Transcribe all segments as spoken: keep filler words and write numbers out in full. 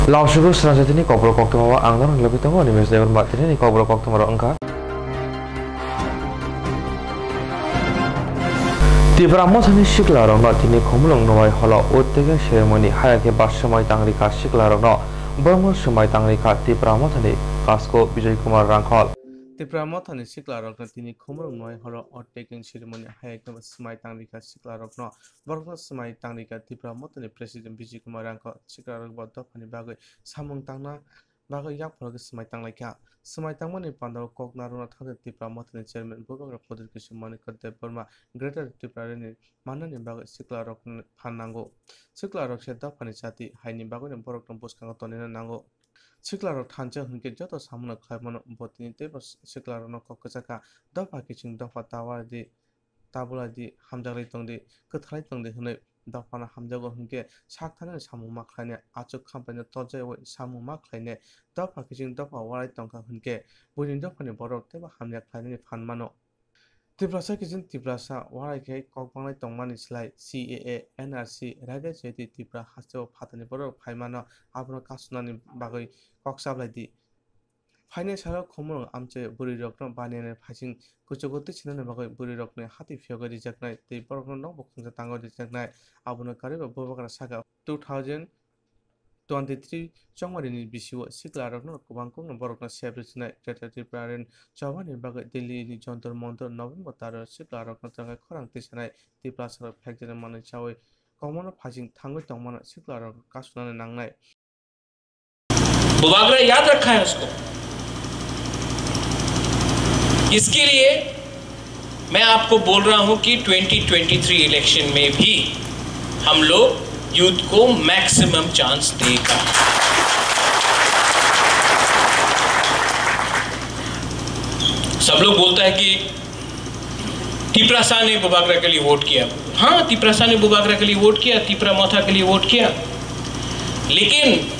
Lamsugo srangsa tini kokborok koktwma o ang norok ni logi tongo, Animesh Debbarma. Tini ni kokborok koktwma rok wngkha. Tipra Mothani sikla rokno tini Khumulwng Nwai Hall o Oath Taking Ceremony, haya khe ba swmai tangrikha sikla rokno, borokno swmai tangrikha Tipra Mothani Kasko Bijoy Kumar Rangkhol. Tipra Mothani sikla rokno tini Khumulwng Nwai Hall o Oath Taking Ceremony, haya khe ba swmai tangrikha sikla rokno, borokno swmai tangrikha Tipra Mothani President Bijoy Kumar Rangkhol. Sikla rok bo dophani bagwi samung tangna bagwi yakphoro khe swmai tanglaikha. Swmai tangmani pandao kok narwkna thangwi Tipra Mothani Chairman Bubagra Pradyot Kishore Manikya Debbarma Greater Tripura Rally ni mannani bagwi sikla rokno phan nango. Sikla rok se dophani jati, haini bagwino borokno bwskango tonina nango. Sikla rok thansa hwnkhe joto samunno khlai mano, bo tini teibo sikla rokno kok kwchakha, dopha kiching dopha ta wari di, ta bulai di, hamjaklai tong di, kwthalai tong di hwnwi dophano hamjago hwnkhe sak thani samung ma khlainai, achuk khampaino torjaiwi samung ma khlainai, dopha kiching dopha warai tongkha hwnkhe buini dophani borok teibo hamya khlainani phan mano. Tiprasa kiching Tiprasa warai khe kok banglai tongmani slai C A A, N R C, raida chaywi Tipra hasteo phatani borok phai mano, abono kasunani bagwi kok chaplai di. Phainai salo Khumulwng amchai bwrwirokno baniani phaising kuchugo twisinani bagwi bwrwirokni hati phiyogwi rijaknai tei borokno nokbo khungsa tangwi rijaknai. Abono karwibo Bubagra sakha, two thousand twenty-three chongmarini bisio siklarokno kwbang kokno borokno sep rwchinai. Greater Tripura Rally chobani bagwi Delhi ni Jantar Mantar November taro siklarokno tongwi khorang tisanai, Tiprasarok phekjani manwi chawi kokmano phaising thangwi tongmano siklarok kasunani nangnai. Bubagra याद रखा है उसको। इसके लिए मैं आपको बोल रहा हूं कि ट्वेंटी ट्वेंटी थ्री इलेक्शन में भी हम लोग यूथ को मैक्सिमम चांस देगा। सब लोग बोलता है कि तिपरासा ने बुबागरा के लिए वोट किया। हाँ, तिपरासा ने बुबागरा के लिए वोट किया, तिपरा मोथा के लिए वोट किया, लेकिन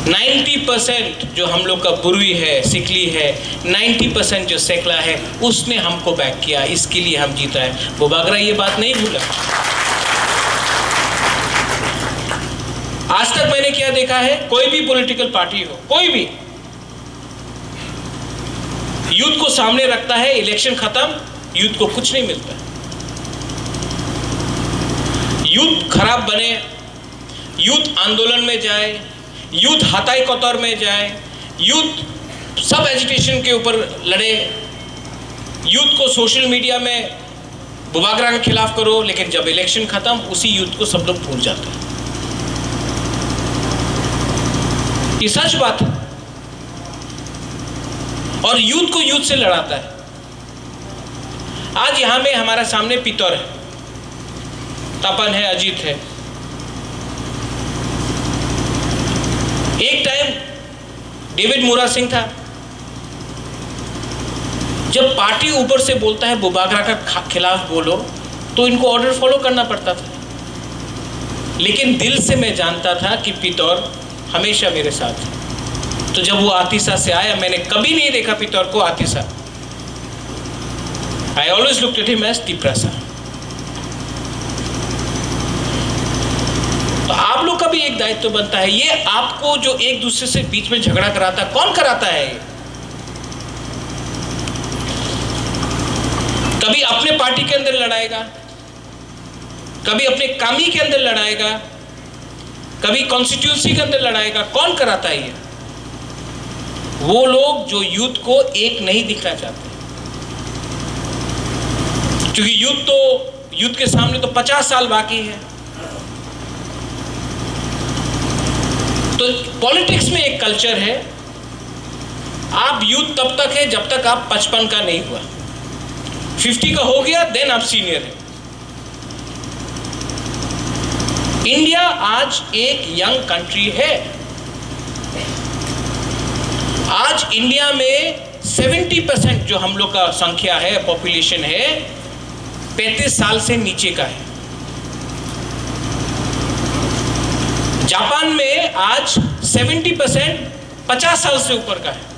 नाइंटी परसेंट जो हम लोग का बुरुई है, सिकली है, नाइंटी परसेंट जो सेकला है, उसने हमको बैक किया, इसके लिए हम जीता है। बुबागरा ये बात नहीं भूला। आज तक मैंने क्या देखा है, कोई भी पॉलिटिकल पार्टी हो, कोई भी यूथ को सामने रखता है, इलेक्शन खत्म, यूथ को कुछ नहीं मिलता। यूथ खराब बने, यूथ आंदोलन में जाए, यूथ हताई कतर में जाए, यूथ सब एजिटेशन के ऊपर लड़े, यूथ को सोशल मीडिया में बुबागरा के खिलाफ करो, लेकिन जब इलेक्शन खत्म, उसी यूथ को सब लोग भूल जाते हैं। ये सच बात है। और यूथ को यूथ से लड़ाता है। आज यहां में हमारा सामने पितौर है, तपन है, अजीत है। एक टाइम डेविड मुरा सिंह था। जब पार्टी ऊपर से बोलता है बुबागरा का खा-, खिलाफ बोलो, तो इनको ऑर्डर फॉलो करना पड़ता था। लेकिन दिल से मैं जानता था कि पितौर हमेशा मेरे साथ है। तो जब वो आतिसा से आया, मैंने कभी नहीं देखा पितौर को आतिसा। I always looked at him as Tiprasa। तो आप लोग का भी एक दायित्व बनता है, ये आपको जो एक दूसरे से बीच में झगड़ा कराता है, कौन कराता है ये? कभी अपने पार्टी के अंदर लड़ाएगा, कभी अपने कामी के अंदर लड़ाएगा, कभी कॉन्स्टिट्यूंसी के अंदर लड़ाएगा। कौन कराता है ये? वो लोग जो यूथ को एक नहीं दिखना चाहते, क्योंकि यूथ तो, यूथ के सामने तो पचास साल बाकी है। तो पॉलिटिक्स में एक कल्चर है, आप यूथ तब तक है जब तक आप पचपन का नहीं हुआ, फिफ्टी का हो गया, देन आप सीनियर है। इंडिया आज एक यंग कंट्री है। आज इंडिया में सेवेंटी परसेंट जो हम लोग का संख्या है, पॉपुलेशन है, पैंतीस साल से नीचे का है। जापान में आज सेवेंटी परसेंट पचास साल से ऊपर का है।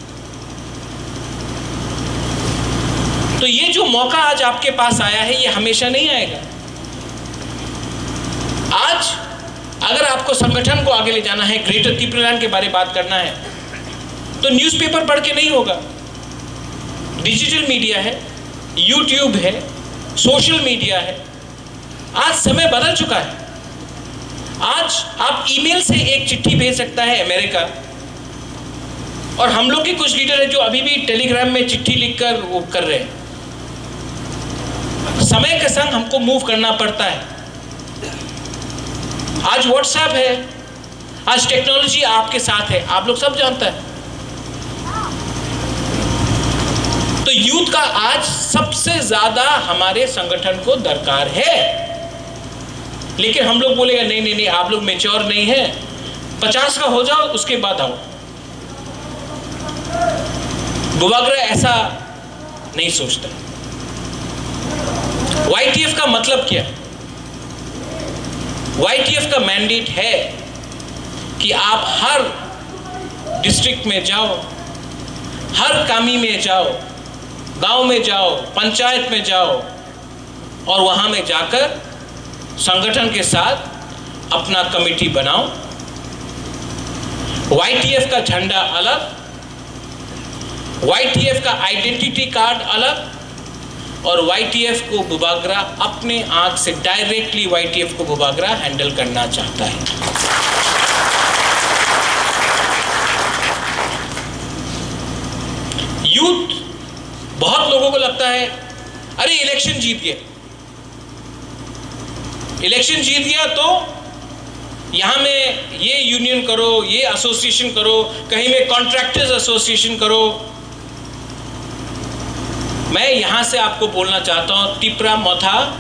तो ये जो मौका आज आपके पास आया है, ये हमेशा नहीं आएगा। आज अगर आपको समझ संगठन को आगे ले जाना है, ग्रेटर तिप्रालैंड के बारे में बात करना है, तो न्यूज़पेपर पढ़ के नहीं होगा। डिजिटल मीडिया है, यूट्यूब है, सोशल मीडिया है। आज समय बदल चुका है। आज आप ईमेल से एक चिट्ठी भेज सकता है अमेरिका, और हम लोग के कुछ लीडर है जो अभी भी टेलीग्राम में चिट्ठी लिखकर वो कर रहे हैं। समय के संग हमको मूव करना पड़ता है। आज WhatsApp है, आज टेक्नोलॉजी आपके साथ है, आप लोग सब जानता है। तो यूथ का आज सबसे ज्यादा हमारे संगठन को दरकार है, लेकिन हम लोग बोलेगा, "नहीं, नहीं, नहीं, आप लोग मैच्योर नहीं है, पचास का हो जाओ, उसके बाद आओ।" बुबागरा ऐसा नहीं सोचता। वाईटीएफ का मतलब क्या? वाईटीएफ का मैंडेट है कि आप हर डिस्ट्रिक्ट में जाओ, हर कामी में जाओ, गांव में जाओ, पंचायत में जाओ, और वहां में जाकर संगठन के साथ अपना कमेटी बनाओ। वाईटीएफ का झंडा अलग, वाईटीएफ का आइडेंटिटी कार्ड अलग, और वाईटीएफ को बुबागरा अपने आंख से डायरेक्टली वाईटीएफ को बुबागरा हैंडल करना चाहता है। यूथ, बहुत लोगों को लगता है, "अरे, इलेक्शन जीत गया, इलेक्शन जीत गया तो यहाँ में ये यूनियन करो, ये एसोसिएशन करो, कहीं में कॉन्ट्रैक्टर्स एसोसिएशन करो।" मैं यहाँ से आपको बोलना चाहता हूँ, तिप्रा मोथा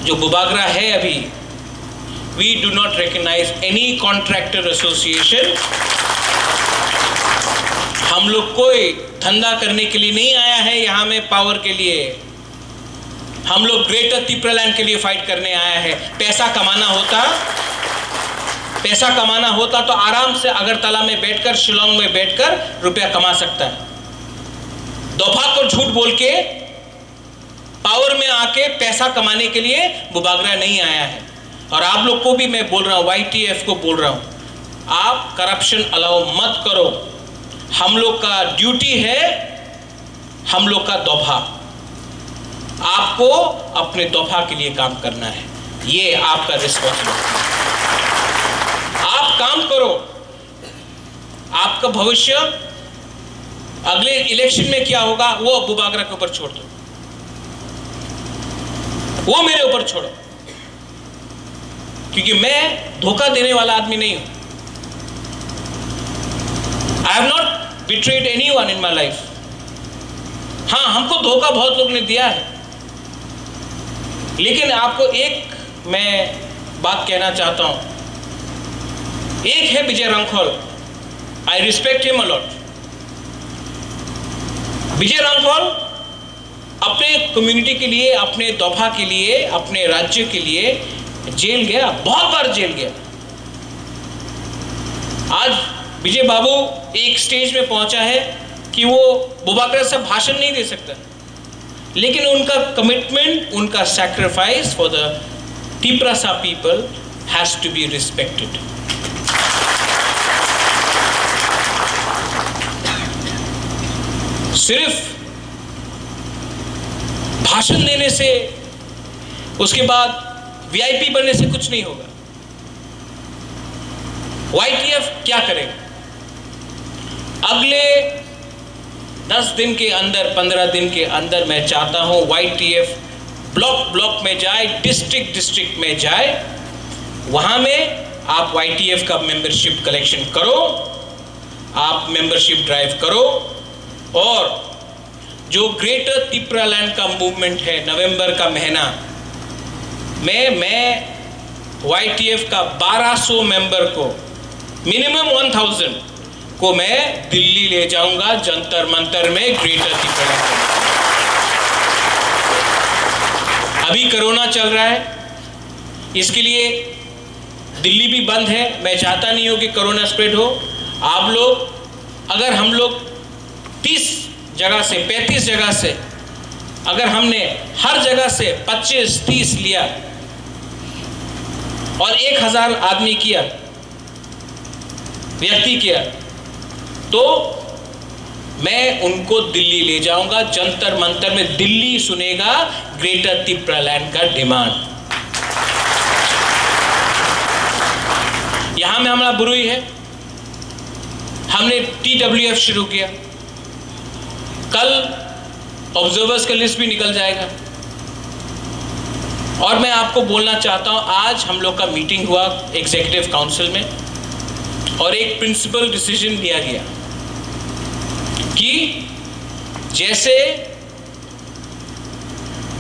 जो बुबागरा है अभी, we do not recognize any contractor association। हम लोग कोई धंधा करने के लिए नहीं आया है यहाँ में, पावर के लिए। हम लोग ग्रेटर तिप्रालैंड के लिए फाइट करने आया है। पैसा कमाना होता, पैसा कमाना होता तो आराम से अगरतला में बैठकर, शिलोंग में बैठकर रुपया कमा सकता है। दोफा को झूठ बोल के पावर में आके पैसा कमाने के लिए बुबागरा नहीं आया है। और आप लोग को भी मैं बोल रहा हूँ, वाईटीएफ को बोल रहा हूँ, आप करप्शन अलाउ मत करो। हम लोग का ड्यूटी है, हम लोग का दोफा, आपको अपने दोफा के लिए काम करना है, ये आपका रिस्पॉन्सिबिलिटी। आप काम करो, आपका भविष्य अगले इलेक्शन में क्या होगा, वो बुबागरा के ऊपर छोड़ दो, वो मेरे ऊपर छोड़ो, क्योंकि मैं धोखा देने वाला आदमी नहीं हूं। I have not betrayed anyone in my life। हाँ, हमको धोखा बहुत लोग ने दिया है, लेकिन आपको एक मैं बात कहना चाहता हूं। एक है विजय रांखल, I respect him a lot। विजय रांखल अपने कम्युनिटी के लिए, अपने दोफा के लिए, अपने राज्य के लिए जेल गया, बहुत बार जेल गया। आज विजय बाबू एक स्टेज में पहुंचा है कि वो बुबागरा से भाषण नहीं दे सकता, लेकिन उनका कमिटमेंट, उनका sacrifice for the Tiprasa people has to be respected। सिर्फ भाषण देने से, उसके बाद वीआईपी बनने से कुछ नहीं होगा। वाईटीएफ क्या करेगा? अगले दस दिन के अंदर, पन्द्रह दिन के अंदर मैं चाहता हूं वाईटीएफ ब्लॉक ब्लॉक में जाए, डिस्ट्रिक्ट डिस्ट्रिक्ट में जाए, वहां में आप वाईटीएफ का मेंबरशिप कलेक्शन करो, आप मेंबरशिप ड्राइव करो। और जो ग्रेटर तिप्रालैंड का मूवमेंट है, नवंबर का महीना में मैं वाईटीएफ का बारह सौ मेंबर को, मिनिमम वन थाउजेंड को मैं दिल्ली ले जाऊंगा, जंतर मंतर में ग्रेटर तिप्रालैंड। अभी कोरोना चल रहा है, इसके लिए दिल्ली भी बंद है। मैं चाहता नहीं हूं कि कोरोना स्प्रेड हो। आप लोग, अगर हम लोग तीस जगह से, पैंतीस जगह से, अगर हमने हर जगह से पच्चीस तीस लिया और एक हजार आदमी किया, व्यक्ति किया, तो मैं उनको दिल्ली ले जाऊंगा। जंतर मंतर में दिल्ली सुनेगा ग्रेटर तिप्रा लैंड का डिमांड। यहां में हमारा बुरुई है, हमने टीडब्ल्यूएफ शुरू किया। कल ऑब्जर्वर्स का लिस्ट भी निकल जाएगा। और मैं आपको बोलना चाहता हूं, आज हम लोग का मीटिंग हुआ एग्जीक्यूटिव काउंसिल में और एक प्रिंसिपल डिसीजन लिया गया कि जैसे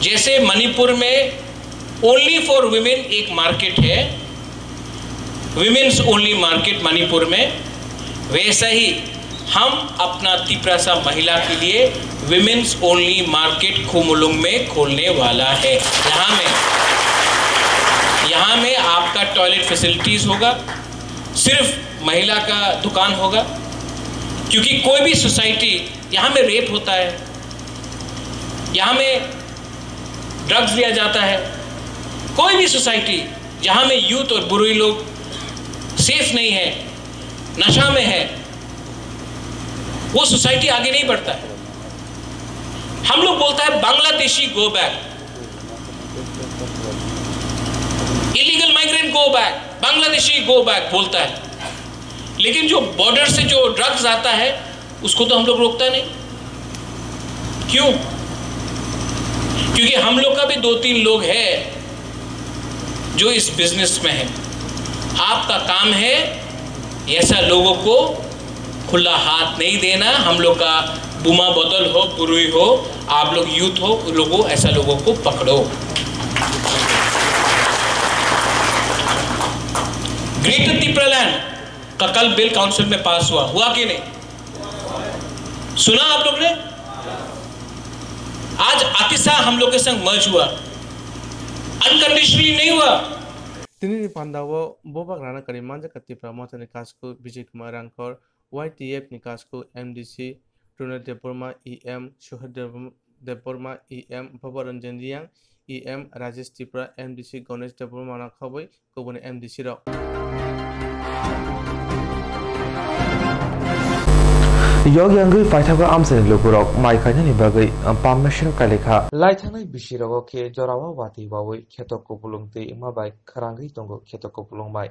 जैसे मणिपुर में ओनली फॉर विमेन एक मार्केट है, विमेन्स ओनली मार्केट मणिपुर में, वैसा ही हम अपना तिपरासा महिला के लिए विमेन्स ओनली मार्केट खुमुलुंग में खोलने वाला है। यहाँ में यहाँ में आपका टॉयलेट फैसिलिटीज होगा, सिर्फ महिला का दुकान होगा, क्योंकि कोई भी सोसाइटी, यहाँ में रेप होता है, यहाँ में ड्रग्स लिया जाता है, कोई भी सोसाइटी जहाँ में यूथ और बुरुई लोग सेफ नहीं है, नशा में है, वो सोसाइटी आगे नहीं बढ़ता है। हम लोग बोलता है, Bangladeshi go back, illegal migrant go back, Bangladeshi go back बोलता है, लेकिन जो बॉर्डर से जो ड्रग्स आता है, उसको तो हम लोग रोकता नहीं। क्यों? क्योंकि हम लोग का भी दो तीन लोग है जो इस बिजनेस में है। आपका काम है ऐसा लोगों को खुला हाथ नहीं देना। हम लोग का बुमा बदल हो, बुरुई हो, आप लोग यूथ हो, उन लोगों, ऐसा लोगों को पकड़ो। ग्रेटर तिप्रालैंड का कल बिल काउंसिल में पास हुआ, हुआ कि नहीं? सुना आप लोग ने? आज अतिशा हम लोग के संग मर्ज हुआ, अनकंडीशनली नहीं हुआ। Tini ni panda o bobak rana kari manjak ka Tipra Motha ni Kasku Bijay Kumar Rangkor, Y T F ni Kasku M D C Ronel Debbarma, E M Suhir Debbarma, Debbarma, E M Bhaba Ranjan Reang, E M Rajesh Tripura, M D C Ganesh Debbarma no khobwi kubuni M D C rok. Yog yangwi paithago amchaini lukurok mai khainani bagwi pump machine kailaikha. Laithangnai bisirogo khe jorao watwi wawi kheto kupulung twi wngma bai khwrangwi tongo kheto kupulung mai.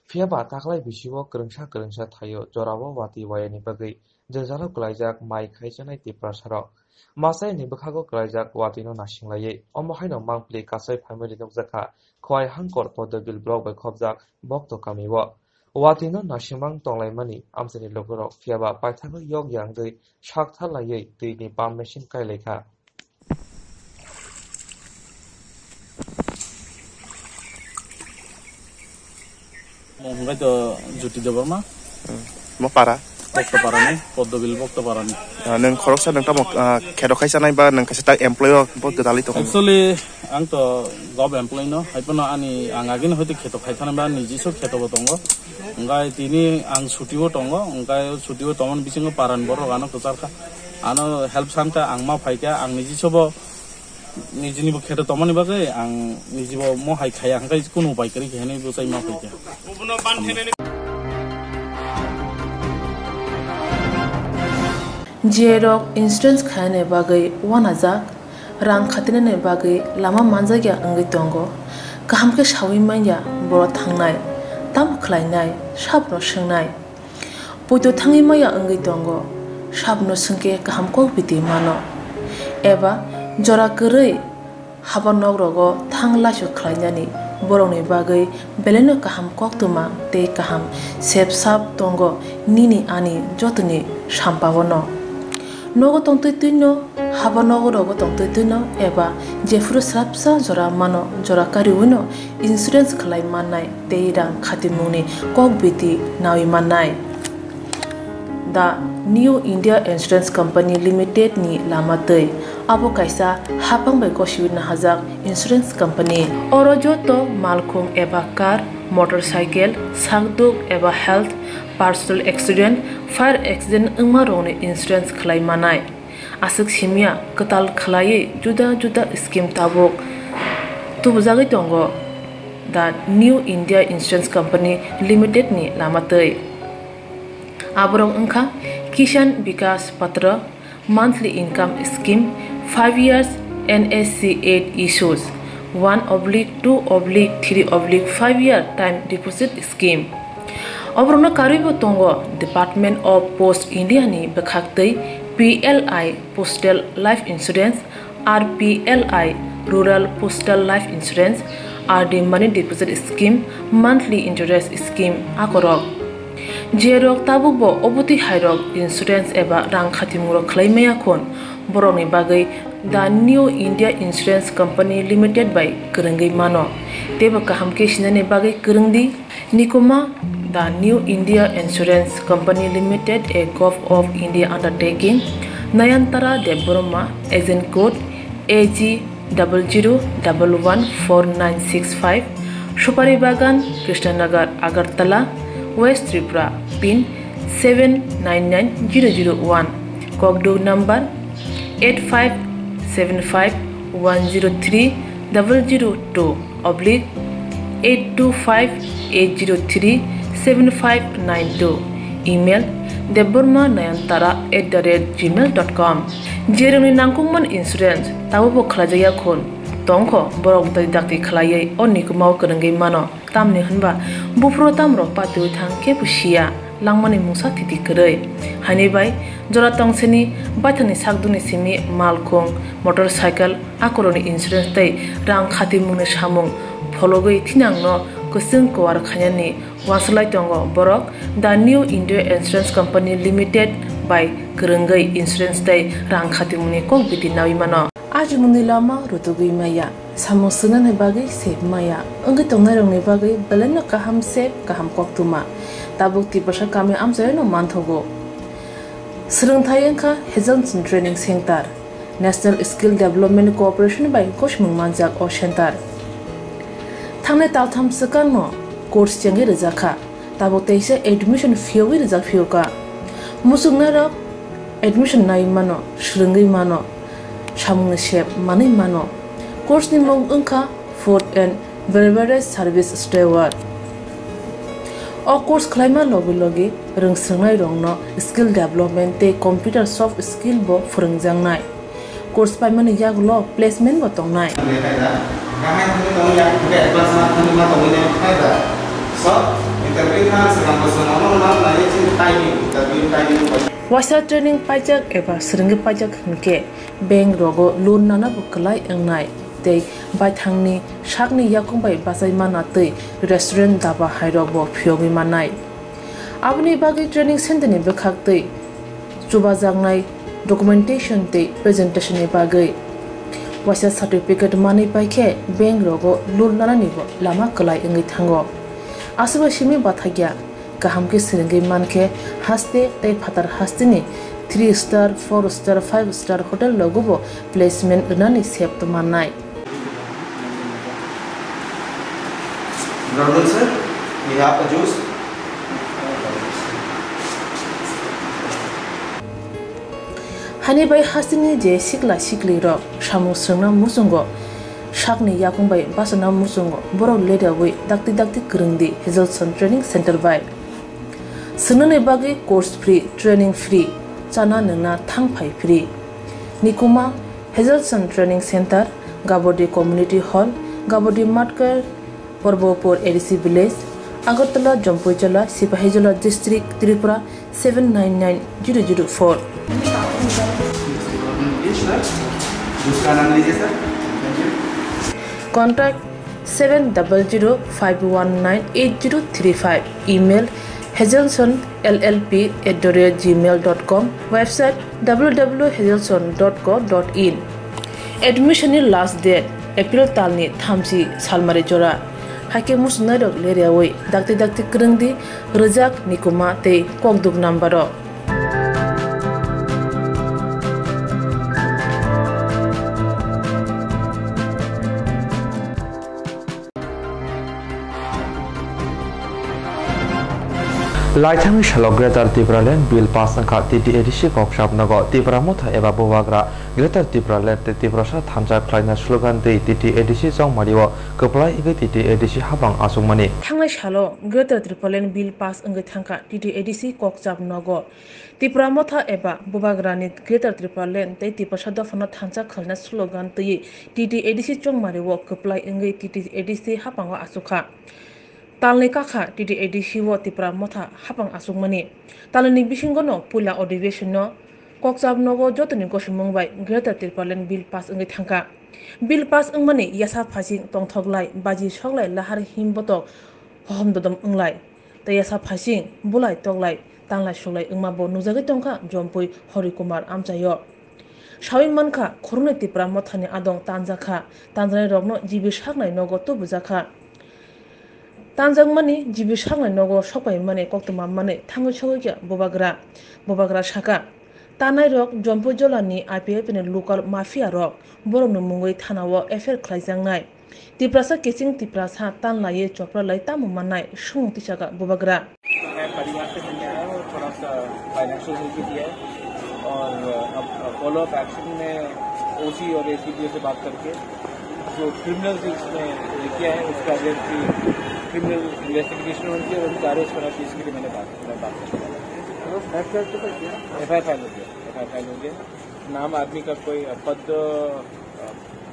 Phiyaba taklai bisio kwrwngsa kwrwngsa thaio jorao watwi wayani bagwi jwngjalo kwlaijak mai khaichanai Tiprasarok. Masaini bwkhago kwlaijak watwino nasinglaiwi. Omo haino mangpili kasai phaimani nukjakha Khowai Hangkor Poddobil block bai khopjak Bokto kamio. Watwino nasingmang tonglaimani amchaini lukurok phiyaba paithago yog yangwi sakthar laiwi twini pump machine kailaikha. Mung hwnkhe to Jyoti Debbarma. Hmm. Mo para? Bokto parani, Poddobil Bokto parani. Ah, nwng khoroksa nwng tamo, ah, kheto khai chanai ba nwng kaisa ta employee o bo gwdalwi tongo? Actually, ang to job employee no, hai phano ani ang agini hoite kheto khai thani ba niji so kheto bo tongo. Hwnkhe tini ang chuti o tongo, hwnkhe chuti o tongmani bisingo parani borok ano kwchar kha. Ano help san kha, ang ma phai kha, ang niji sobo nijini bo kheto tongmani bagwi ang niji bo mo hai khaya, hwnkhe kunu upai kwrwi khe hinwi bwchai ma phai kha. G I rok insurance khainani bagwi uanajak, rang khatinani bagwi lama manjakya wngwi tongo. Kaham khe saui manya borok thangnai, tamo khlainai, sabno swngnai. Poito thangwi maya wngwi tongo, sabno swngkhe kaham kok biti mano. Eba jora kwrwi haba nok rogo thang laisu khlainani borokni bagwi belaino kaham koktwma tei kaham sep sap tongo nini ani jotoni sampao no. Nogo tongtwi twi no, haba nogo rogo tongtwi twi no eba jephuru swrapsa jora mano jora kariwi no insurance khlai mannai tei rang khatimungni kok biti nawi mannai. The New India Insurance Company Limited ni lama twi. Abo kaisa hapang bai gosiwi nahajak insurance company. Oro joto malkhung eba car, motorcycle, sakduk eba health, personal accident, fire accident wngma rokni insurance khlai manai. Aswk simya kwtal khlaiwi juda juda scheme tabuk tubujagwi tongo the New India Insurance Company Limited ni lama twi. Aborok wngkha Kisan Vikas Patra, monthly income scheme, five years N S C eight issues, one oblique two oblique three oblique five year time deposit scheme. Oborokno karwibo tongo Department of Post India ni bwkhaktwi P L I Postal Life Insurance, R P L I Rural Postal Life Insurance, R D Money Deposit Scheme, Monthly Interest Scheme akorok. Jerok tabukbo obotwi hairok insurance eba rang khatimungrok khlai maya khun, borokni bagwi The New India Insurance Company Limited bai kwrwngwi mano, teibo kaham khe sinani bagwi kwrwng di. Nikuma, The New India Insurance Company Limited, a Govt of India undertaking, Nayantara Debbarma, agent code A G double zero double one four nine six five, Supari Bagan, Krishnanagar, Agartala, West Tripura, pin seven nine nine zero zero one, Kokduk number eight five seven five one zero three double zero two oblique eight two five eight zero three seven five nine two, email debbarma nayantara at the rate gmail dot com. Jerokni nangkukmani insurance tabukbo khlaijakya khun tongkho, borok dakti dakti khlaiwi o Nikumao kwrwngwi mano. Tamni hwnba buphuru tamrok patiwi thang kebo siya, langmani mungsa thiti kwrwi. Haini bai jora tongsini baithangni sakduni simi malkhung, motorcycle, akorokni insurance tei rang khatimungni samung phologwi thinangno kwchwng kuar khainani uansuk lai tongo borok The New India Insurance Company Limited bai kwrwngwi insurance tei rang khatimungni kok biti naui mano. Ajimungni lama rutugwi maya. Samung swngnani bagwi sep maya wngwi tongnairokni bagwi belaino kaham sep, kaham koktwma tabuk Tiprasa kami amchaino manthogo. Swrwngthai wngkha Hazelson Training Center, National Skill Development Corporation bai gosimung manjak o center. Thangnai taltham swkangno course chengwi rwjakha. Tabuk teisa admission phiyogwi rijak phiyokha. Muchungnairok admission naiwi mano, swrwngwi mano, samungni sep manwi mano. Course ni mung wngkha Food and Beverage Service Steward. O course khlaima logi logi rwngswrwngnairokno skill development tei computer soft skill bo phwrwngjaknai. Course paimani yagulo placement bo tongnai. Waisa training paijak eba swrwngwi paijak hwnkhe bank rogo loan nana bo kwlai wngnai tei baithangni sakni yakung bai bachai mana tei restaurant, daba hairok bo phiyogwi mannai. Aboni bagwi training center ni bwkhak tei chubajaknai documentation tei presentation ni bagwi waisa certificate manwi pai khe bank rogo loan nanani bo lama kwlai wngwi thango. Aswk bai simi bathakya kaham khe swrwngwi mankhe haste tei phatar hasteni three star, four star, five star hotel rogo bo placement rwnani sep mannai. Brother sir, we have a juice. Hani bai hasteni je sikla sikli rok samung swrwngna muchungo, sakni yakung bai bachana muchungo, borok ledaui dakti dakti kwrwng di Hazelson Training Center bai. Swngnani bagwi course free, training free, chana nwngna thang phai free. Nikuma Hazelson Training Center, Gabodi Community Hall, Gabodi Matkar, Porbopur A D C Village, Agartala, Jampuijala, Sipahijola District, Tripura seven nine nine zero zero four. Contact seven double zero five one nine eight zero three five. Email hazelson L L P at the rate gmail dot com. Website W W W hazelson dot co dot in. Admission ni last date April talni thamchi salmari jora. Haikhe muchungnairok leriaui dakti dakti kwrwng di, rwjak, nikuma tei kokduk number o. Laithangni salo Greater Tipraland Bill pass wngkha T T A D C kokchap nogo. Tipra Motha eba Bubagra Greater Tipraland tei Tiprasa thansa khlaina slogan twi T T A D C chongmario kwplai wngwi T T A D C hapang achukmani. Thangnai salo Greater Tipraland Bill pass wngwi thangkha T T A D C kokchap nogo. Tipra Motha eba Bubagrani Greater Tipraland tei Tiprasa dophano thansa khlaina slogan twiwi T T A D C chongmario kwplai wngwi T T A D C hapango achukha. Talni kakha T T A D C o Tipra Motha hapang achukmani. Talni bisingono puila adhiveshonno kokchap nogo jotoni gosomung bai Greater Tipraland Bill pass wngwi thangkha. Bill pass wngmani yasa phaising tongthoklai, baji soklai lahar himbotok hohom dodom wnglai. Tei yasa phaising bulai toklai, tanglai suklai wngma bo nukjagwi tongkha Jompui Hori Kumar amchaio. Sawi mankha, khoroknwi Tipra Mothani adong tanjakha, tanjaknairokno G B saknai nogo tubujakha. Tanjakmani G B saknai nogo sokpaimani koktwma manwi thangwi sogwikha Bubagra. Bubagra saka, tannairok Jompui jolani I P F ni local mafia rok, borokni mungwi thanao F I R khlaijaknai. Tiprasa kiching Tiprasa tanlaiwi chopra lai tamo mannai swngmung tisakha Bubagra. मैं परिवार से मिलने आया हूँ, थोड़ा सा financial help भी दिया है और अब फॉलो अप एक्शन में ओसी और एसीपीओ से बात करके जो क्रिमिनल इसमें किया है उसका अगेंस्ट भी क्रिमिनल इन्वेस्टिगेशन होनी चाहिए और उनका अरेस्ट होना चाहिए, इसके लिए मैंने बात मैं बात करने वाला हूँ। एफ आई आर फाइल हो गया, एफ आई आर फाइल हो गया। नाम आदमी का कोई पद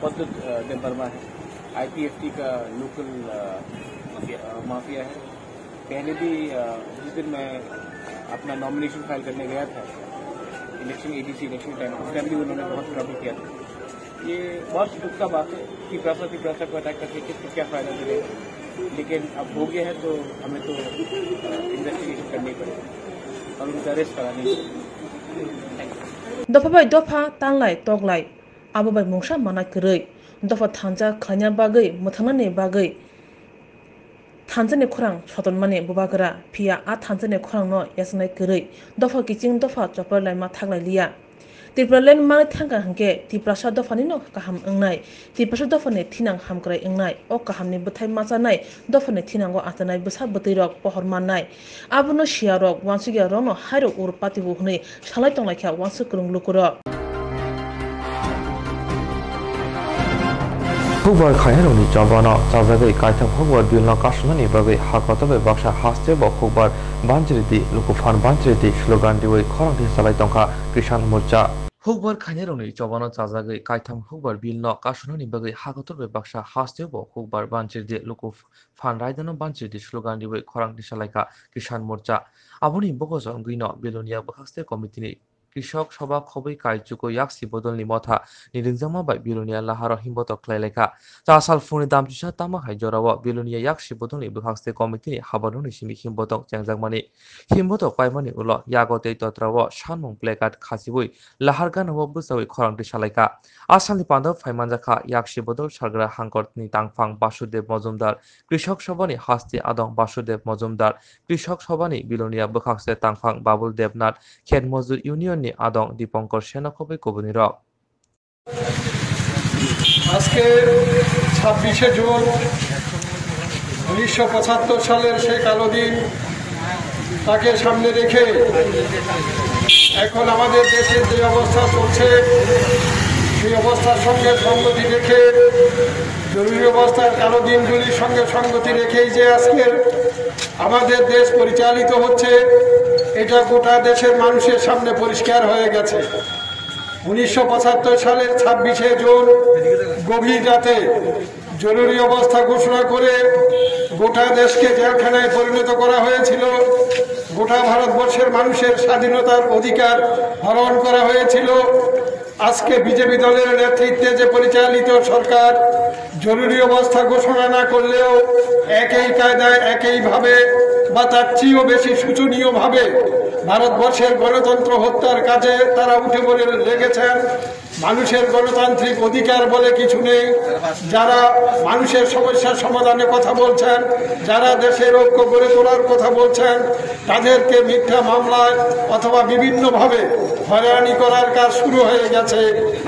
पद देवर्मा है, आईपीएफटी का लोकल माफिया है। पहले भी जिस दिन मैं अपना नॉमिनेशन फाइल करने गया था इलेक्शन एडीसी इलेक्शन टाइम, उस टाइम भी उन्होंने बहुत ट्रबल किया था। ये बहुत दुख का बात है कि प्रेशर की प्रेशर को अटैक करके किसको क्या फायदा मिलेगा, लेकिन अब हो गया है तो हमें तो इन्वेस्टिगेशन करनी पड़ेगी और उनको अरेस्ट करानी पड़ेगी। Dopha bai dopha tanglai toklai, abo bai mungsa mana kwrwi. Dopha thansa khlaina bagwi, mwthangnani bagwi thansani khorang sotonmani Bubagra, phiya a thansani khorangno yachaknai kwrwi dopha kiching dopha chopra laima thaklai liya. Tipraland manwi thangkha hwnkhe Tiprasa dophanino kaham wngnai, Tiprasa dophani thinang hamkrai wngnai, o kahamni bwthai machanai dophani thinango achanai bwsa bwtwirok pohor mannai. Abono siyarok, uansukya rokno hairok ur patio hwnwi salai tonglaikha uansuk kwrwng lukurok. Hukbar khainarokni chobano chajagwi kaitham hukbar billno kasumnani bagwi ha kotor bai baksa hasteo bo hukbar banchiridi, lukuphan banchiridi slogan riwi khorang thwi salai tongkha Kisan Morcha. Hukbar khainarokni chobano chajagwi kaitham hukbar billno kasumnani bagwi ha kotor bai baksa hasteo bo hukbar banchiridi, lukuphan raidano banchiridi slogan riwi khorang thwi salaikha Kisan Morcha. Aboni bokosongwino Bilonia bwkhakste komitini Krishok Sabha khobwi kaichukwi yaksi bodolni motha ni ringjakma bai Bilonia laharo himbotok khlai laikha. Cha sal phungni damchisa tamo hai jorao Bilonia yaksi bodolni bwkhakste komitini habarnokni simi himbotok chengjakmani. Himbotok paimani ulo yago tei totrao sanmung placard khachibwi lahar ganao bwchawi khorang twi salaikha. A salni pandao phai manjakha yaksi bodol salgra hangkorni tangphang Basudev Mojumdar, Krishok Sabhani hasti adong Basudev Mojumdar, Krishok Sabhani Bilonia bwkhakse tangphang Babul Debnath, Khet Mojdur Union ni adong Dipankar Sena khobwi kubunirok. আজকে ছাব্বিশে জুন উনিশশো পঁচাত্তর সালের সেই কালো দিন, তাকে সামনে রেখে এখন আমাদের দেশে যে অবস্থা চলছে, সেই অবস্থার সঙ্গে সঙ্গতি রেখে, জরুরি অবস্থার কালো দিনগুলির সঙ্গে সঙ্গতি রেখেই যে আজকের আমাদের দেশ পরিচালিত হচ্ছে, এটা গোটা দেশের মানুষের সামনে পরিষ্কার হয়ে গেছে। উনিশশো পঁচাত্তর সালের ছাব্বিশে জুন গভীর রাতে জরুরি অবস্থা ঘোষণা করে গোটা দেশকে জেলখানায় পরিণত করা হয়েছিল। গোটা ভারতবর্ষের মানুষের স্বাধীনতার অধিকার হরণ করা হয়েছিল। আজকে বিজেপি দলের নেতৃত্বে যে পরিচালিত সরকার জরুরি অবস্থা ঘোষণা না করলেও একই কায়দায়, একইভাবে বা তার চেয়েও বেশি শোচনীয়ভাবে ভারতবর্ষের গণতন্ত্র হত্যার কাজে তারা উঠে পড়ে লেগেছেন। মানুষের গণতান্ত্রিক অধিকার বলে কিছু নেই। যারা মানুষের সমস্যার সমাধানে কথা বলছেন, যারা দেশের ঐক্য গড়ে তোলার কথা বলছেন, তাদেরকে মিথ্যা মামলায় অথবা বিভিন্নভাবে হয়রানি করার কাজ শুরু হয়ে গেছে।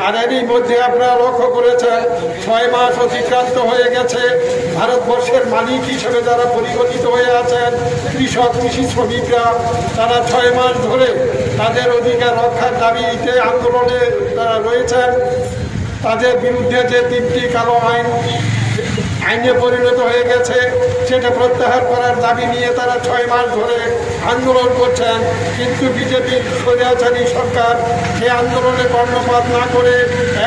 আর এরই মধ্যে আপনারা লক্ষ্য করেছেন, ছয় মাস অতিক্রান্ত হয়ে গেছে। ভারতবর্ষের মালিক হিসেবে যারা পরিগণিত হয়ে আছেন, কৃষক, কৃষি শ্রমিকরা তারা ছয় মাস ধরে তাদের অধিকার রক্ষার দাবিতে আন্দোলনে তারা রয়েছেন। তাদের বিরুদ্ধে যে তিনটি কালো আইন আইনে পরিণত হয়ে গেছে, সেটা প্রত্যাহার করার দাবি নিয়ে তারা ছয় মাস ধরে আন্দোলন করছেন। কিন্তু বিজেপির স্বৈরাচারী সরকার সে আন্দোলনে কর্ণপাত না করে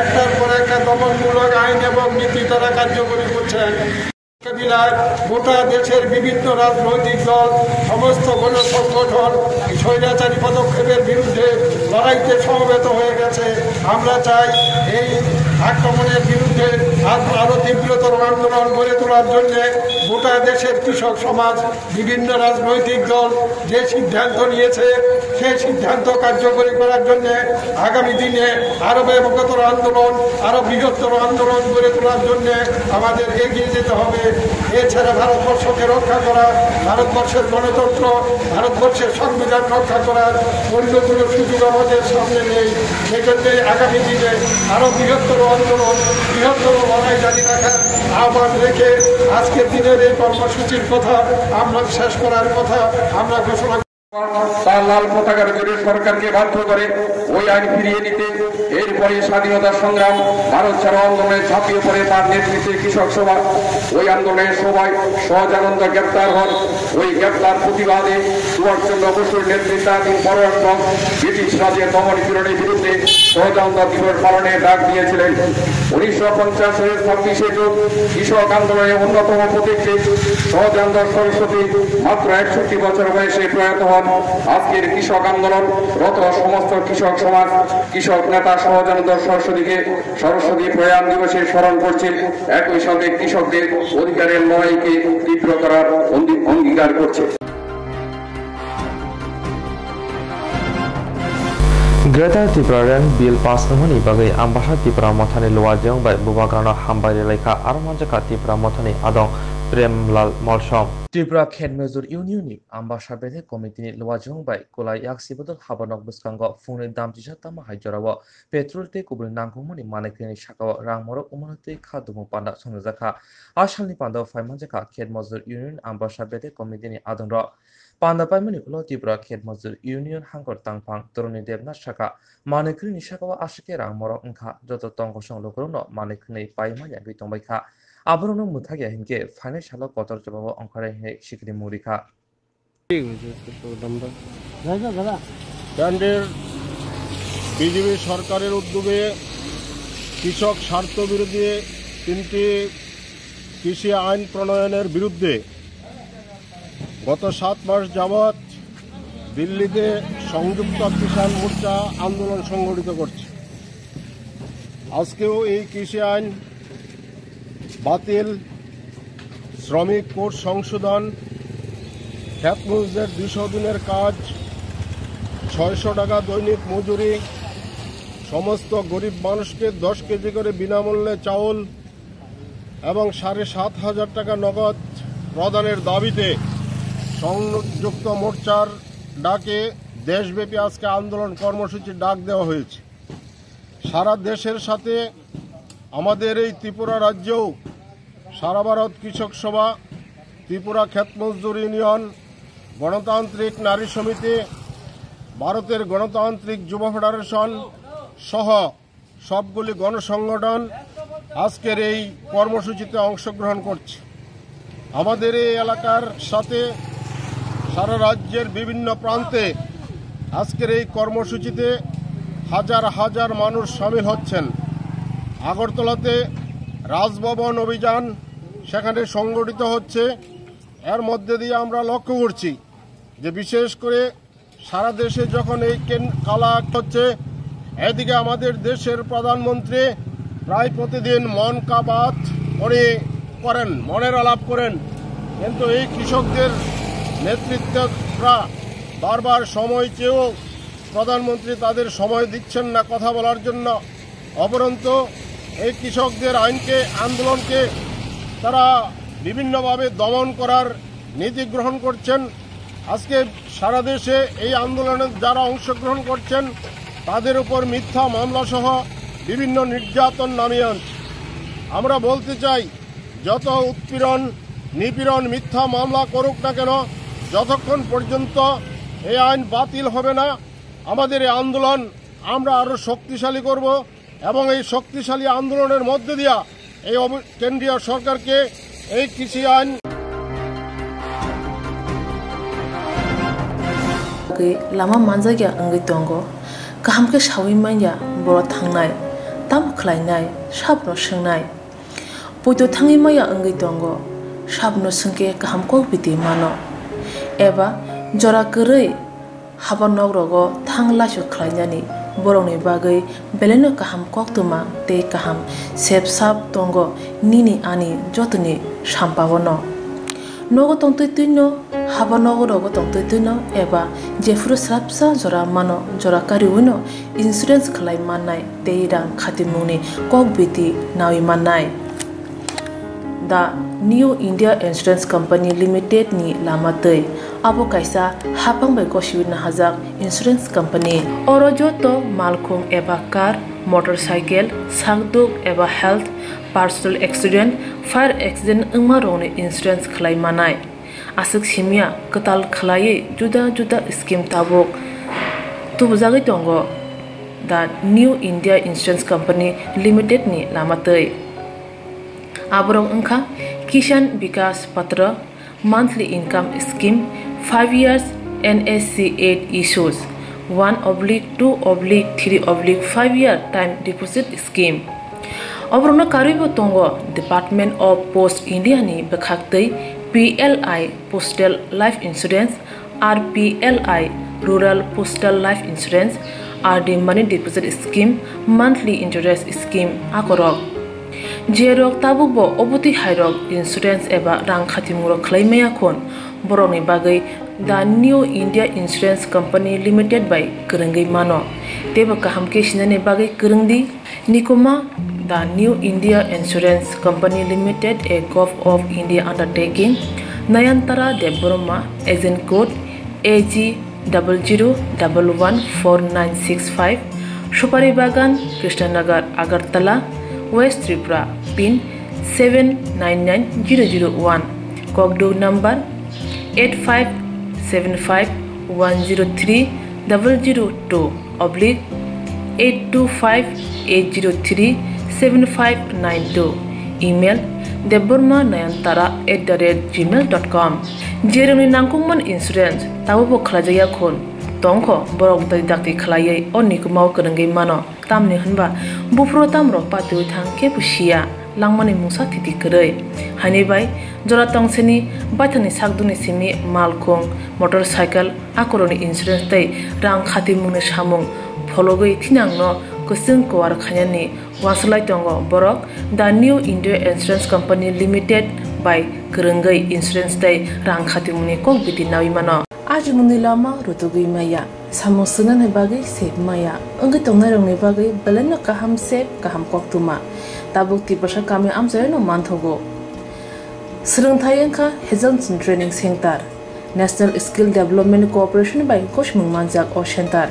একটার পর একটা দমনমূলক আইন এবং নীতি তারা কার্যকরী করছেন। মোকাবিলায় গোটা দেশের বিভিন্ন রাজনৈতিক দল, সমস্ত গণসংগঠন স্বৈরাচারী পদক্ষেপের বিরুদ্ধে লড়াইতে সমবেত হয়ে গেছে। আমরা চাই এই আক্রমণের বিরুদ্ধে আরো, আরো তীব্রতর আন্দোলন গড়ে তোলার জন্য গোটা দেশের কৃষক সমাজ, বিভিন্ন রাজনৈতিক দল যে সিদ্ধান্ত নিয়েছে, সেই সিদ্ধান্ত কার্যকরী করার জন্য আগামী দিনে আরো ব্যাপকতর আন্দোলন, আরো বৃহত্তর আন্দোলন গড়ে তোলার জন্য আমাদের এগিয়ে যেতে হবে। এছাড়া ভারতবর্ষকে রক্ষা করা, ভারতবর্ষের গণতন্ত্র, ভারতবর্ষের সংবিধান রক্ষা করার অন্য কোনো সুযোগ আমাদের সামনে নেই। সেজন্যই আগামী দিনে আরো বৃহত্তর আন্দোলন, বৃহত্তর লড়াই জারি রাখার আহ্বান রেখে আজকের দিনের এই কর্মসূচির কথা আমরা শেষ করার কথা আমরা ঘোষণা তার লাল পতাকার জোরে সরকারকে বাধ্য করে ওই আইন ফিরিয়ে নিতে। এরপরে স্বাধীনতা সংগ্রাম, ভারত ছাড়ো আন্দোলনে ঝাঁপিয়ে পড়ে তার নেতৃত্বে কৃষক সভা। ওই আন্দোলনের সভায় সহজানন্দ গ্রেপ্তার হন। ওই গ্রেপ্তার প্রতিবাদে সুভাষচন্দ্র বসুর নেতৃত্বাধীন পররাষ্ট্র ব্রিটিশ রাজের দমন পীড়নের বিরুদ্ধে সহজানন্দ দিবস পালনের ডাক দিয়েছিলেন। উনিশশো পঞ্চাশ সালের ছাব্বিশে জুন কৃষক আন্দোলনের অন্যতম প্রতীক সহজানন্দ সরস্বতী মাত্র একষট্টি বছর বয়সে প্রয়াত হন। আজকের কৃষক আন্দোলন রত সমস্ত কৃষক সমাজ, কৃষক নেতা সহজানন্দ সরস্বতীকে সরস্বতী প্রয়াণ দিবসে স্মরণ করছে। একই সাথে কৃষকদের অধিকারের লড়াইকে তীব্র করার অঙ্গী-, অঙ্গীকার করছে। Greater Tipraland Bill pass wngmani bagwi Ambasa Tipra Mothani Luajwng bai Bubagrano hambai rwlaikha, aro manjakha Tipra Mothani adong Premlal Molsom. Tripura Khet Mojdur Union ni Ambasa Bedek Committee ni Luajwng bai Kulai Yaksi Bodol Habanok bwskango phungni damchisa tamo hai jorao petrol tei kubuni nangkukmani manwi kwrwini sakao rang morok wngmano twi kha dumu panda songjajakha. A salni pandao phai manjakha Khet Mojdur Union Ambasa Bedek Committee ni adongrok. Panda paimani ulo Tripura Khet Mojdur Union hangkor tangphang Toroni Debnath sakha, manwi kwrwini sakao aswk khe rang morok wngkha, joto tong kosong lukurokno manwi kwrwini paimani yagwi tongbaikha. Aborokno mwthakya hinkhe phainai salo kotor jobabo ongkharwi hinwi sikiri mung rikha. কেন্দ্রের বিজেপি সরকারের উদ্যোগে কৃষক স্বার্থ বিরোধী তিনটি কৃষি আইন প্রণয়নের বিরুদ্ধে গত সাত মাস যাবৎ দিল্লিতে সংযুক্ত কিষাণ মোর্চা আন্দোলন সংগঠিত করছে। আজকেও এই কৃষি আইন বাতিল, শ্রমিক কোড সংশোধন, ক্ষেত মজদুরদের দুইশো দিনের কাজ, ছয়শো টাকা দৈনিক মজুরি, সমস্ত গরিব মানুষকে দশ কেজি করে বিনামূল্যে চাউল এবং সাড়ে সাত হাজার টাকা নগদ প্রদানের দাবিতে সংযুক্ত মোর্চার ডাকে দেশব্যাপী আজকে আন্দোলন কর্মসূচির ডাক দেওয়া হয়েছে। সারা দেশের সাথে আমাদের এই ত্রিপুরা রাজ্যেও সারা ভারত কৃষক সভা, ত্রিপুরা ক্ষেত মজদুর ইউনিয়ন, গণতান্ত্রিক নারী সমিতি, ভারতের গণতান্ত্রিক যুব ফেডারেশন সহ সবগুলি গণসংগঠন আজকের এই কর্মসূচিতে অংশগ্রহণ করছে। আমাদের এই এলাকার সাথে সারা রাজ্যের বিভিন্ন প্রান্তে আজকের এই কর্মসূচিতে হাজার হাজার মানুষ সামিল হচ্ছেন। আগরতলাতে রাজভবন অভিযান সেখানে সংগঠিত হচ্ছে। এর মধ্যে দিয়ে আমরা লক্ষ্য করছি যে বিশেষ করে সারা দেশে যখন এই কেন-, কালা আক্ট হচ্ছে, এদিকে আমাদের দেশের প্রধানমন্ত্রী প্রায় প্রতিদিন মন কা বাত উনি করেন, মনের আলাপ করেন, কিন্তু এই কৃষকদের নেতৃত্বরা বারবার সময় চেয়েও প্রধানমন্ত্রী তাদের সময় দিচ্ছেন না কথা বলার জন্য। অপরন্ত এই কৃষকদের আইনকে, আন্দোলনকে তারা বিভিন্নভাবে দমন করার নীতি গ্রহণ করছেন। আজকে সারা দেশে এই আন্দোলনে যারা অংশগ্রহণ করছেন, তাদের উপর মিথ্যা মামলা সহ বিভিন্ন নির্যাতন নামিয়ে আনছে। আমরা বলতে চাই, যত উৎপীড়ন, নিপীড়ন, মিথ্যা মামলা করুক না কেন, যতক্ষণ পর্যন্ত এই আইন বাতিল হবে না, আমাদের এই আন্দোলন আমরা আরো শক্তিশালী করব এবং এই শক্তিশালী আন্দোলনের মধ্য দিয়া এই অব-, কেন্দ্রীয় সরকারকে এই কৃষি আইন Tei lama manjakya wngwi tongo, kaham khe saui manya borok thangnai, tamo khlainai, sabno swngnai. Poito thangwi maya wngwi tongo, sabno swngkhe kaham kok biti mano. Eba jora kwrwi haba nok rogo thang laisu khlainani borokni bagwi belaino kaham koktwma tei kaham sep sap tongo nini ani jotoni sampaono. Nogo tongtwi twino, haba nogo rogo tongtwi twino eba jephuru swrapsa jora mano, jora kariwino insurance khlai mannai tei rang khatimungni kok biti naui mannai. The New India Insurance Company Limited ni lama twi. Abo kaisa haphang bai gosiwi nahajak insurance company. Oro joto malkhung eba car, motorcycle, sakduk eba health, personal accident, fire accident wngma rokni insurance khlai manai. Aswk simya kwtal khlaiwi juda juda scheme tabuk tubujagwi tongo The New India Insurance Company Limited ni lama twi. Aborok wngkha Kisan Vikas Patra, monthly income scheme, five years N S C eight issues, one oblique two oblique three oblique five year time deposit scheme. Oborokno karwibo tongo Department of Post India ni bwkhaktwi P L I Postal Life Insurance, R P L I Rural Postal Life Insurance, R D Money Deposit Scheme, Monthly Interest Scheme akorok. Jerok tabukbo obotwi hairok insurance eba rang khatimungrok khlai maya khun, borokni bagwi The New India Insurance Company Limited bai kwrwngwi mano. Teibo kaham khe sinani bagwi kwrwng di. Nikuma, The New India Insurance Company Limited, a Govt of India undertaking, Nayantara Debbarma, agent code A G double zero double one four nine six five, Supari Bagan, Krishnanagar, Agartala, West Tripura, pin seven nine nine zero zero one, kokduk number eight five seven five one zero three double zero two oblique eight two five eight zero three seven five nine two, email debbarma nayantara at the rate gmail dot com. Jerokni nangkukmani insurance tabukbo khlaijakya khun tongkho, borok tei dakti khlaiwi o nikumao kwrwngwi mano. Tamni hwnba buphuru tamrok patiwi thang kebo siya, langmani mungsa thiti kwrwi. Haini bai jora tongsini baithangni sakdukni simi malkhung, motorcycle, akorokni insurance tei rang khatimungni samung phologwi thinangno kwchwng kuar khainani uansuk lai tongo borok The New India Insurance Company Limited bai kwrwngwi insurance tei rang khatimungni kok biti naui mano. Ajimungni lama rutugwi maya, samung swngnani bagwi sep maya, wngwi tongnairokni bagwi belaino kaham sep, kaham koktwma. Tabuk Tiprasa kami amchaino manthogo. Swrwngthai wngkha Hazelson Training Center, National Skill Development Corporation bai gosimung manjak o center.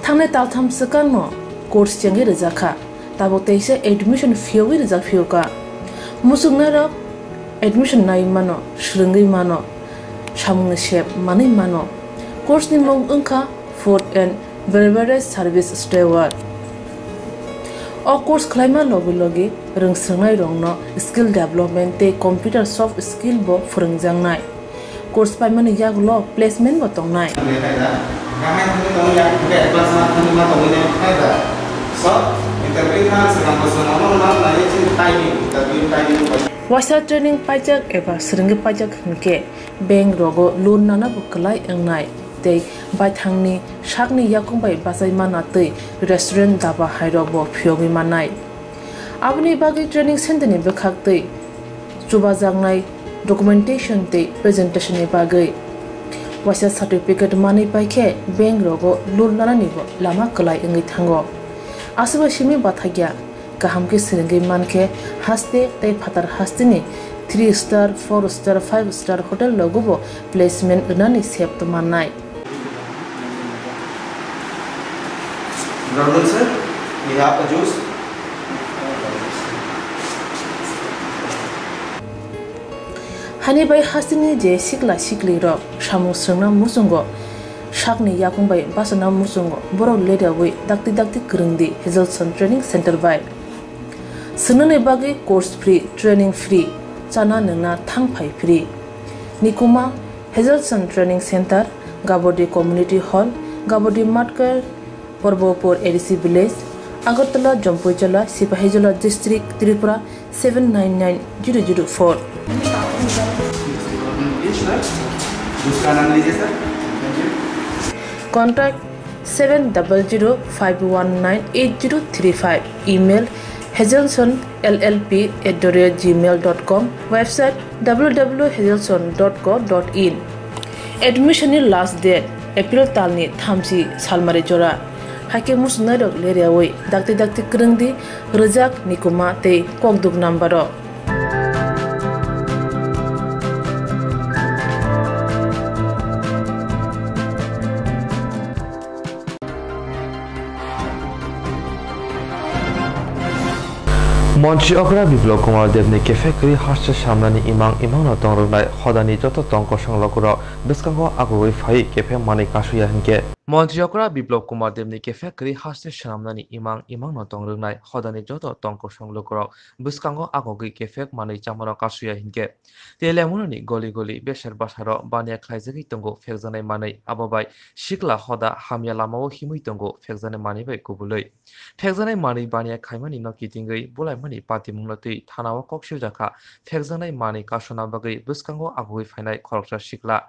Thangnai taltham swkangno course chengwi rwjakha, tabuk teisa admission phiyogwi rwjak phiyokha. Muchungnairok admission nai mano, swrwngwi mano, samungni sep manwi mano. Course ni mung wngkha Food and Beverage Service Steward. O course khlaima logi logi rwngswrwngnairokno skill development tei computer soft skill bo phwrwngjaknai. Course paimani yagulo placement bo tongnai. Waisa training paijak eba swrwngwi paijak hinkhe bank rogo loan nana bo kwlai wngnai tei baithangni sakni yakung bai bachai mana tei restaurant, daba hairok bo phiyogwi mannai. Aboni bagwi training center ni bwkhak tei chubajaknai documentation tei presentation ni bagwi waisa certificate manwi paikhe bank rogo loan nanani bo lama kwlai wngwi thango. Aswkbai simi bathakya. Kaham khe swrwngwi mankhe haste tei phatar hasteni three star, four star, five star hotel rogobo placement rwnani sep tongmannai. Good afternoon, sir. We have a juice. Ani bai hasteni je sikla siklirok samung swrwngna muchungo, sakni yakung bai bachana muchungo, borok leriawi dakti dakti kwrwngdi Hazelson Training Center bai. Swngnani bagwi course free, training free, chana nwngna thang phai free. Nikuma Hazelson Training Center, Gabodi Community Hall, Gabodi Matkar, Porbopur A D C Village, Agartala, Jompuijola, Sipahijola District, Tripura seven nine nine zero zero four. उसका नाम लीजिए sir. Contact seven double zero five one nine eight zero three five. Email hazelson L L P at the rate gmail dot com. Website W W W hazelson dot co dot in. Admission ni last date April talni thamchi salmari jora. Haikhe muchungnairok leriawi dakti dakti kwrwngdi, rwjak, nikuma tei kokduk number o. Montri okra Biplab Kumar Debni kephek kwrwi haste swnamnani imang imangno tong rwnai hodani joto tong kosong lukurok bwskango agugwi phaiwi kephek manwi kasuya hinkhe. Montri okra Biplab Kumar Debni kephek kwrwi haste swnamnani imang imangno tong rwnai hodani joto tong kosong lukurok bwskango agugwi kephek manwi chamano kasuya hinkhe. Tei lemunani goli goli beser basaro baniya khlaijagwi tongo phekjaknai manwi, abo bai sikla hoda hamya lamao himwi tongo phekjaknai manwi bai kubulwi. Phekjaknai manwi baniya khaimani no kitingwi bulaimani patimungno twi thanao kok siljakha phekjaknai manwi kasuna bagwi bwskango agugwi phainai khoroksa sikla.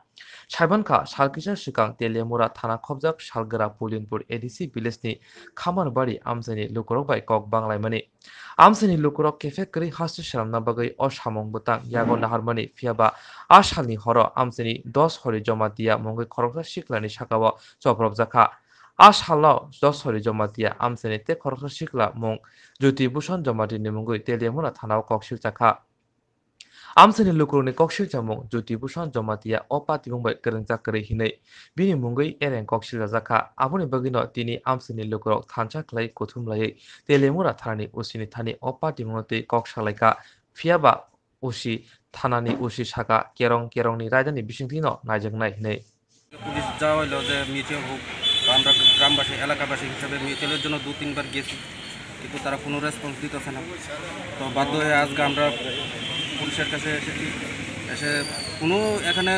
Saimankha, sal kisa swkang Teliamura thana khopjak Salgra Pulinpur A D C village ni Khamarbari amchaini lukurok bai kok banglaimani. Amchaini lukurok kephek kwrwi haste swnamna bagwi o samung bwtang yago naharmani, phiyaba a salni horo amchaini dos hori Jamatia mungwi khoroksa siklani sakao chopropjakha. A salo dos hori Jamatia amchaini tei khoroksa sikla mung Jyoti Bhushan Jamatia ni mungwi Teliamura thanao kok siljakha. Amchaini lukurokni kok silchamung Jyoti Bhushan Jamatia o patimung bai kwrwngjak kwrwi hinwi bini mungwi ereng kok siljajakha. Aboni bagwino tini amchaini lukurok thansa khlai kuthum laiwi Teliamura thanani O C ni thani o patimungno twi kok salaikha. Phiyaba O C, thanani O C sakha, kerong kerongni raidani bisingtwino naijaknai hinwi. Police যা হইলো যে মিউচুয়াল হোক, তো আমরা গ্রামবাসী, এলাকাবাসী হিসাবে মিউচুয়ালের জন্য দু তিনবার গেছি, কিন্তু তারা কোনো রেসপন্স দিতেছে না। তো বাধ্য হয়ে আজকে আমরা পুলিশের কাছে এসেছি। এসে কোনো এখানে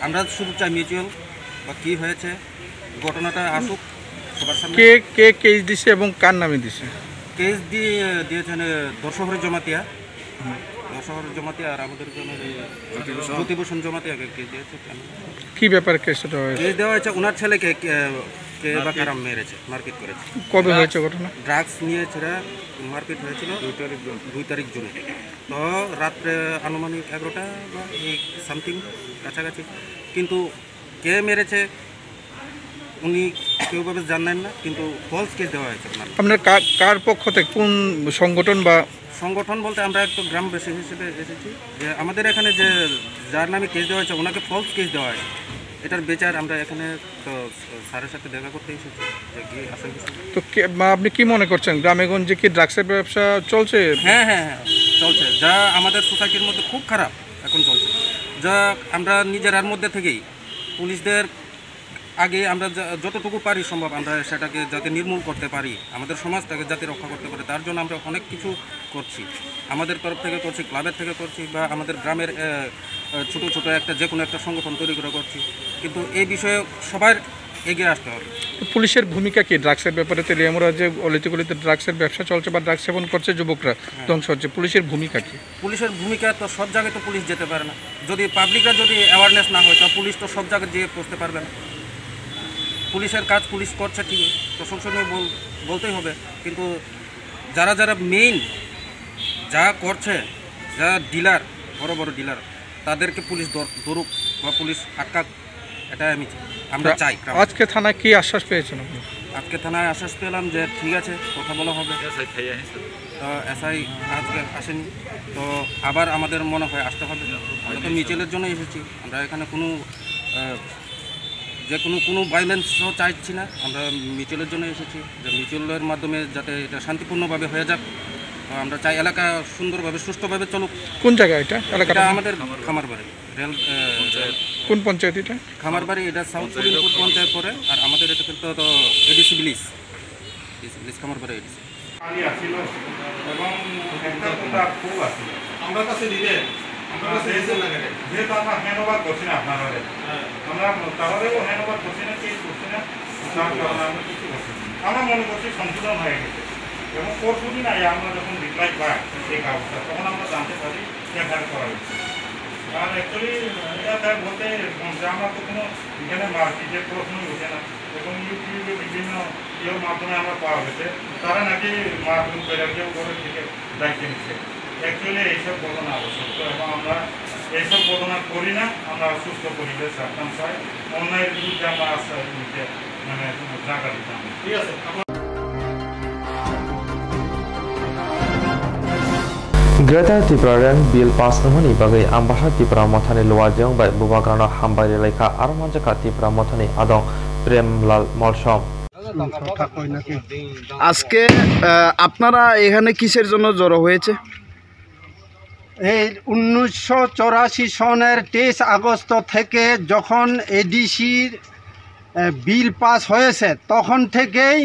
আমরা শুধু চাই মিউচুয়াল বা কী হয়েছে, ঘটনাটা আসুক সবার সামনে। কে, কে কেস দিছে এবং কার নামে দিছে? কেস দিয়ে দিয়েছেন, এ, দর্শহরি জমাতিয়া। দর্শহরি জমাতিয়া আর আমাদের জন্য যে জ্যোতিভূষণ। জ্যোতিভূষণ জমাতিয়াকে কেস দিয়েছে। কি ব্যাপারে কেস দেওয়া হয়েছে? কেস দেওয়া হয়েছে ওনার ছেলেকে, কে, কে বা মারপিট। কারা মেরেছে, মারপিট করেছে। কবে হয়েছে ঘটনা? ড্রাগস নিয়ে ছেড়ে মারপিট হয়েছিল দুই তারিখ জুন। দুই তারিখ জুনে। তো রাত্রে আনুমানিক এগারোটা বা এই সামথিং কাছাকাছি। কিন্তু কে মেরেছে উনি কেউভাবে জানেন না, কিন্তু ফলস কেস দেওয়া হয়েছে ওনার। আপনার কার, কার পক্ষ থেকে, কোন সংগঠন বা? সংগঠন বলতে আমরা একটু গ্রামবাসী হিসেবে এসেছি, যে আমাদের এখানে যে, যার নামে কেস দেওয়া হয়েছে, ওনাকে ফলস কেস দেওয়া হয়েছে। এটার বিচার আমরা এখানে তো স্যারের সাথে দেখা করতে এসেছি, যে কি আসল বিষয়। তো কে, মা, আপনি কি মনে করছেন, গ্রামে গঞ্জে কি ড্রাগসের ব্যবসা চলছে? হ্যাঁ, হ্যাঁ, হ্যাঁ, চলছে। যা আমাদের সোসাইটির মধ্যে খুব খারাপ এখন চলছে, যা আমরা নিজেরার মধ্যে থেকেই পুলিশদের আগে আমরা যা-, যতটুকু পারি সম্ভব আমরা সেটাকে যাতে নির্মূল করতে পারি, আমাদের সমাজটাকে যাতে রক্ষা করতে পারে, তার জন্য আমরা অনেক কিছু করছি। আমাদের তরফ থেকে করছি, ক্লাবের থেকে করছি, বা আমাদের গ্রামের, এ, এ, ছোট ছোট একটা, যে কোনো একটা সংগঠন তৈরি করে করছি। কিন্তু এই বিষয়ে সবার এগিয়ে আসতে হবে। তো পুলিশের ভূমিকা কি ড্রাগসের ব্যাপারে? তেলিয়ামুড়া যে অলিতে গলিতে ড্রাগসের ব্যবসা চলছে বা ড্রাগস সেবন করছে যুবকরা, হ্যাঁ। ধ্বংস হচ্ছে, পুলিশের ভূমিকা কি? পুলিশের ভূমিকা তো সব জায়গায় তো পুলিশ যেতে পারে না। যদি পাবলিকরা যদি অ্যাওয়ারনেস না হয়, তো পুলিশ তো সব জায়গায় যেয়ে পৌঁছতে পারবে না। পুলিশের কাজ পুলিশ করছে ঠিকই, প্রশংসনীয় বল-, বলতেই হবে, কিন্তু যারা যারা মেইন যা করছে, যারা ডিলার, বড় বড় ডিলার, তাদেরকে পুলিশ ধর-, ধরুক বা পুলিশ আটকাক, এটাই আমি চাই, আমরা রা-, চাই। আজকে থানায় কি আশ্বাস পেয়েছেন আপনি? আজকে থানায় আশ্বাস পেলাম যে ঠিক আছে, কথা বলা হবে। তো এসআই আজকে আসেনি, তো আবার আমাদের মনে হয় আসতে হবে। আমরা তো মিছিলের জন্য এসেছি, আমরা এখানে কোনো, আহ, যে কোনো, কোনো ভায়োলেন্সও চাইছি না। আমরা মিছিলের জন্য এসেছি, যে মিছিলের মাধ্যমে যাতে এটা শান্তিপূর্ণভাবে হয়ে যাক। আমরা চাই এলাকা সুন্দরভাবে, সুষ্ঠুভাবে চলুক। কোন জায়গা এটা? এলাকাটা এটা কোন? আমাদের খামারবাড়ি, রেল, এ, রেল কোন পঞ্চায়েত এটা? খামারবাড়ি, এটা সাউথ করিমপুর পঞ্চায়েত পড়ে। আর আমাদের এটা কিন্তু তো এডিসি ভিলেজ, এডিসি ভিলেজ, খামারবাড়ি এডিসি। খালি আছিল এবং একটা কথা খুব আছিল। আমরা কাছে দিলে, আমরা কাছে দিতে লাগে। যেহেতু আমরা হ্যান্ড ওভার করছি না আপনারা, হ্যাঁ। আমরা তারারেও হ্যান্ড ওভার করছি না, চেঞ্জ করছি না, তার কারণে আমরা কিছু করছি না। আমরা মনে করছি সংশোধন হয়ে গেছে এবং পরশু দিন আগে আমরা যখন রিপ্লাই পাই এই কাগজটা, তখন আমরা জানতে পারি এফআইআর করা হয়েছে। আর অ্যাকচুয়ালি এটা স্যার বলতে এরকম যে আমরা তো কোনো এখানে মারপিটের প্রশ্নই উঠে না এবং ইউটিউবে বিভিন্ন ইয়ের মাধ্যমে আমরা পাওয়া গেছে, তারা নাকি মারধর করে কেউ ঘরের দিকে দায়িত্ব নিচ্ছে। অ্যাকচুয়ালি এইসব ঘটনা অসত্য এবং আমরা এইসব ঘটনা করি না। আমরা সুস্থ পরিবেশ রাখতাম চাই, অন্যায়ের বিরুদ্ধে আমরা আস্থা নিতে, মানে, জায়গা দিতাম না। ঠিক আছে, আপনার Greater Tipraland Bill pass wngmani bagwi Ambasa Tipra Mothani Luajwng bai Bubagrano hambai rwlaikha, aro manjakha Tipra Mothani adong Premlal Molsom. আজকে, আহ, আপনারা এখানে কিসের জন্য জড়ো হয়েছে? এই উনিশশো চৌরাশি সনের তেইশ আগস্ট থেকে যখন এডিসির, আহ, বিল পাস হয়েছে, তখন থেকেই,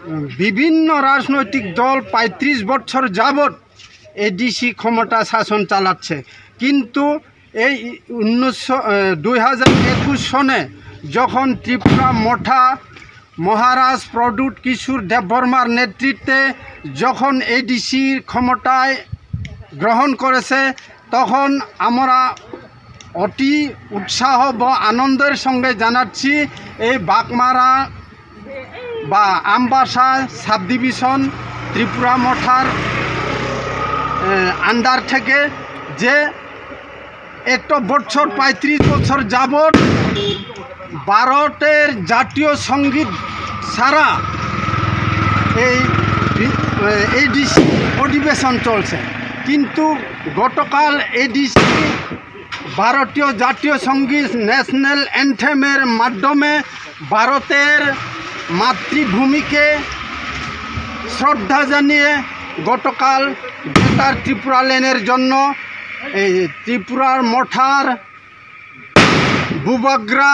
উম, বিভিন্ন রাজনৈতিক দল পঁয়ত্রিশ বছর যাবৎ এডিসি ক্ষমতা শাসন চালাচ্ছে, কিন্তু এই উনিশশো, আহ, দুই হাজার একুশ সনে যখন ত্রিপুরা মঠা মহারাজ প্রদ্যুৎ কিশোর দেববর্মার নেতৃত্বে যখন এডিসির ক্ষমতায় গ্রহণ করেছে, তখন আমরা অতি উৎসাহ বা আনন্দের সঙ্গে জানাচ্ছি এই বাগমারা বা আমবাসা সাবডিভিশন ত্রিপুরা মঠার, এ, আন্ডার থেকে যে এত বছর, পঁয়ত্রিশ বছর যাবৎ ভারতের জাতীয় সঙ্গীত ছাড়া এই বি-, এ, এডিসি অধিবেশন চলছে, কিন্তু গতকাল এডিসি ভারতীয় জাতীয় সঙ্গীত, ন্যাশনাল অ্যানথেমের মাধ্যমে ভারতের মাতৃভূমিকে শ্রদ্ধা জানিয়ে গতকাল গ্রেটার ত্রিপুরাল্যান্ডের জন্য এই ত্রিপুরার মঠার বুবাগ্রা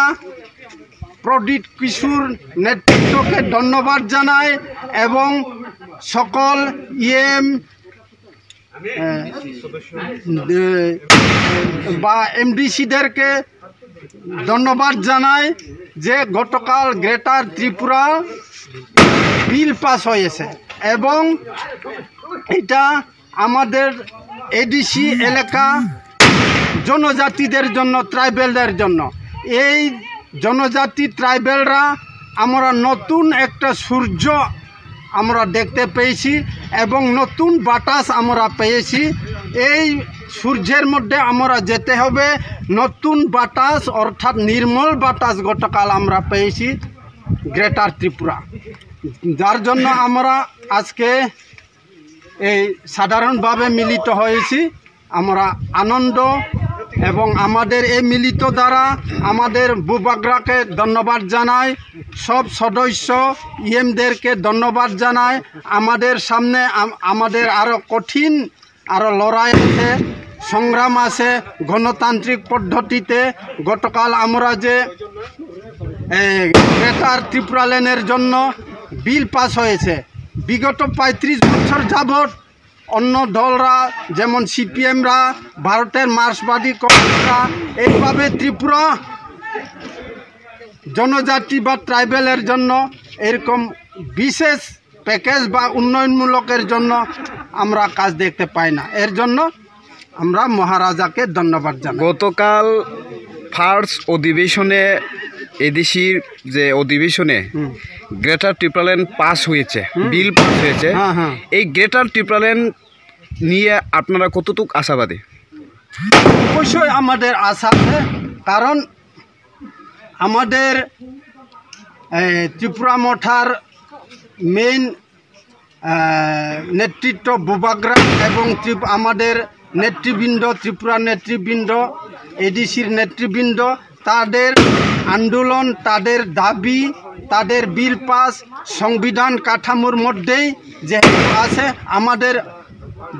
প্রদ্যুৎ কিশোর নেতৃত্বকে ধন্যবাদ জানাই এবং সকল ইএম, আহ, বা এমডিসিদেরকে ধন্যবাদ জানাই যে গতকাল গ্রেটার ত্রিপুরা বিল পাস হয়েছে এবং এটা আমাদের এডিসি এলাকা জনজাতিদের জন্য, ট্রাইবেলদের জন্য। এই জনজাতি ট্রাইবেলরা আমরা নতুন একটা সূর্য আমরা দেখতে পেয়েছি এবং নতুন বাতাস আমরা পেয়েছি। এই সূর্যের মধ্যে আমরা যেতে হবে, নতুন বাতাস অর্থাৎ নির্মল বাতাস গতকাল আমরা পেয়েছি গ্রেটার ত্রিপুরা, যার জন্য আমরা আজকে এই সাধারণভাবে মিলিত হয়েছি। আমরা আনন্দ এবং আমাদের এই মিলিত দ্বারা আমাদের বুবাগ্রাকে ধন্যবাদ জানাই, সব সদস্য ইএমদেরকে ধন্যবাদ জানাই। আমাদের সামনে আম-, আমাদের আরও কঠিন আরও লড়াই আছে, সংগ্রাম আছে গণতান্ত্রিক পদ্ধতিতে। গতকাল আমরা যে, এ, গ্রেটার ত্রিপুরাল্যান্ডের জন্য বিল পাস হয়েছে, বিগত পঁয়ত্রিশ বছর যাবৎ অন্য দলরা, যেমন সিপিএমরা, ভারতের মার্ক্সবাদী কংগ্রেসরা এইভাবে ত্রিপুরা জনজাতি বা ট্রাইবেলের জন্য এরকম বিশেষ প্যাকেজ বা উন্নয়নমূলকের জন্য আমরা কাজ দেখতে পাই না। এর জন্য আমরা মহারাজাকে ধন্যবাদ জানাই। গতকাল ফার্স্ট অধিবেশনে, এডিসির যে অধিবেশনে হুম। গ্রেটার টিপ্রাল্যান্ড পাস হয়েছে, হুম। বিল পাস হয়েছে, হ্যাঁ, হ্যাঁ। এই গ্রেটার টিপ্রাল্যান্ড নিয়ে আপনারা কতটুকু আশাবাদী? অবশ্যই আমাদের আশা আছে, কারণ আমাদের, এ, ত্রিপুরা মঠার মেইন, এ, নেতৃত্ব বুবাগ্রা এবং ত্রিপ-, আমাদের নেতৃবৃন্দ, ত্রিপুরা নেতৃবৃন্দ, এডিসির নেতৃবৃন্দ, তাদের আন্দোলন, তাদের দাবি, তাদের বিল পাস, সংবিধান কাঠামোর মধ্যেই যেহেতু আছে, আমাদের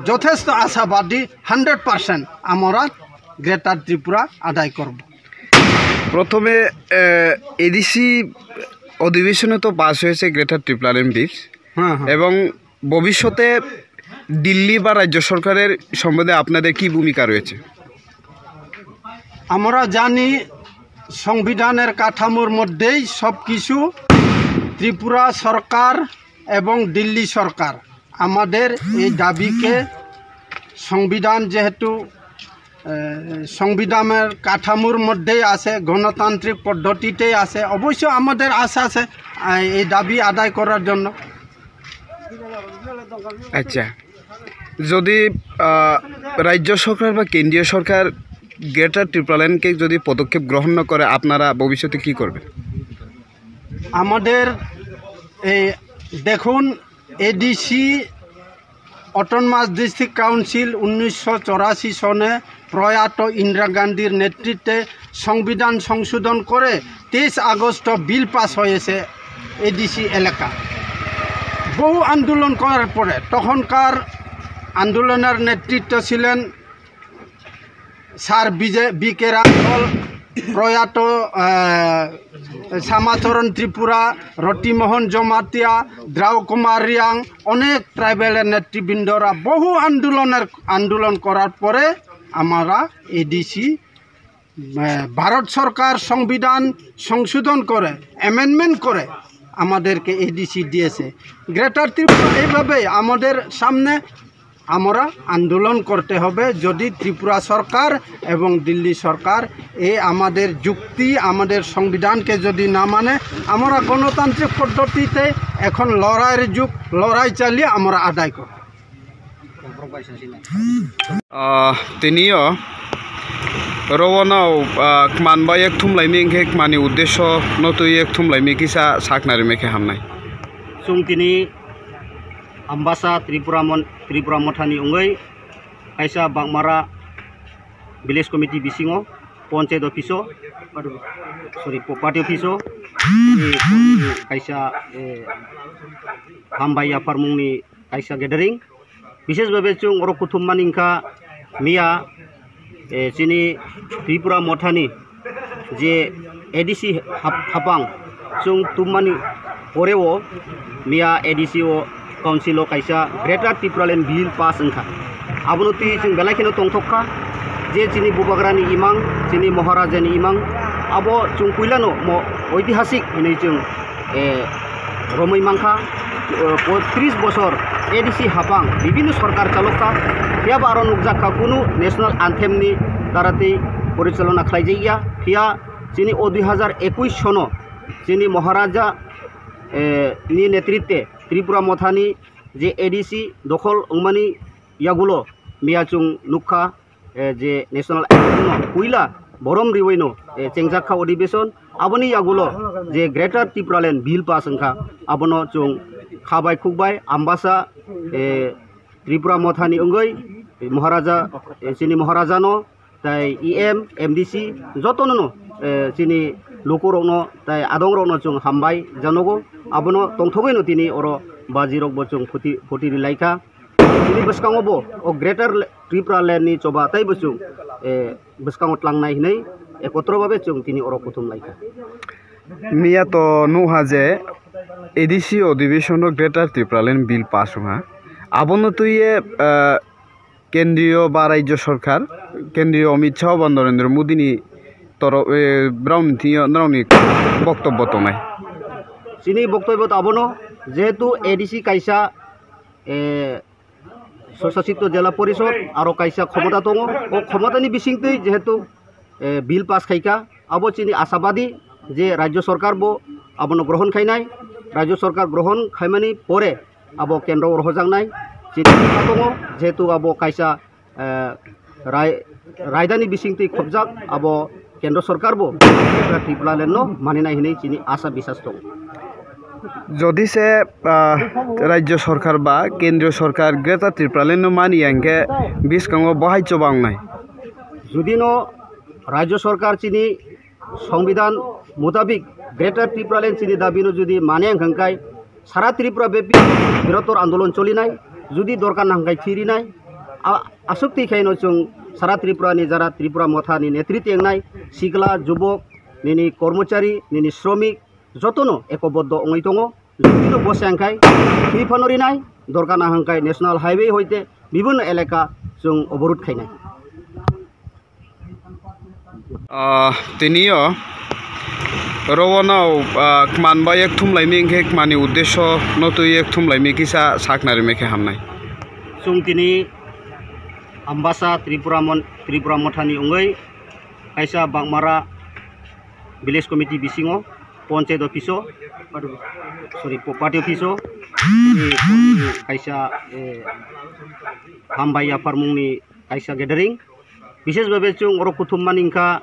যথেষ্ট আশাবাদী, হান্ড্রেড পার্সেন্ট আমরা গ্রেটার ত্রিপুরা আদায় করব। প্রথমে এডিসি অধিবেশনে তো পাস হয়েছে গ্রেটার ত্রিপুরাল্যান্ড বিল, হ্যাঁ, হ্যাঁ। এবং ভবিষ্যতে দিল্লি বা রাজ্য সরকারের সম্বন্ধে আপনাদের কি ভূমিকা রয়েছে? আমরা জানি, সংবিধানের কাঠামোর মধ্যেই সব কিছু। ত্রিপুরা সরকার এবং দিল্লি সরকার আমাদের এই দাবিকে, সংবিধান যেহেতু, এ, সংবিধানের কাঠামোর মধ্যেই আছে, গণতান্ত্রিক পদ্ধতিতেই আছে, অবশ্য আমাদের আশা আছে, আ, এই দাবি আদায় করার জন্য। আচ্ছা, যদি আহ, রাজ্য সরকার বা কেন্দ্রীয় সরকার গ্রেটার ত্রিপুরাল্যান্ডকে যদি পদক্ষেপ গ্রহণ না করে, আপনারা ভবিষ্যতে কি করবেন? আমাদের এই, দেখুন, এডিসি, অটোনমাস ডিস্ট্রিক্ট কাউন্সিল, উনিশশো চৌরাশি সনে প্রয়াত ইন্দিরা গান্ধীর নেতৃত্বে সংবিধান সংশোধন করে তেইশ আগস্ট বিল পাস হয়েছে এডিসি এলাকা। বহু আন্দোলন করার পরে, তখনকার আন্দোলনের নেতৃত্ব ছিলেন স্যার বিজে-, বি কে রাঘবল, প্রয়াত, আহ, শ্যামাচরণ ত্রিপুরা, রতিমোহন জমাতিয়া, দ্রাউ কুমার রিয়াং, অনেক ট্রাইবেলের নেতৃবৃন্দরা বহু আন্দোলনের, আন্দোলন করার পরে আমরা এডিসি, আহ, ভারত সরকার সংবিধান সংশোধন করে, অ্যামেন্ডমেন্ট করে আমাদেরকে এডিসি দিয়েছে। গ্রেটার ত্রিপুরা এইভাবে আমাদের সামনে আমরা আন্দোলন করতে হবে। যদি ত্রিপুরা সরকার এবং দিল্লি সরকার এই আমাদের যুক্তি, আমাদের সংবিধানকে যদি না মানে, আমরা গণতান্ত্রিক পদ্ধতিতে এখন লড়াইয়ের যুগ, লড়াই চালিয়ে আমরা আদায় করব। Ah, tini o oro no, ah, kman bai ek thum lai mi hwnkhe kmani uddesho no twi ek thum lai mi kisa sakna rimai khe hamnai. Chwng tini Ambasa Tripura mon-, Tripura Mothani wngwi kaisa Bagmara Village Committee bisingo Panchayat Office o, sorry, po-, Party Office o, eh, kaisa, eh, hambai yapharmungni kaisa gathering. Bishesh bhabe chwng oro kuthum mani wngkha miya, eh, chini Tripura Mothani je A D C hap-, hapang chwng tummani poreo miya A D C o council o kaisa Greater Tipraland Bill pass wngkha. Abono twi chwng belai kheno tongthok kha je chini bubagrani imang, chini Maharajani imang, abo chwng puilano mo oitihasik hinwi chwng eh, romwi mankha, eh, po-, tris bosor A D C hapang bibinno sorkar chalokkha, phiyaba aro nukjakha kunu national anthem ni daratwi porichalona khlaijakya, phiya chini o dui hazar ekush sono chini Maharaja, eh, ni netritwe Tripura Mothani je A D C dokhol wngmani yagulo miya chwng nukha, eh, je national anthem no puila borom riwino, eh, chengjak kha odibeshon, aboni yagulo je Greater Tipraland Bill pass wngkha, abono chwng khabai khukbai Ambasa, eh, Tripura Mothani wngwi Maharaja, eh, chini Maharajano, tai E M, M D C, jotono no, eh, chini lukurokno tai adongrokno chwng hambai janogo, abono tongthogwino tini oro bajirokbo chwng phuti, phuti rilaikha. Chini bwskango bo o Greater Le-, Tripura Land ni choba tei bwswng, eh, bwskango tlangnai hinwi ekotro babe chwng tini oro kuthum laikha. Miya to nukha je A D C odibeshon o Greater Tripura Land Bill pass wngkha. Abono twiye, eh, kendriyo ba rajyo sorkar, kendriyo Amit Shah ba Narendra Modi ni toro-, eh, browni thwiyo norokni boktobbo tongnai. Chini boktobbo to abono, jehetu A D C kaisa, eh, Swsasito Jela Porishod aro kaisa khomota tongo. O khomotani bisingtwi jehetu, eh, bill pass khaikha, abo chini ashabadi je rajyo sorkar bo abono grohon khainai. Rajyo sorkar grohon khaimani pore abo kendro o rohojaknai chini asha tongo, jehetu abo kaisa, eh, rai-, raidani bisingtwi khopjak, abo kendro sorkar bo Tripura land no maninai hinwi chini asha bisas tongo. Jodi se, ah, Rajya Sarkar ba Kendriya Sarkar Greater Tipraland no mani ya hwnkhe bwskango bohai choba wngnai? Jodi no Rajya Sarkar chini Songbidan mutabik Greater Tipraland chini dabi no jodi mani ya hwnkhe sara Tripura bepi birottor andolon cholinai, jodi dorkar na hwnkhe thirinai, a-, aswk twi khaino chwng sara Tripura ni jara Tripura Motha ni netritw wngnai sikla, jubok, nini kormochari, nini sromik, jotono ekoboddo wngwi tongo. Jodi no bwsa hwnkhe thwi phano rinai, dorkar na hwnkhe National Highway hoite bibhinno elaka chwng oborud khainai. Ah, tini o rowono, ah, kman ba ek thumlaimi hwnkhe kmani uddesho no twi ek thumlaimi kisa sakna rimai khe hamnai. Chwng tini Ambasa Tripura mon-, Tripura Mothani wngwi kaisa Bagmara Village Committee bisingo Panchayat office o, sorry, po-, party office o, eh, kaisa, eh, hambai yapharmungni kaisa gathering. Bishesh bhabe chwng oro kuthum mani wngkha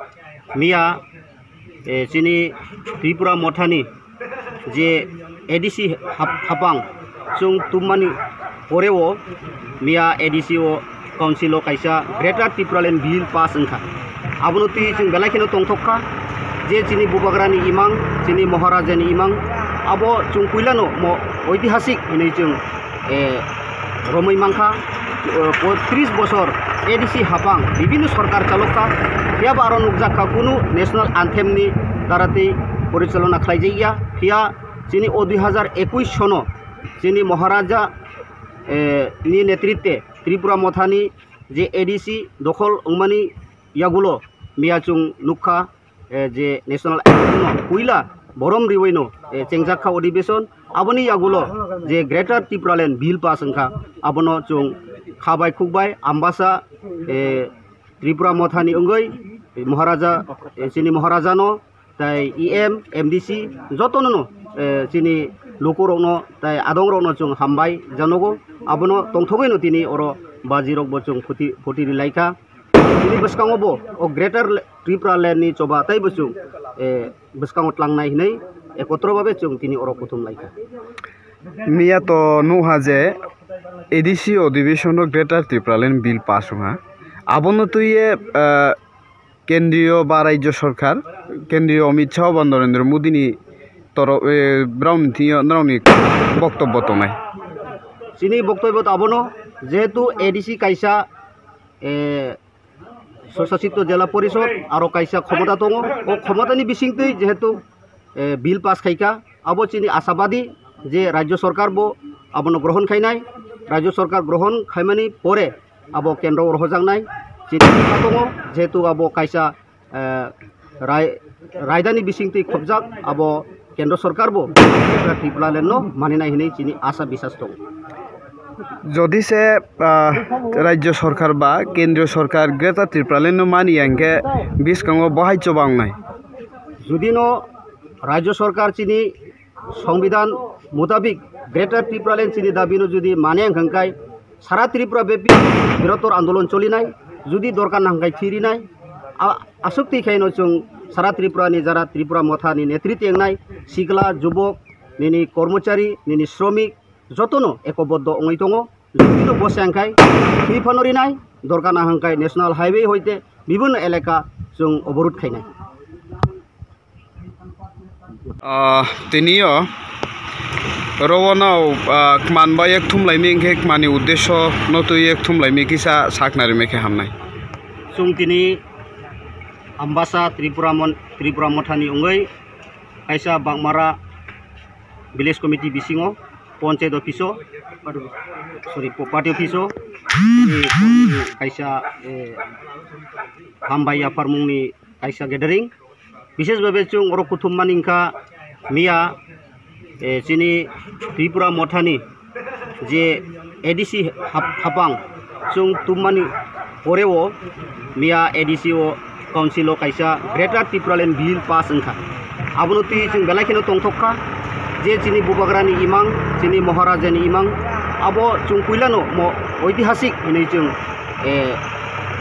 miya, eh, chini Tripura Mothani je A D C hap-, hapang chwng tummani poreo miya A D C o council o kaisa Greater Tipraland Bill pass wngkha. Abono twi chwng belai kheno tongthok kha je chini bubagrani imang, chini Maharajani imang, abo chwng puilano mo oitihasik hinwi chwng, eh, romwi mankha. Eh, po-, tris bosor A D C hapang bibhinno sorkar chalokkha, phiyaba aro nukjakha kunu national anthem ni daratwi porichalona khlaijakya, phiya chini o dui hajar ekush sono chini Maharaja, eh, ni netritwe Tripura Mothani je A D C dokhol wngmani yagulo miya chwng nukha, eh, je national anthem no puila borom riwino, eh, chengjak kha odibeshon. Aboni yagulo je Greater Tipraland Bill pass wngkha, abono chwng khabai khukbai Ambasa, eh, Tripura Mothani wngwi Maharaja, eh, chini Maharajano tai E M, M D C jotono no, eh, chini lukurokno tai adongrokno chwng hambai janogo. Abono tongthogwino tini oro bajirokbo chwng phuti, phuti rilaikha. Tini bwskango bo o Greater Tipraland ni choba tei bo chwng, eh, bwskango tlangnai hinwi ekotro babe chwng tini oro kuthum laikha. Miya to nukha je A D C odibeshon o Greater Tipraland Bill pass wngha. Abono twiye, eh, Kendriyo ba Rajya Sarkar, Kendriyo Amit Shah ba Narendra Modi ni toro-, eh, brao ni thwiyo norokni boktobbo tongnai. Chini boktobbo to abono, jehetu A D C kaisa, eh, Swsasito Jela Porishod aro kaisa khomota tongo. O khomotani bisingtwi jehetu, eh, bill pass khaikha, abo chini ashabadi je Rajya Sarkar bo abono grohon khainai. Rajya Sarkar grohon khaimani pore abo kendro o rohojaknai chini tongo, jehetu abo kaisa, eh, rai-, raidani bisingtwi khopjak abo Kendra Sorkar bo Tipraland no maninai hinwi chini asa bisas tongo. Jodi se, ah, Rajya Sorkar ba Kendriya Sorkar Greater Tipraland no mani ya hwnkhe bwskango bohai choba wngnai? Jodi no Rajya Sorkar chini Songbidan mutabik Greater Tipraland chini dabi no jodi mane wngkha hwnkhe sara Tripura bepi birottor andolon cholinai, jodi dorkar na hwnkhe thirinai, a-, aswk twi khaino chwng sara Tripura ni jara Tripura Motha ni netritw wngnai sikla, jubok, nini kormochari, nini sromik jotono ekoboddo wngwi tongo. Jodi no bwsa hwnkhe thwi phano rinai, dorkar na hwnkhe National Highway hoite bibhinno elaka chwng oborud khainai. Ah, tini o rowono, ah, kman ba ek thumlaimi hwnkhe kmani uddesho no twi ek thumlaimi kisa sakna rimai khe hamnai. Chwng tini Ambasa Tripura mon-, Tripura Mothani wngwi kaisa Bagmara Village Committee bisingo Panchayat office o, sorry, po-, party office o, eh, kaisa, eh, hambai yapharmungni kaisa gathering. Bishesh bhabe chwng oro kuthum mani wngkha miya, eh, chini Tripura Mothani je A D C hap-, hapang chwng tummani poreo miya A D C o council o kaisa Greater Tipraland Bill pass wngkha. Abono twi chwng belai kheno tongthok kha je chini bubagrani imang, chini Maharajani imang, abo chwng puilano mo oitihasik hinwi chwng eh,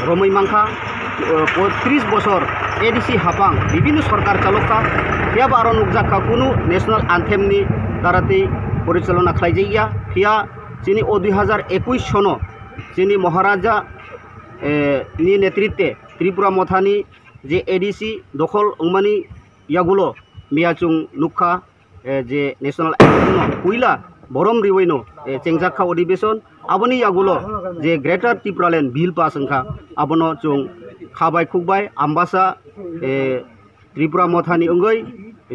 romwi mankha. Eh, po-, tris bosor A D C hapang bibhinno sorkar chalokha, phiyaba aro nukjakha kunu national anthem ni Daratwi porichalona khlaijakya, phiya chini o dui hazar ekush sono chini Maharaja, eh, ni netritwe Tripura Mothani je A D C dokhol wngmani yagulo miya chwng nukha, eh, je National Assembly no puila borom riwino, eh, chengjak kha odibeshon, aboni yagulo je Greater Tipraland Bill pass wngkha, abono chwng khabai khukbai Ambasa, eh, Tripura Mothani wngwi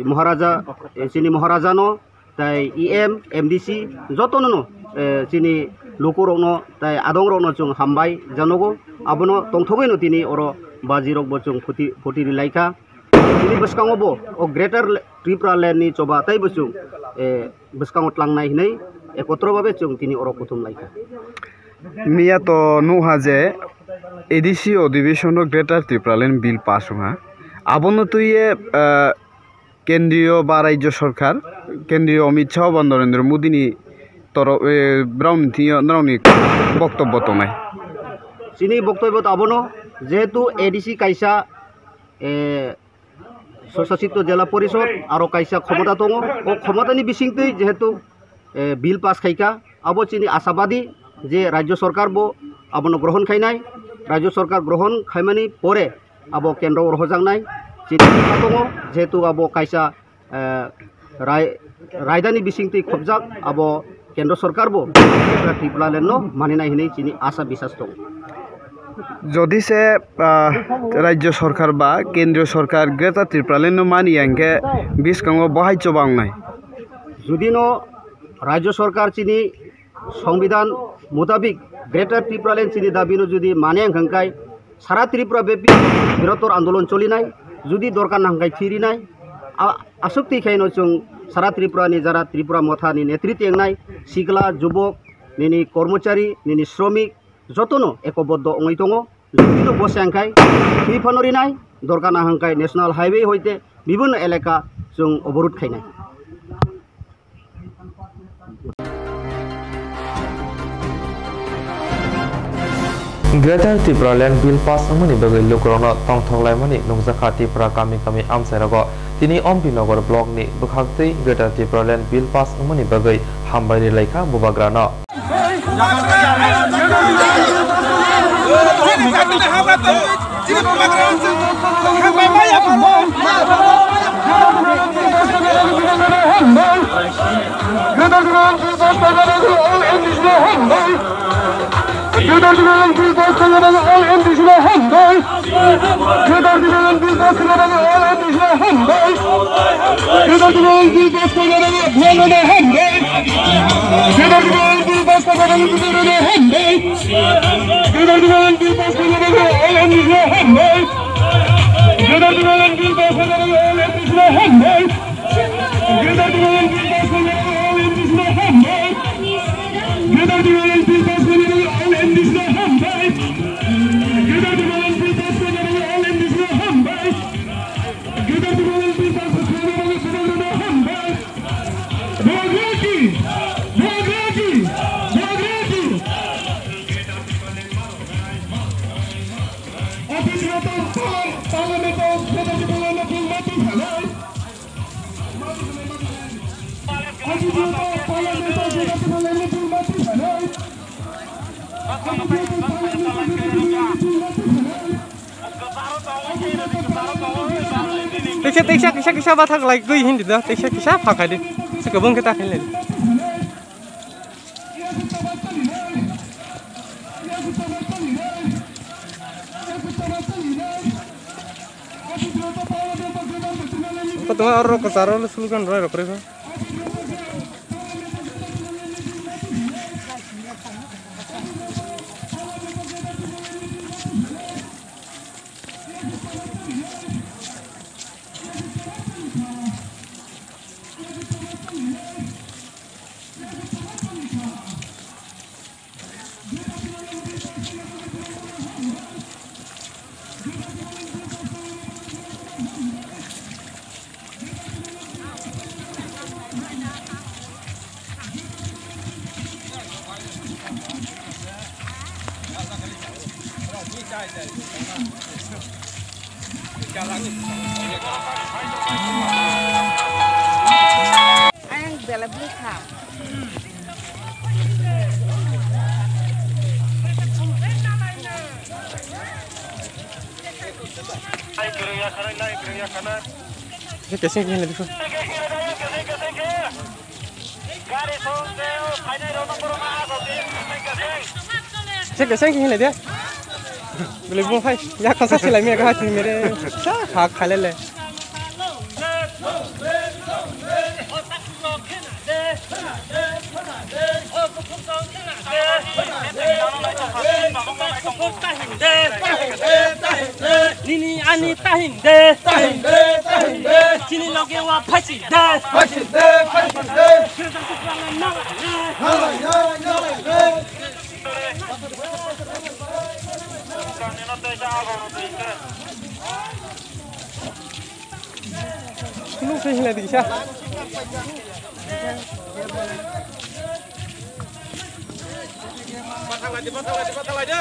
Maharaja, eh, chini Maharaja no tai E M, M D C jotono no, eh, chini lukurokno tai adongrokno chwng hambai janogo, abono tongthogwino tini oro bajirokbo chwng phuti, phuti rilaikha. Tini bwskango bo o Greater Le-, Tripura Land ni choba tei bwswng, eh, bwskango tlangnai hinwi ekotro babe chwng tini oro kuthum laikha. Miya to nukha je A D C odibeshon o Greater Tripura Land Bill pass wngha. Abono twiye, eh, kendriyo ba rajyo sorkar, kendriyo Amit Shah ba Narendra Modi ni toro-, eh, brao ni thwiyo norokni boktobbo tongnai. Chini boktobbo to abono, jehetu A D C kaisa, eh, Swsasito Jela Porishod aro kaisa khomota tongo. O khomotani bisingtwi jehetu, eh, bill pass khaikha, abo chini ashabadi je rajyo sorkar bo abono grohon khainai, rajyo sorkar grohon khaimani pore abo kendro rohojaknai chini tongo, jehetu abo kaisa, eh, rai-, raidani bisingtwi khopjak abo kendro sorkar bo Tripura Land no maninai hinwi chini asa bisas tongo. Jodi se, ah, rajyo sorkar ba kendriyo sorkar Greater Tripura Land no mani ya hwnkhe bwskango bohai choba wngnai? Jodi no rajyo sorkar chini Songbidan mutabik Greater Tripura Land chini dabi no jodi mane wngkha hwnkhe sara Tripura bepi birottor andolon cholinai, jodi dorkar nangkha hwnkhe thirinai, a-, aswk twi khaino chwng sara Tripura ni jara Tripura Motha ni netritwi wngnai sikla, jubok, nini kormochari, nini sromik, jotono ekoboddo wngwi tongo. Jodi no bose wngkhai thwi phano rinai, dorkar na hwnkhe National Highway hoite bibhinno elaka chwng oborud khainai. Greater Tipraland Bill pass wngmani bagwi lukurokno tongthok laimani nukjakha Tripura kami kami amchairogo. Tini Ompi Nagar block ni bwkhaktwi Greater Tipraland Bill pass wngmani bagwi hambai rilaikha Bubagrano. Teksa, teksa, kisa, kisa bathak lai gwi hindi da, teksa, kisa phakhai di. Sekabung kita khailai. Kotomo aro kwcharo slogan rwna rw kwrwi kha. Keseng keseng lagi. Sing ke sing ke hile dia. Beli bung hai. Ya kan sa silai mi ka hati mere. Sa ha khale le. Nini ani tahim de. Tahim de, tahim de. Chini loge wa phachi de. Phachi de, phachi de. Nalai, nalai, nalai. Sulu se hila dikisa. Pathalai di, pathalai di, pathalai di.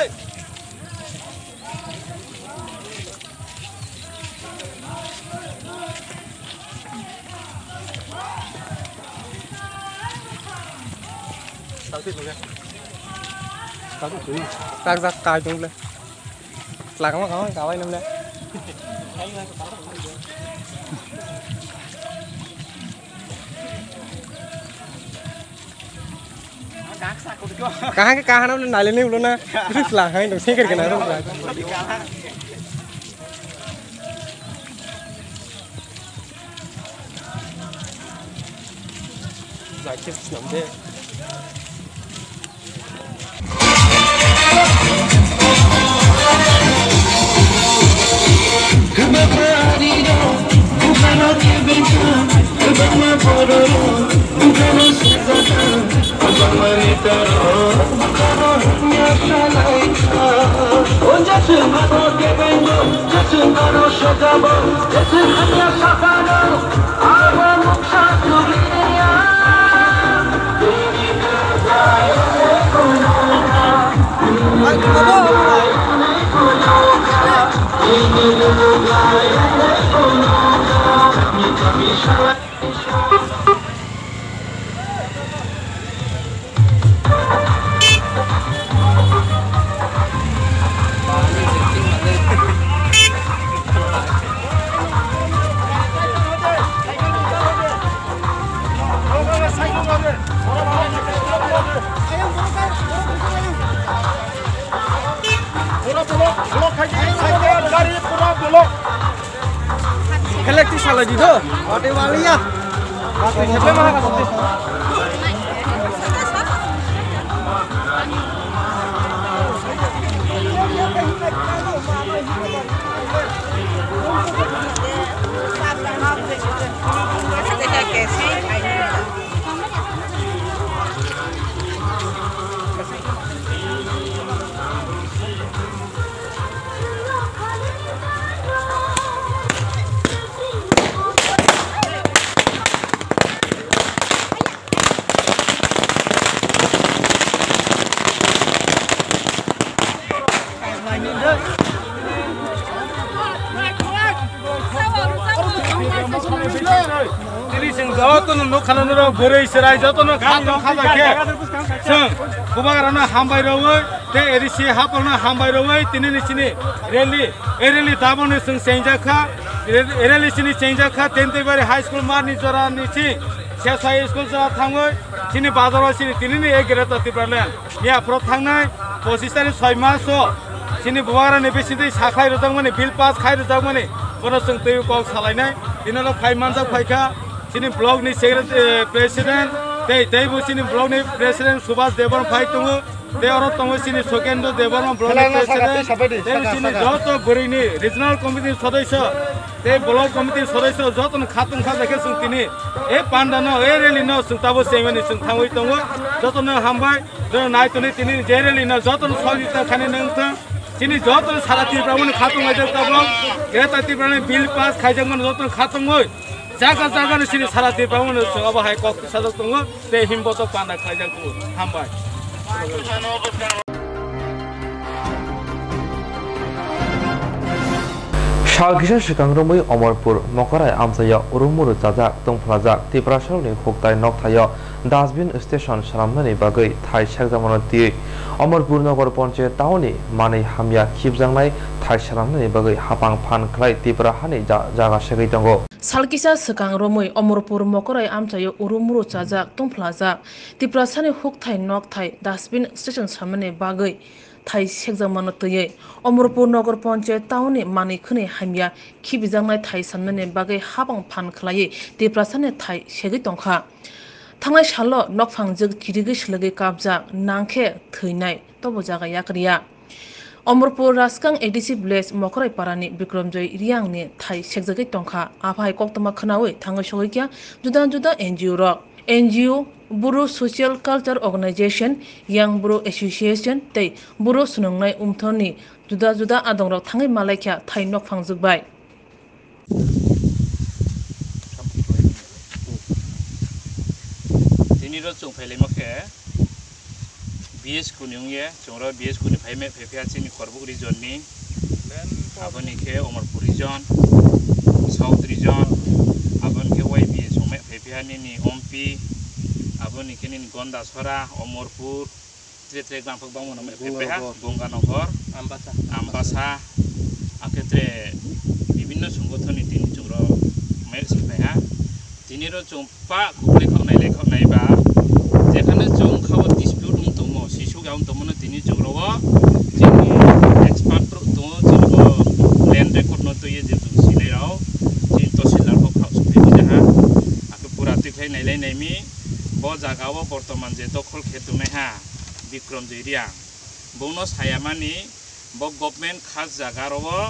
Tak tak kai dong le. Tlak ma kawai kawai nam le. Kahang ke kahang nam le nai le ni ulo na. Tlak hai dong sengker ke na dong. Electric salai di do. Ate waliya. Ate heble mana ka sate. Tini chwng jotono nukha nw nw rw bwrwi chwrai jotono khatong khaja khe chwng bubagrano hambai rwwi tei A D C hapharno hambai rwwi tini ni chini rally, ei rally tabukni chwng chengjak kha, rally chini chengjak kha Tentibari High School mani jora ni chini Sesai School jora thangwi chini bazaro chini tini ni ei Greater Tipraland ni aphuru thangnai pochisani soi maso chini bubagrani bisingtwi sakhlai rwjakmani, bill pass khai rwjakmani, bono chwng twiwi kok salainai. Tini oro phai manjak phaikha chini block ni secretary, eh, president, tei, teibo chini block ni president Subhas Debbarma phai tongo, tei oro tongo chini Sokendra Debbarma block ni president, tei chini joto bwrwi ni regional committee ni sodosyo, tei block committee ni sodosyo jotono khatong khaja khe chwng tini e panda no, e rally no chwng tabuk chengmani chwng thangwi tongo. Jotono hambai. Jono nai toni tini je rally no joto no sogita khani nang thang. Chini joto no sara Tripura mani khatung ai jok tablo. Greater Tripura ni bill pass khaijak mani joto no khatung oi. Jaga jaga no chini sara Tripura mani so abo hai kok sajak tongo. Tei himbo to panda khaijak tongo. Hambai. Sal kisa swkang romwi Omorpur Mokorai amchaio urumuru chajak tongphlajak Tiprasarokni hukthai nokthaio dustbin station swnamnani bagwi thai sekjakmano twiwi Omorpur Nogor Ponchayat tauni manwi hamya khibjaknai thai swnamnani bagwi hapang phan khlai Tipra hani ja-, jaga segwi tongo. Sal kisa swkang romwi Omorpur Mokorai amchaio urumuru chajak tongphlajak Tiprasani hukthai nokthai dustbin station swnamnani bagwi thai sekjakmano twiwi Omorpur Nogor Ponchayat tauni manwi khwnwi hamya khibijaknai thai swnamnani bagwi hapang phan khlaiwi Tiprasani thai segwi tongkha. Thangnai salo nokphangjwk chirigwi swlwgwi kapjak, nangkhe thwinai, tobo jaga yak rwya. Omorpur Raskang A D C village Mokorai parani Bikramjoy Reangni thai sekjagwi tongkha. Aphai koktwma khwnawi thangwi sogwi kha juda juda N G O rok. N G O, Bru Social Culture Organization, Young Bru Association tei Bru swnungnai umthorni juda juda adongrok thangwi malaikha thai nokphangjwk bai. Tini ro chwng phailaima khe B S kuni wngya, chwng ro B S kuni phai me phai phiya chini Korbuk region ni, aboni khe Omorpur region, South region, aboni khe Y B A chwng me phai phiya nini Ompi, aboni khe nini Gondasora, Omorpur, tre tre gangphak bangmano me phai phiya, Gonganagar. Gonganagar, Ambasa. Ambasa, akhe tre bibinno songothon ni tini chwng ro me si phai ha. Tini ro chwng pa kuplai khok nai lai khok nai ba, jekhane chwng kha o dispute wng tongmo, sisuk ya wng tongmo no tini chwng ro o chini expert rok tongo, chini bo land record no twi ye je chwng sinai rao, chini tosillar bo khorok suk phai jaha, akhe pura twi khlai nai lai nai mi, bo jaga o bortoman je dokhol khe tongnai ha Bikramjoy Reang, bongno saya mani, bo government khas jaga ro o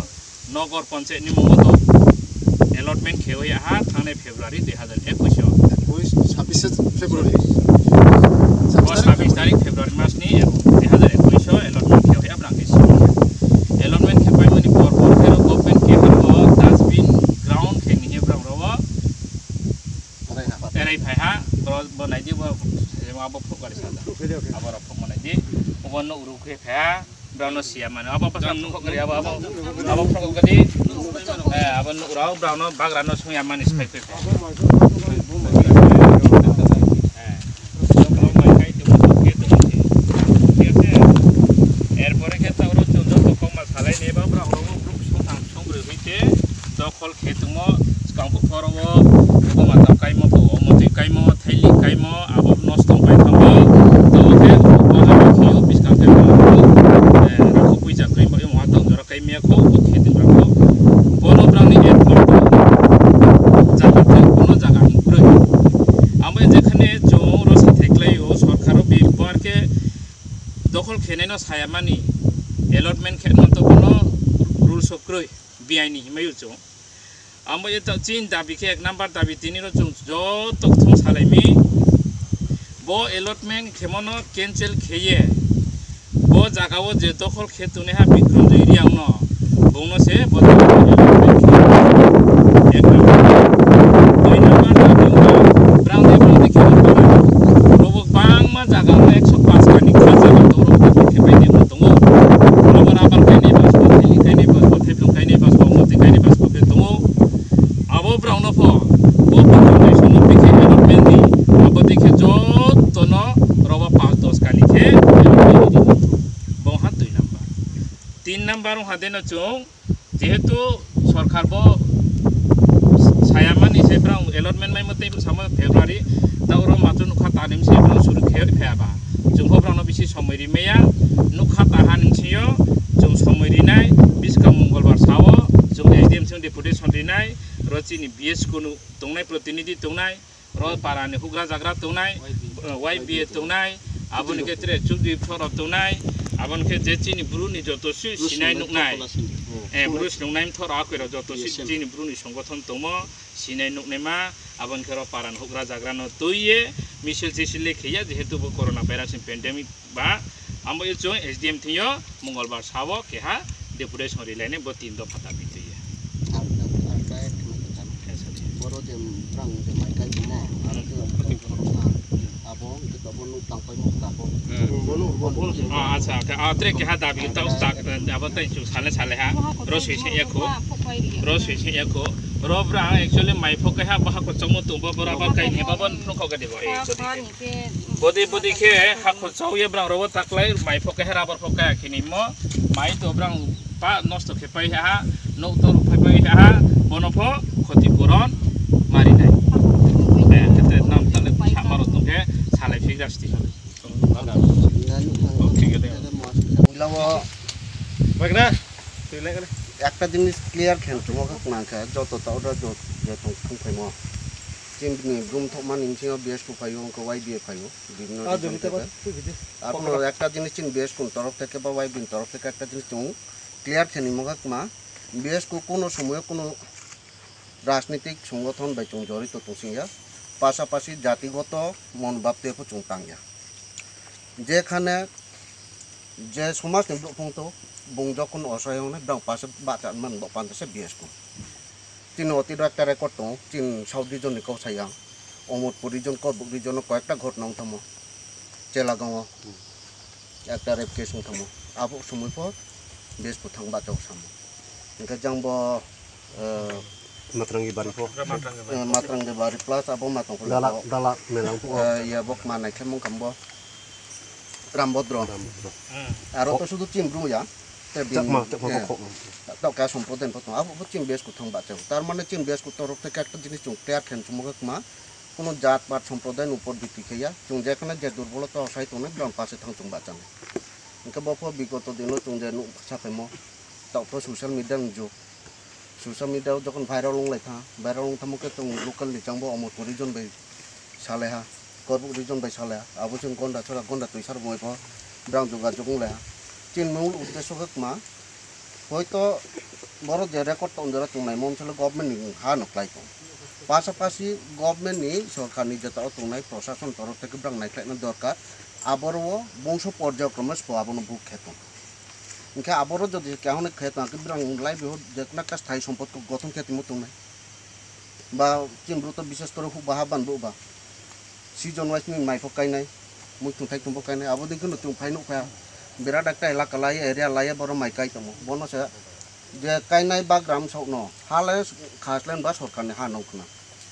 Nogor Ponchayat ni mungo do allotment khe wi aha thangnai February dui hazar ekush o. Ekush, sabbish February. Bo sabbish tarik February mas ni ek-, dui hazar ekush o allotment khe wi abra khe si. Allotment khe pai mani por por khe ro government khe ro dustbin ground khe ni he bra ro o. Terai ha. Terai phai ha, bro, bo nai di, bo, abo phuk gari sa da. Phuk phai di, okay. Abo rok phuk manai di. Obo no uru khe phai ha, bro no siya mane. Abo pa sa phuk gari, abo, abo, abo phuk gari. Eh, abo no uru, bro no bagra no sung ya mane spai phai phai. Eh. Erpore khe ta oro chwng joto kokma salai ni ba, bro no group song thang song rwi khe. Dokhol khe tongmo, swkang bukhoro o, buma tam kaimo, bo omo twi kaimo, thaili kaimo, abo nosto wng pai thango. Tabuk khe, bo jagao khe o bwskang khe, eh, rakho puija kwrwi bo, emo ha tong jora kaimya kho, bo khe tong rakho. Bono brangni effort, jaga thang, bono jaga hwn kwrwi. Amo jekhane chwng oro sa thai klai o, sorkar o bebak khe dokhol khenai no saya mani, allotment khe no to bono rules o kwrwi. Biaini hinmai o chwng. Amo e ta chini dabi khe ek number dabi tini ro chwng joto thung salai mi. Bo allotment khemo no cancel khe ye. Bo jaga o je dokhol khe tongnai ha Bikramjoy Reang no. Bung no se bo jaga o allotment khe. Ek number. Dui number dabi wngkha brang de brang de khe wngkha. Robo bangma jaga o ekso paanch kani kha jaga to robo khe pai de tongo. Robo rubber kainwi bas bo, thili kainwi bas bo, thaiplung kainwi bas bo, moti kainwi bas bo khe tongo. Abo brao no pho, bo foundation no bikhe allotment ni, abo dikhe joto no robo paanch dos kani khe allotment ni. Bo ha dui number. Tin number wngkha de no chwng, jehetu sorkar bo saya mani se brao allotment mai mo tei samo February ta oro matro nukha ta nim se brao suru khe phaya ba. Chwng pho brao no bisi somoi ri maya, nukha ta ha ning sio chwng somoi ri nai, biskang Mongolbar sao chwng S D M sing deputation ri nai, ro chini B S kunu tongnai protinidhi tongnai, ro para ni hugra jagra tongnai, Y B A tongnai, aboni khe tre chudri thoro tongnai, aboni khe je chini bru ni joto si-, sinai nuknai. Eh, bru sinungnai thoro akoi ro joto si chini bru ni songothon tongmo, sinai nuknai ma, aboni khe ro para ni hugra jagra no twi ye, misil tisil le khe ya, jehetu bo corona virus ni pandemic. Ba, amo yo chwng S D M thwngyo Mongolbar sao keha deputation rilainai bo tin dopha dabi twiya. Ang, ang, ang kaya khna kwcham. Yes, sir. Boro je brang je mai kai tongmo, aro je Hmm. abo hwnkhe to Bono tang pai mo ta ko. Hmm. Bono, bono, bono. Ah, acha, okay. Ah, tre keha dabi ta usta, abo tai chu sale sale ha. Ro sui se eko. Ro sui se eko. Ro bra actually mai pho keha baha ko chomo tu bo bra ba kai ni ba bon phro ko ga de bo. Eh, bodi, bodi khe ha ko chau ye bra ro taklai mai pho keha rabar pho keha kini mo. Mai to bra pa nosto khe pai ha. Nok to pai pai ha. Bono pho khoti puron mari nai. Eh, kete nam tale sama ro tong khe salai fik jas ti. Lawo. Bagna. Tui lai kana? Ekta jinis clear khen chungo khe nang khe joto ta order jo je tong thung phaimo. Chini brum thok mani bisingo B S P phaio, wngkha Y B A phaio. Bibhinno region theke. Abono ekta jinis chini B S P ni torof theke ba Y B ni torof theke ekta jinis chungo clear khe ni mokha kma. B S P kuno somoyo kuno rajnitik songothon bai chwng jorito tong singya, pasapasi jatigoto monobhab tei pho chwng tangya. Jekhane je somajni borok phungto, bung jokhon osai wngnai, bwrang pasa bacha man bo panda se B S P. Chini otiro ekta record tongo, chini South region ni kok sayang, Omorpur region, Korbuk region o koyekta ghotna wng tamo, Chelagaon o. Ekta rape case wng tamo. Abo somoi pho bes kwthang bachao samo. Hwnkhe jang bo, eh, Matrangi bari pho. Eh, Matrangi bari plus abo matang pho Dala, dala melang pho. Eh, ya bok manai khe mung kambo Rambodro. Rambodro. Aro to sudu chim bru ya. Te bin, Chakma, chakma eh, kok. Tok ka somprodayan pho tong. Abo pho chim bes kwthang bachao. Tar mane chim bes kwthang rok te kekta jinis chung clear khen chumukha kma. Kuno jat pat somprodayan upor bhitti khe ya. Chung jekhane je durbolota osai tongnai, bwrang pase thang chung bachanai. Hwnkhe bo pho bigoto dino chung je nuk sakhaimo, tok pho social media ni jug. Social media o jokhon viral wng lai kha, viral wng thamo khe chung local ni chang bo Omorpur region bai salai ha, Korbuk region bai salai ha, abo chwng Gonda chora, Gonda twi sar bo pho bwrang jogajog wng lai ha. Chini mungwi uddesho khe kma, hoito borok je record tong jora tongnai, mo msalo government ni ha no klai tong. Pasapasi government ni, sorkar ni jeta o tongnai prosason torof theke bwrang naikhlaina dorkar. Aboro o bongso porjayokrame spo abono buk khe tong. Hwnkhe aboro jodi kaham khe tong khe bwrang livelihood jekna ka sthai sompot kok gothon khe tongmo tongnai. Ba chini bwrwi to bises kore huk baha ban bo ba. Season wise ni mai pho kainai, muitung thaitung bo kainai, abo dei kheno chwng phai nukha. Birat ekta elaka lai, area lai, borok mai kai tongo. Bono se je kainai bagram sokno, ha le khaslen ba sorkarni ha nong khna.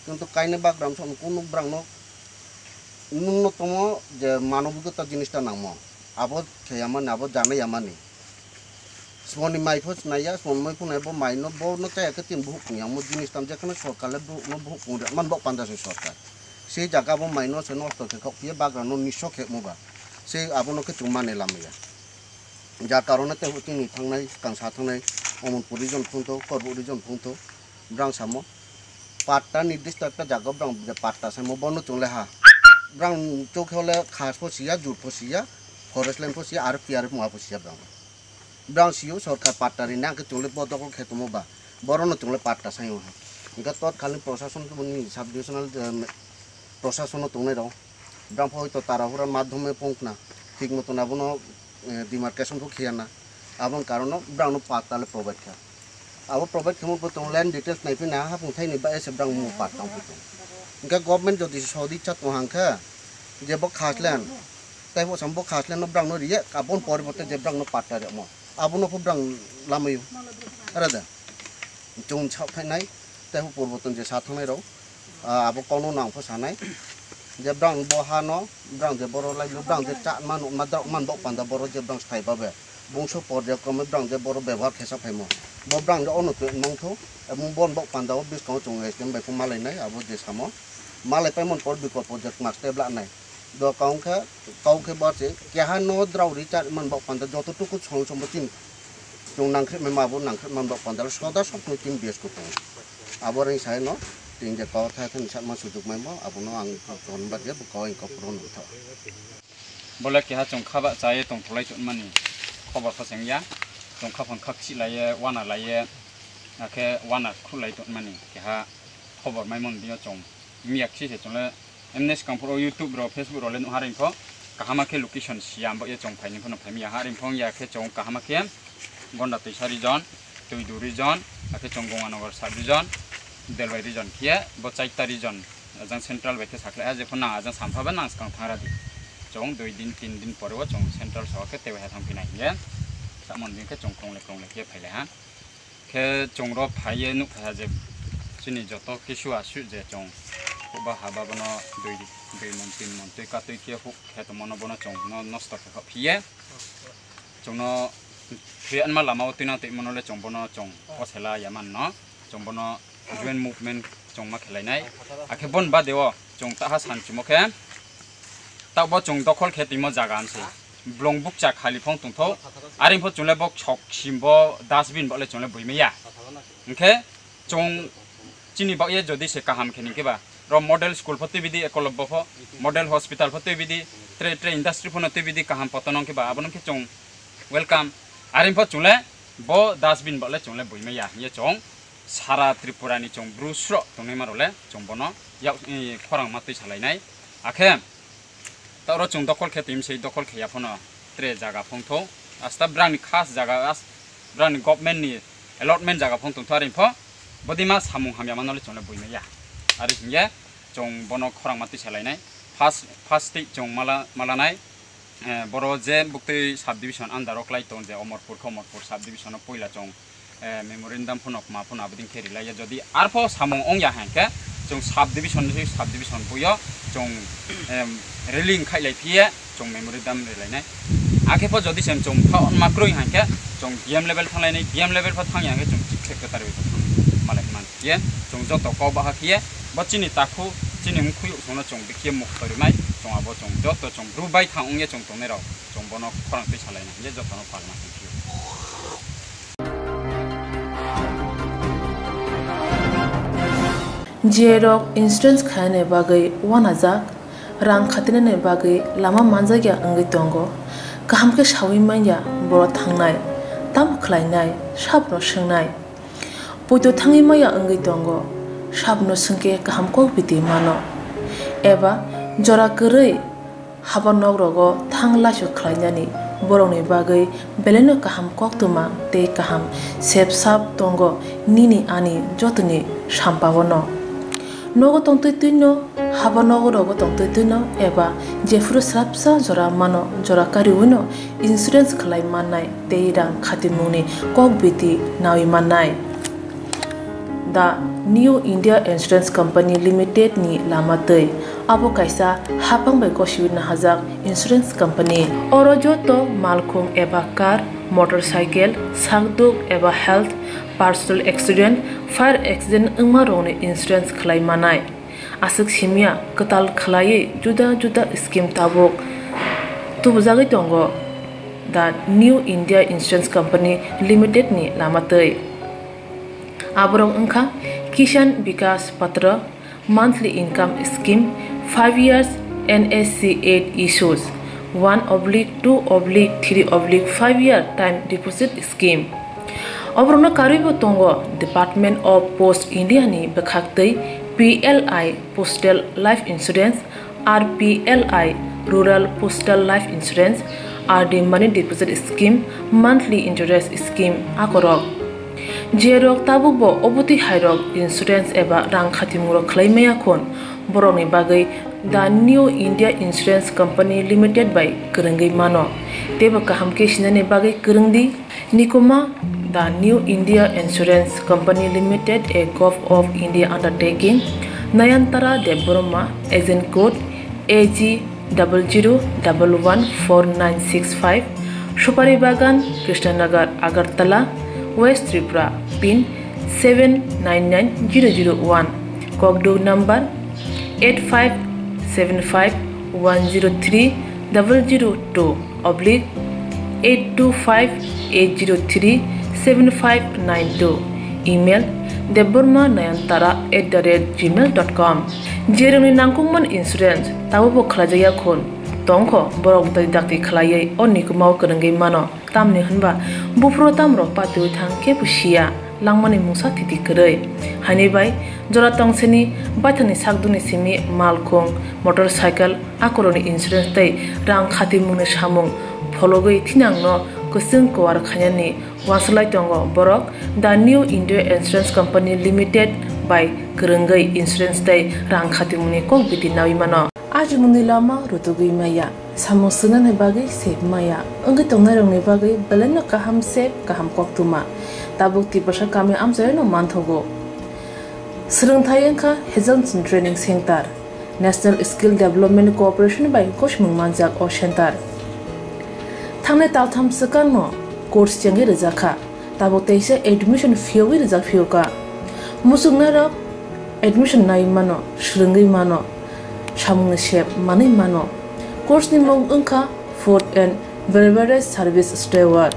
Kintu kainai bagram sokno kunu bwrangno nungno tongo je manobikota jinis ta nangmo. Abo kheyamani, abo janayamani. Sumoni mai pho sinai ya, sumoni mai pho nai bo mai no, bo no chaya khe tin buhuk pung yang mo jinis tam jekhano sorkar le buhuk no buhuk pung rwk man bo panda se sorkar. Se jaga bo mai no se nosto khe khok phiye bagra no niso khe mo ba. Se abo no khe chung mane lamaya. Ja karone te chini thangnai, kangsa thangnai, Omorpur region phung tho, Korbuk region phung tho, bwrang samo. Patta nirdisto ekta jaga bwrang je patta samo bono chwng le ha. Bwrang chokhe ole khas pho siya, jur pho siya, forest land pho siya, R P R F mungha pho siya bwrang. Bwrang sio sorkar patta rinai, hwnkhe chwng le bo dokol khe tongmo ba, borono chwng le patta saio ha. Hwnkhe totkalni prosason ni sub divisional, eh, prosasono tongnai rok. Bwrang pho hoito tarahura madhyome pung khna, thik moton abono, eh, demarcation pho khiya na. Aboni karono bwrangno patta le provide kha. Abo provide khemo pho tong land details nai phina hapung thaini ba ese bwrang mung patta wngwi tong. Hwnkhe government jodi sodicha tong hang khe je bo khas land, tei bo sam bo khas land no bwrangno riya, aboni poriborte je bwrangno patta riyamo. Abono pho bwrang lamaio. Are da? Chwng sak phainai, tei poriborton je sa thangnai rok. Ah, abo kokno nang pho sanai. Je bwrang bo ha no, bwrang je borok lai no, bwrang je cha man, ma dok man bok panda borok je bwrang sthai babe. Bungso porjayokrame bwrang je borok bebohar khesa phaimo. Bo bwrang je ono twi mangtho, ebong bon bok panda o bwskango chwng S D M bai pho malai nai, abo je samo. Malai paimon por bikolpo je kma step la nai. Do kaung khe, kaung khe bar se, keha no drao ri cha man bok panda joto tuku song sombo chini. Chwng nangkhrip mai ma bo nangkhrip man bok panda soda sok no tin biyas kutung. Abo ring sai no, tin je kok thai thani sakma sujuk mai bo, abono ang ton bad ya, bo kok ang kok puro nang tho. Bole keha chwng kha ba cha ye tong thulai tong mani, khobor kha chwng ya, chwng kha phang kha khsi lai ye, wana lai ye, akhe wana khru lai tong mani, keha khobor mai mon biyo chwng miya khsi se chwng le, M N S Kangpur o YouTube ro, Facebook ro le nuha ring pho, kahama khe location siya bo ye chwng phai ni pho no phai miya ha ring pho ya khe chwng kahama khe, Gonda Twisa region, Twidu region, akhe chwng Gonganagar sub region, Delwai region khe bo chaita region, ajang central bai khe sakhlai ha, jephru nang ajang sampha ba nang swkang thangra di. Chwng dui din, tin din pore o chwng central soho khe teibo hai thang phinai hinkhe, samon din khe chwng kwrwngle kwrwngle khe phailai ha. Khe chwng ro phaiye nuk phai ha je chini joto kisu asu je chwng hukba haba bono dui, dui mon, tin mon twi katwi khe huk khe tongmano bono chwng no nosto khe kha phiye. Chwngno thwi anma lama o twina twi mano le chwng bono chwng o sela ya man no. Chwng bono joint movement chwng ma khelai nai. Akhe bon bade o chwng taha san chimo khe tabo chwng dokhol khe timo jaga ansi. Blong bukcha khali phong tongtho. Aring pho chwng le bok sok sim bo dustbin bo le chwng le bui maya. Hinkhe chwng chini bagwi jodi se kaham khe ningkhe ba, ro model school pho twi bidi, ekolobbo pho model hospital pho twi bidi, tre, tre industry pho no twi bidi kaham poto nongkhe ba, abo nongkhe chwng welcome. Aring pho chwng le bo dustbin bo le chwng le bui maya hiye chwng sara Tripura ni chwng bru sro tongnai ma ro le chwng bono yak, eh, khorang ma twi salai nai. Akhe ta oro chwng dokhol khe twi msei dokhol khe ya phano tre jaga phong tho. Asta brang ni khas jaga as-, brang ni government ni allotment jaga phong tong tho aring pho. Bodi ma samung hamya mano le chwng le bui maya. Ari hiye chwng bono khorang ma twi salai nai. First, first tei chwng mala, mala nai. Eh, boro je buktwi sub division under o klai tong je Omorpur khe Omorpur sub division o puila chwng eh, memorandum phano ma phano abodin khe rilaiya. Jodi arpho samung ongya hai khe chwng sub division ni sub division buyo chwng, em, railing khailai phiye chwng memorandum rilainai. Akhe pho jodi se chwng pha ma kwrwi hai khe chwng D M level thanglainai, D M level pho thangya hai khe chwng chief secretary pho thang malai man phiye chwng joto kok baha phiye bo chini takhu chini mkhuyuk songno chwng bikhiye mukto rimai chwng abo chwng joto chwng bru bai thang ongya chwng tongnai rok. Chwng bono khorang twi salaina hinkhe jotono palma hinkhe. J rok insurance khainani bagwi uanajak, rang khatinani bagwi lama manjakya wngwi tongo. Kaham khe saui manya borok thangnai, tamo khlainai, sabono swngnai. Poito thangwi maya wngwi tongo, sabono swngkhe kaham kok biti mano. Eba jora kwrwi haba nok rogo thang laisu khlainani borokni bagwi belaino kaham koktwma tei kaham sep sap tongo nini ani jotoni sampao no. Nogo tongtwi twino, haba nogo rogo tongtwi twino eba jephuru swrapsa jora mano jora kariwino insurance khlai mannai tei rang khatimungni kok biti naui mannai. The New India Insurance Company Limited ni lama twi. Abo kaisa hapang bai gosiwi nahajak insurance company. Oro joto malkhung eba car, motorcycle, sakduk eba health, personal accident, fire accident wngma rokni insurance khlai manai. Aswk simya kwtal khlaiwi juda juda scheme tabuk tubujagwi tongo The New India Insurance Company Limited ni lama twi. Aborok wngkha Kisan Vikas Patra, monthly income scheme, five years N S C eight issues, one oblique two oblique three oblique five year time deposit scheme. Oborokno karwibo tongo Department of Post India ni bwkhaktwi P L I Postal Life Insurance, R P L I Rural Postal Life Insurance, R D Money Deposit Scheme, Monthly Interest Scheme akorok. Jerok tabukbo obotwi hairok insurance eba rang khatimungrok khlai maya khun, borokni bagwi The New India Insurance Company Limited bai kwrwngwi mano. Teibo kaham khe sinani bagwi kwrwngdi. Nikuma, The New India Insurance Company Limited, a Govt of India undertaking, Nayantara Debbarma, agent code A G double zero double one four nine six five, Supari Bagan, Krishnanagar, Agartala, West Tripura, pin seven nine nine zero zero one, kokduk number eight five seven five one zero three double zero two oblique eight two five eight zero three seven five nine two, email debbarma nayantara at the rate gmail dot com. Jerokni nangkukmani insurance tabukbo khlaijakya khun, tongkho borok dakti dakti khlaiwi o nikumao kwrwngwi mano. Tamni hwnba buphuru tamrok patiwi thang kebo siya, langmani mungsa thiti kwrwi. Haini bai jora tongsini baithangni sakdukni simi malkhung, motorcycle, akorokni insurance tei rang khatimungni samung phologwi thinangno kwchwng kwar khainani uansuk lai tongo borok The New India Insurance Company Limited bai kwrwngwi insurance tei rang khatimungni kok biti naui mano. Ajimungni lama rutugwi maya. Samung swngnani bagwi sep maya wngwi tongnairokni bagwi belaino kaham sep, kaham koktwma tabuk Tiprasa kami amchaio no manthogo. Swrwngthai wngkha Hazelson Training Center, National Skill Development Corporation bai gosimung manjak o center. Thangnai taltham swkangno course chengwi rwjakha, tabuk teisa admission phiyogwi rwjak phiyokha. Muchungnairok admission nai mano, swrwngwi mano, samungni sep manwi mano. Course ni mung wngkha Food and Beverage Service Steward.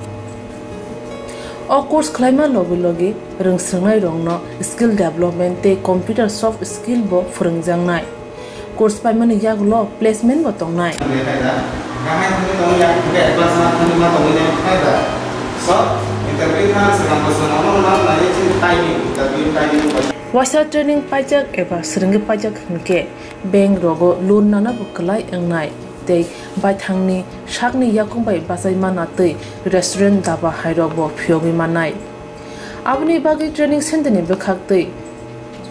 O course khlaima logi logi rwngswrwngnairokno skill development tei computer soft skill bo phwrwngjaknai. Course paimani yagulo placement bo tongnai. Waisa training paijak eba swrwngwi paijak hwnkhe bank rogo loan nana bo kwlai wngnai tei baithangni sakni yakung bai bachai mana tei restaurant daba hairok bo phiyogwi mannai. Aboni bagwi training center ni bwkhak tei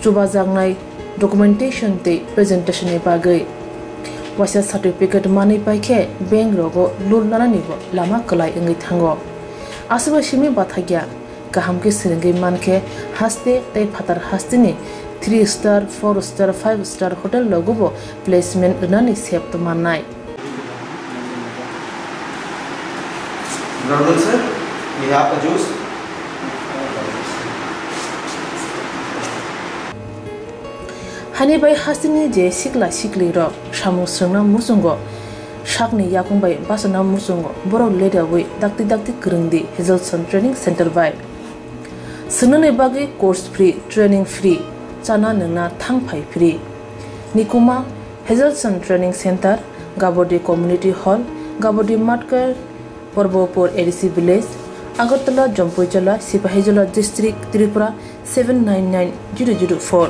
chubajaknai documentation tei presentation ni bagwi waisa certificate manwi paikhe bank rogo loan nanani bo lama kwlai wngwi thango. Aswk bai simi bathakya. Kaham khe swrwngwi mankhe haste tei phatar hasteni three star, four star, five star hotel rogo bo placement rwnani sep mannai. Good afternoon, sir. We have a juice. Hani bai hasteni je sikla siklirok samung swrwngna muchungo, sakni yakung bai bachana muchungo, borok leriawi dakti dakti kwrwngdi Hazelson Training Center bai. Swngnani bagwi course free, training free, chana nwngna thang phai free. Nikuma Hazelson Training Center, Gabodi Community Hall, Gabodi Matkar, Porbopur A D C Village, Agartala, Jampuijala, Sipahijola District, Tripura seven nine nine zero zero four.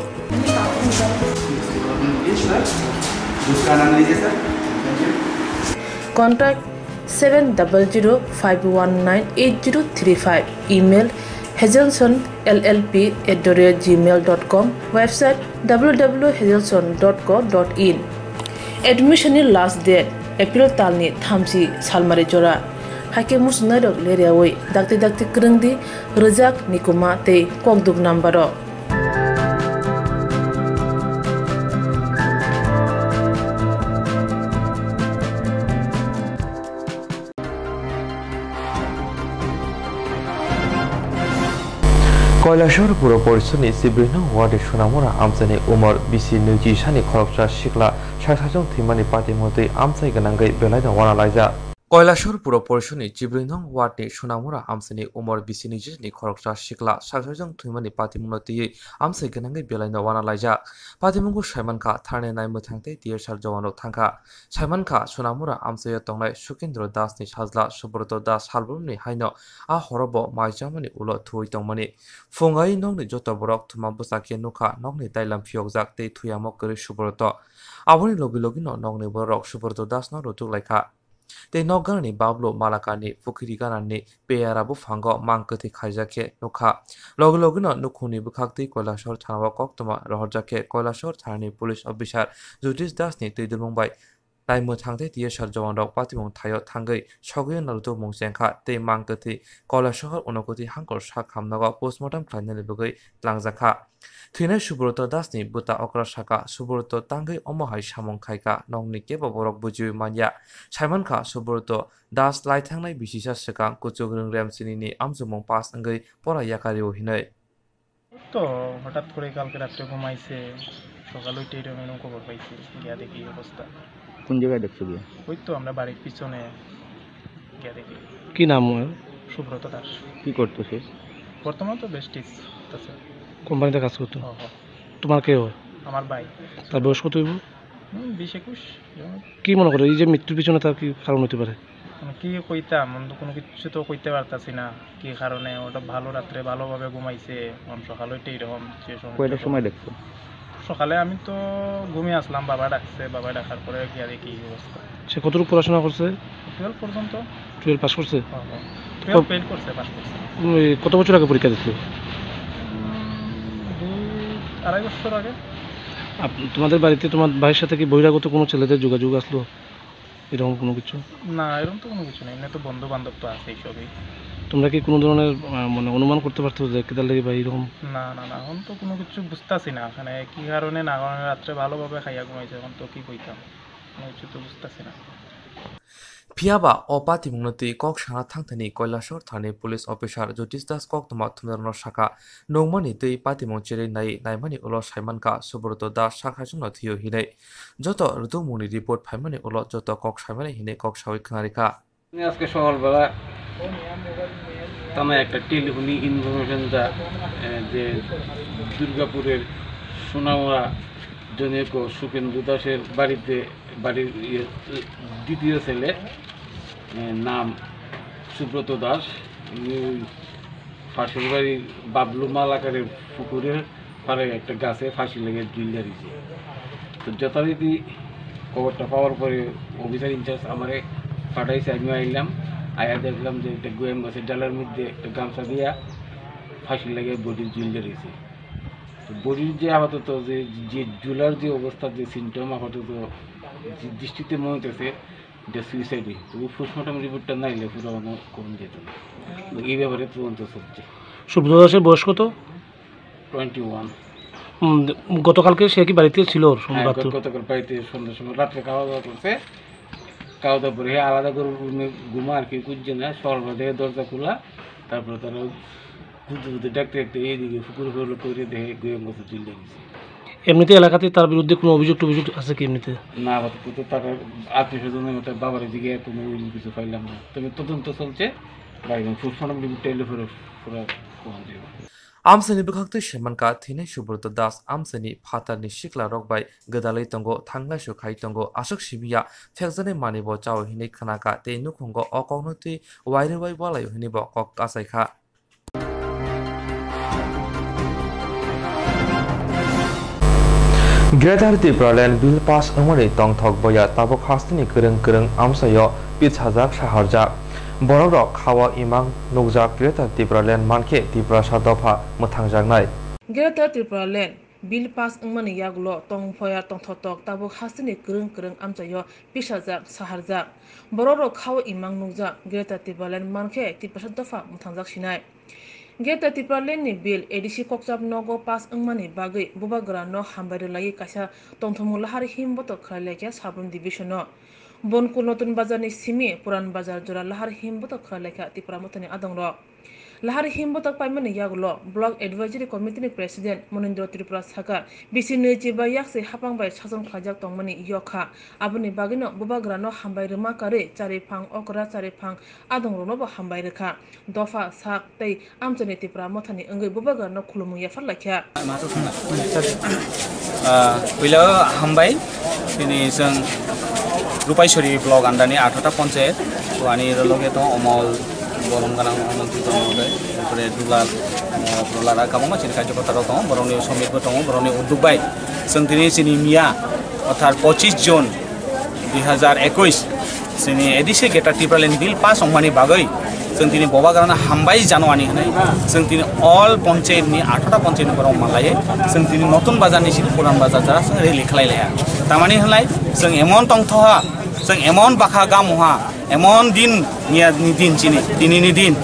Contact seven double zero five one nine eight zero three five. Email hazelson L L P at the rate gmail dot com. Website W W W hazelson dot co dot in. Admission ni last date April talni thamchi salmari jora. Haikhe muchungnairok leriawi dakti dakti kwrwngdi rwjak nikuma tei kokduk number o. Koilashahar Puro Porishadni chibrwi nong ward ni Sonamura amchaini umor bisi nwichi sani khoroksa sikla sak sajwng thwimani patimung twi amchai gwnangwi belaino uanalaijak. Koilashahar Puro Porishadni chibrwi nong ward ni Sonamura amchaini umor bisi nwichi sani khoroksa sikla sak sajwng thwimani patimungno twiwi amchai gwnangwi belaino uanalaijak. Patimungo saimankha tharni nai mwthang tei T S R jawanrok thangkha. Saimankha, Sonamura amchaio tongnai Sukendra Das ni sajla Subroto Das salbrumni haino a horo bo mai chamani ulo thuwi tongmani. Phungai nokni joto borok thuma bwsa khe nukha, nokni dailam phiyokjak tei thuyamo kwrwi Subroto. Aboni logi logino nokni bororok Subroto Das no rutuk laikha. Tei nok ganani bablo Malakani pukhiri ganani peyara buphango mang kwthwi khaijak khe nukha. Logi logino nukhungni bwkhaktwi Koilashahar thanao koktwma rohorjak khe Koilashahar thanani police officer Jyotish Das ni twidulmung bai Naimwthang tei T S R jawanrok patimung thaio thangwi sogwi narutukmung chengkha tei mang kwthwi Koilashahar Unokoti Hangkor sak hamnago postmortem khlainani bagwi twlangjakha. Thwinai Subroto Das ni bwta okra sakha, Subroto tangwi omo hai samung khaikha, nokni kebo borok bujiwi manya. Saimankha, Subroto Das laithangnai bisisa swkang kuchuk rwngrem chinini amchukmung pass wngwi pora yakario hinwi. তো হঠাৎ করে কালকে রাত্রে ঘুমাইছে, সকালে উঠে এরকম এরকম খবর পাইছি, গিয়া দেখি এই অবস্থা। কোন জায়গায় দেখছো গিয়ে? ওই তো আমরা বাড়ির পিছনে গিয়া দেখি। কি নাম ওর? সুব্রত দাস। কি করতো সে? বর্তমানে তো বেশ টিস আছে। কোম্পানিতে কাজ করতো? হ, হ। তোমার কে হয়? আমার ভাই। তার বয়স কত হইব? হুম, বিশ একুশ, এরকম। কি মনে করো, এই যে মৃত্যুর পিছনে তার কি কারণ হতে পারে? মানে, কি কইতাম, আমি তো কোনো কিছু তো কইতে পারতাছি না, কি কারণে। ওটা ভালো রাত্রে ভালোভাবে ঘুমাইছে, এখন সকালে উঠে এরকম যে সময় কয়টার সময় দেখছো? সকালে আমি তো ঘুমিয়ে আসলাম, বাবা ডাকছে, বাবা ডাকার পরে গিয়ে দেখি এই অবস্থা। সে কতটুকু পড়াশোনা করছে? টুয়েলভ পর্যন্ত। টুয়েলভ পাস করছে? হ্যাঁ, হ্যাঁ। টুয়েলভ ফেল করছে, পাস করছে। উম, এই কত বছর আগে পরীক্ষা দিছিল? উম, দুই, আড়াই বছর আগে। আপ-, তোমাদের বাড়িতে তোমার ভাইয়ের সাথে কি বহিরাগত কোনো ছেলেদের যোগাযোগ আসলো? এরকম কোনো কিছু? না, এরকম তো কোনো কিছু নেই, এমনি তো বন্ধু বান্ধব তো আছেই সবই। তোমরা কি কোনো ধরনের, আহ, মানে, অনুমান করতে পারছো যে কেদার লাগি বা এরকম? না, না, না, এখন তো কোনো কিছু বুঝতেছি না, মানে কি কারণে না কারণে রাত্রে ভালোভাবে খাইয়া ঘুমাইছে, এখন তো কি কইতাম, কোনো কিছু তো বুঝতেছি না। Phiya ba o patimungno twi kok sana thangthani Kailasor thani police officer Jyotish Das koktwma thumnarokno sakha, nungmani twi patimung cherwi nai naimani ulo saimankha Subroto Das sakhaisongno thwiyo hinwi. Joto rwtwkmungni report phaimani ulo joto kok saimani hinwi kok saui khwnarikha. আজকে সকালবেলা থানায় একটা telephonic information যা, এ, যে দুর্গাপুরের সোনামুড়া জনৈক সুখেন্দু দাসের বাড়িতে, বাড়ির ইয়ে, দ্বিতীয় ছেলে, এ, নাম সুব্রত দাস, উনি ওই পাশের বাড়ির বাবলু মালাকারের পুকুরের পাড়ে একটা গাছে ফাঁসি লেগে ঝুলে রয়েছে। তো যথারীতি খবরটা পাওয়ার পরে অফিসার ইনচার্জ আমারে পাঠাইছে, আমিও আইলাম। আয়া দেখলাম যে একটা গোয়াম গাছের ডালের মধ্যে একটা গামছা দিয়া ফাঁসি লেগে বডি ঝুলে রয়েছে। তো বডির যে আপাতত যে, যে ঝুলার যে অবস্থা, যে সিমটম আপাতত যে দৃষ্টিতে মনে হইতেছে এটা সুইসাইডই। তো পোস্টমর্টম রিপোর্টটা না এলে পুরো কোনো কম যেত না। তো এই ব্যাপারে তদন্ত চলছে। সুব্রত দাসের বয়স কত? Twenty one. উম, গতকালকে সে কি বাড়িতে ছিল? হ্যাঁ, রাত্রে? গত-, গতকাল বাড়িতে সন্ধ্যার সময় রাত্রে খাওয়া দাওয়া করছে। খাওয়া দাওয়া পরে আলাদা করে রুমে ঘুমা আর কি, খুঁজছে না। সকালবেলা দেখে দরজা খোলা, তারপরে তারা খুঁজতে খুঁজতে ডাকতে ডাকতে এইদিকে পুকুর হলো করে দেখে গোয়াম গাছে ঝুলে গেছে। এমনিতে এলাকাতে তার বিরুদ্ধে কোনো অভিযোগ টভিযোগ আছে কি এমনিতে? না, আপাতত তো তার আত্মীয় স্বজনের মতো বাবার দিকে কোনো অভিযোগ কিছু পাইলাম না, তবে তদন্ত চলছে। বাইরে পোস্টমর্টম রিপোর্ট এলে পরে পুরো খবর দিব। Amchaini bwkhak twi saimankha, thwinai Subroto Das amchaini phatarni sikla rok bai gwdalwi tongo, thanglaisu khai tongo, aswk simi ya, phekjaknai manwi bo chao hinwi khwnakha tei nukhungo o kokno twi wairwi wai balaio hinwi bo kok kachaikha. Greater Tipraland Bill pass wngmani tongthok boya tabuk hasteni kwrwng kwrwng amchaio pisajak saharjak. Borokrok khao imang nukjak Greater Tipraland mankhe Tiprasa dopha mwthangjaknai. Greater Tipraland Bill pass wngmani yagulo tongphoya tongthotok tabuk hasteni kwrwng kwrwng amchaio pisajak saharjak. Borokrok khao imang nukjak Greater Tipraland mankhe Tiprasa dopha mwthangjak sinai. Greater Tipraland ni Bill A D C kokchap nogo pass wngmani bagwi bubagra no hambai rwlaiwi kaisa tongthokmung lahar himbotok khlai laikha Sabrum Division o. Bonkur Notun Bazar ni simi Puran Bazar jora lahar himbotok khlai laikha Tipra Mothani adongrok. Lahar himbotok paimani yagulo Block Advisory Committee ni President Monindra Tripura sakha, bisi nwichi bai yaksi hapang bai sason khlaijak tongmani yokha, aboni bagwino bubagra no hambai rwma karwi chariphang okra chariphang adongrokno bo hambai rwkha. Dopha sak tei amchaini Tipra Mothani wngwi bubagrano khulumung yaphar laikha. Ah, puila hambai, tini chwng Rupaisori block andani athata ponchayat, to ani loge to Omol, Borom Ganang, Omol Tito, Omol Doi, tare Dulal, ah, Prolara, kabangma chini kaijakota rok tongo, borokni somit bo tongo, borokni udduk bai chwng tini chini miya, orthat pochis June, dui hazar ekush, chini A D C Greater Tipraland Bill pass wngmani bagwi chwng tini bubagrano hambai jano ani hwnwi chwng tini all ponchayat ni athata ponchayat ni borok malaiwi chwng tini Notun Bazar ni simi Puran Bazar jora chwng rally khlai laiha. Tamani hwnlai chwng emon tongthoha, chwng emon bakha gamuha, emon din miya ni din chini, tini ni din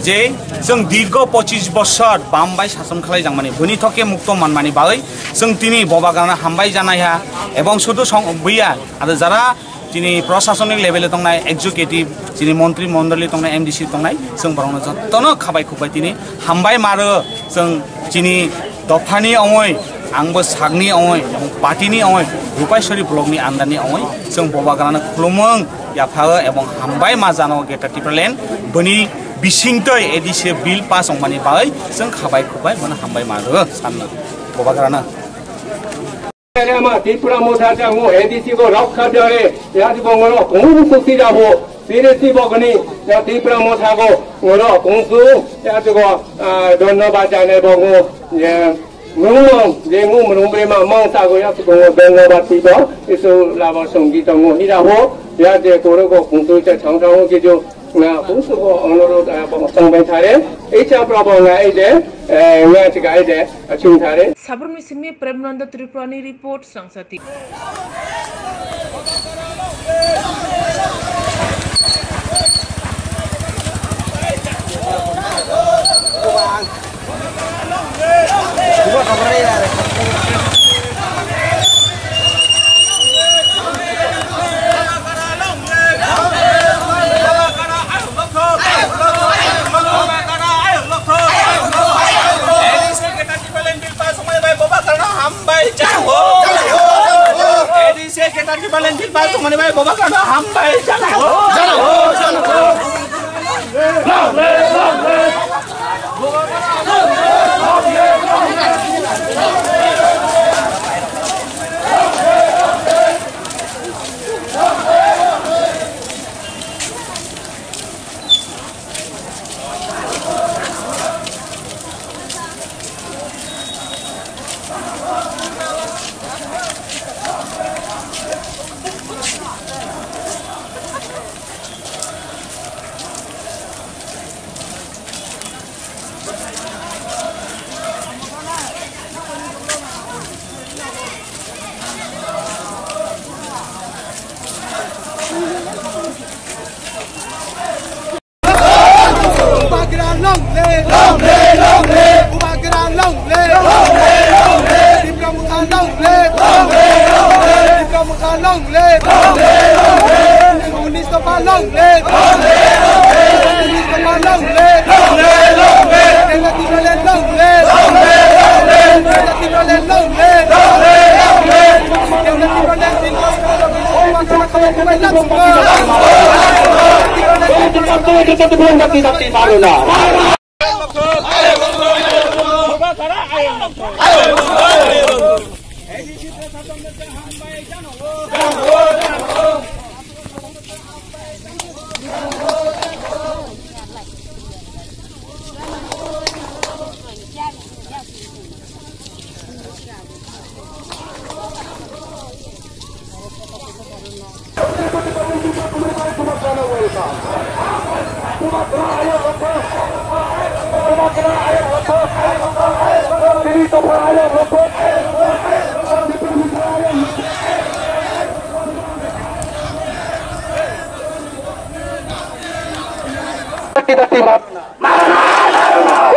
je chwng dirgo pochis bosor bam bai sason khlai jangmani, bini thoke mukto manmani bagwi chwng tini bubagrano hambai janaiha, ebong sudu song buya, aro jara chini prosasonik level e tongnai, executive, chini montri mondoli tongnai, M D C tongnai, chwng borokno jotono khabai khukbai tini hambai maro, chwng chini dophani ongoi, angbo sakni ongoi, party ni ongoi, Rupaisori block ni andani ongoi, chwng bubagrano khulumung yaphao ebong hambai ma jano Greater Tipraland bini bisingtwi A D C Bill pass wngmani bagwi chwng khabai khukbai bono hambai maro sanna bubagrano. Ama Tipra Motha jango A D C go rokha dare, yadi bongoro kung sukti jabo, sire si bogni, ya Tipra Motha go ngoro kung su, yadi go, ah, dhonnobad janai bongo, ya, mung mung, je mung mung brema mung sa go ya su bongo dhonnobad tibo, isu labo songi tongo hira ho, ya je koro go kung su cha chang chang ho kijo, Nga bungsu bo onurut, ah, bo tong bai thare. Ei cha pra bo nga ei de, eh, nga chika ei de, ah, chung thare. Sabrumni simi Premnanda Tripurani report, Sangsa T V. Bubagra long live! Long live, long live! Bubagra long live! Long live, long live! Tipra Motha long live! Long live, long live! Tipra Motha long live! Long live, long live! Unis dopha long live! Long live, long live! Unis dopha long live! Long live, long live! Kerala Tipraland long live! Long live, long live! Kerala Tipraland long live! Long live, long live! Kerala Tipraland long live!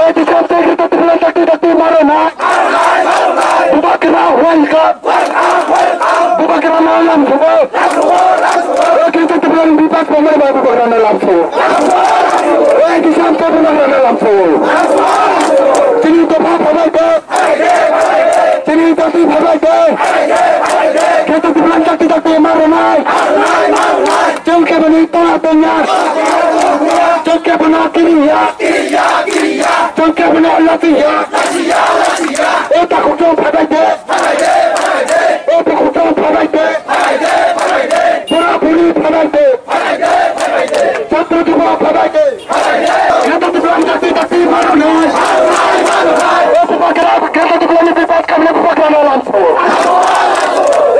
Ei, disam se kita tibulan dakti dakti maro na. Bubagra welcome. Bubagra na lam subo. Ei, kita tibulan bipat pamai bai bubagra na lam subo. Ei, disam se bubagra na lam subo. Chini dopha pamai ko. Chini dopha pamai ko. Kita tibulan dakti dakti maro na. Chong ke bani ta tanya. Chong ke bana kiriya. Chongke bana latiya. O takhuk chong phabai de. O takhuk chong phabai de. Bura buri phabai de. Chhatro Tripura phabai de. Kheta Tripura ni jati jati maro nai. O Bubagra, Kheta Tripura ni bipat kamle Bubagra na lamso.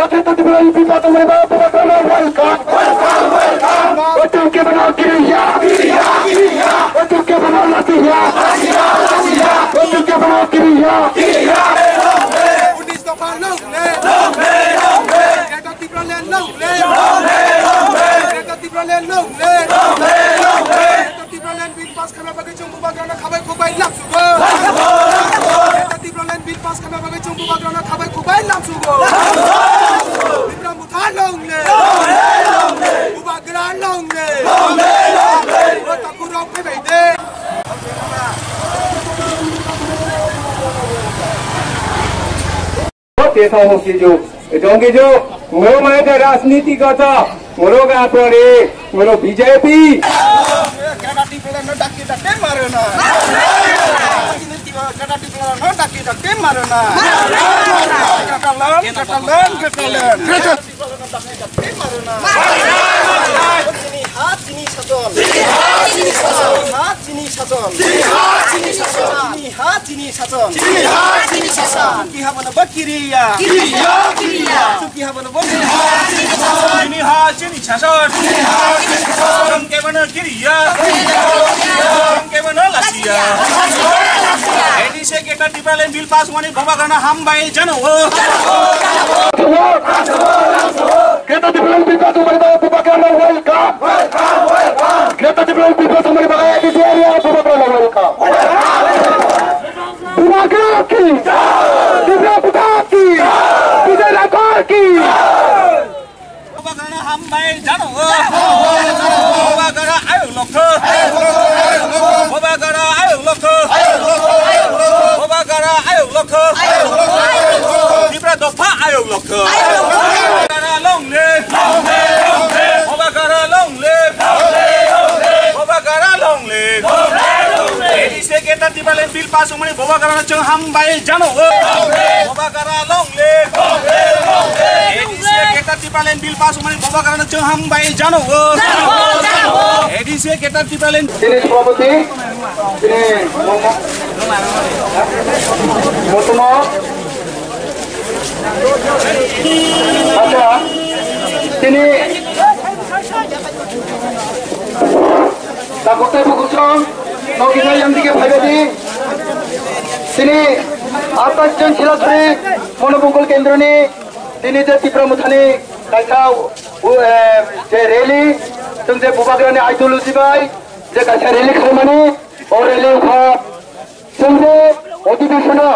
O Kheta Tripura ni bipat kamle Bubagra na welcome. Otu ke bana kiriya. Otu ke bana latiya. Otu ke bana kiriya. Unis dopha long live. Greater Tipraland long live. Greater Tipraland long live. Greater Tipraland bill pass khaina bagwi chwng Bubagrano khabai khukbai lamsugo. Greater Tipraland bill pass khaina bagwi chwng Bubagrano khabai khukbai lamsugo. Tipra Motha long live. Bubagra long live. O takhuk rok phaibai de. Te thong hokiju, jongkiju, ngoro mai da rajniti gata, ngoro ga pore, ngoro B J P. Kata tipelan no dakti dakti marona. Kata tipelan no dakti dakti marona. Katalan, katalan, katalan. Chini ha, chini sason. Chini ha, chini sason. Chini ha, chini sason. Chini ha, chini sason. Chini ha, chini sason. Chukki habono bo kiriya. Kiriya, kiriya. Chukki habono bo kiriya. Chini ha, chini sason. Chini ha, chini sason. Chini ha, chini sason. Chini ha, chini sason. Chini ha, chini sason. Kiriya. Kebano lasiya. A D C Greater Tipraland bill pass wngmani Bubagrano hambai jano. Greater Tipraland bill pass wngmani Bubagrano welcome. Greater Tipraland bill pass wngmani A D C area Bubagrano welcome. Bubagra ki. Tipra Bubagra ki. Vijay Rathore ki. Bubagrano hambai jano. Bubagra ayuk lokho. Bubagra ayuk lokho. Bubagra ayuk lokho. Tipra dopha ayuk lokho. Bubagra long live. Bubagra long live. Bubagra long live. A D C Greater Tipraland bill pass wngmani Bubagrano chwng hambai jano. Bubagra long live. A D C Greater Tipraland bill pass wngmani Bubagrano chwng hambai jano. A D C Greater Tipraland. Tini Sabhapati, tini Momo-, Motumo. Acha, tini Takutai bukusong, nokina yang dike phaibadi. Tini atas jon Silasuri Monobongkol Kendroni, tini je Tipra Mothani kaisa, u, eh, je rally, chwng je Bubagrani ideology bai, je kaisa rally khaimani, o rally wngkha, chwng je odhibeshona,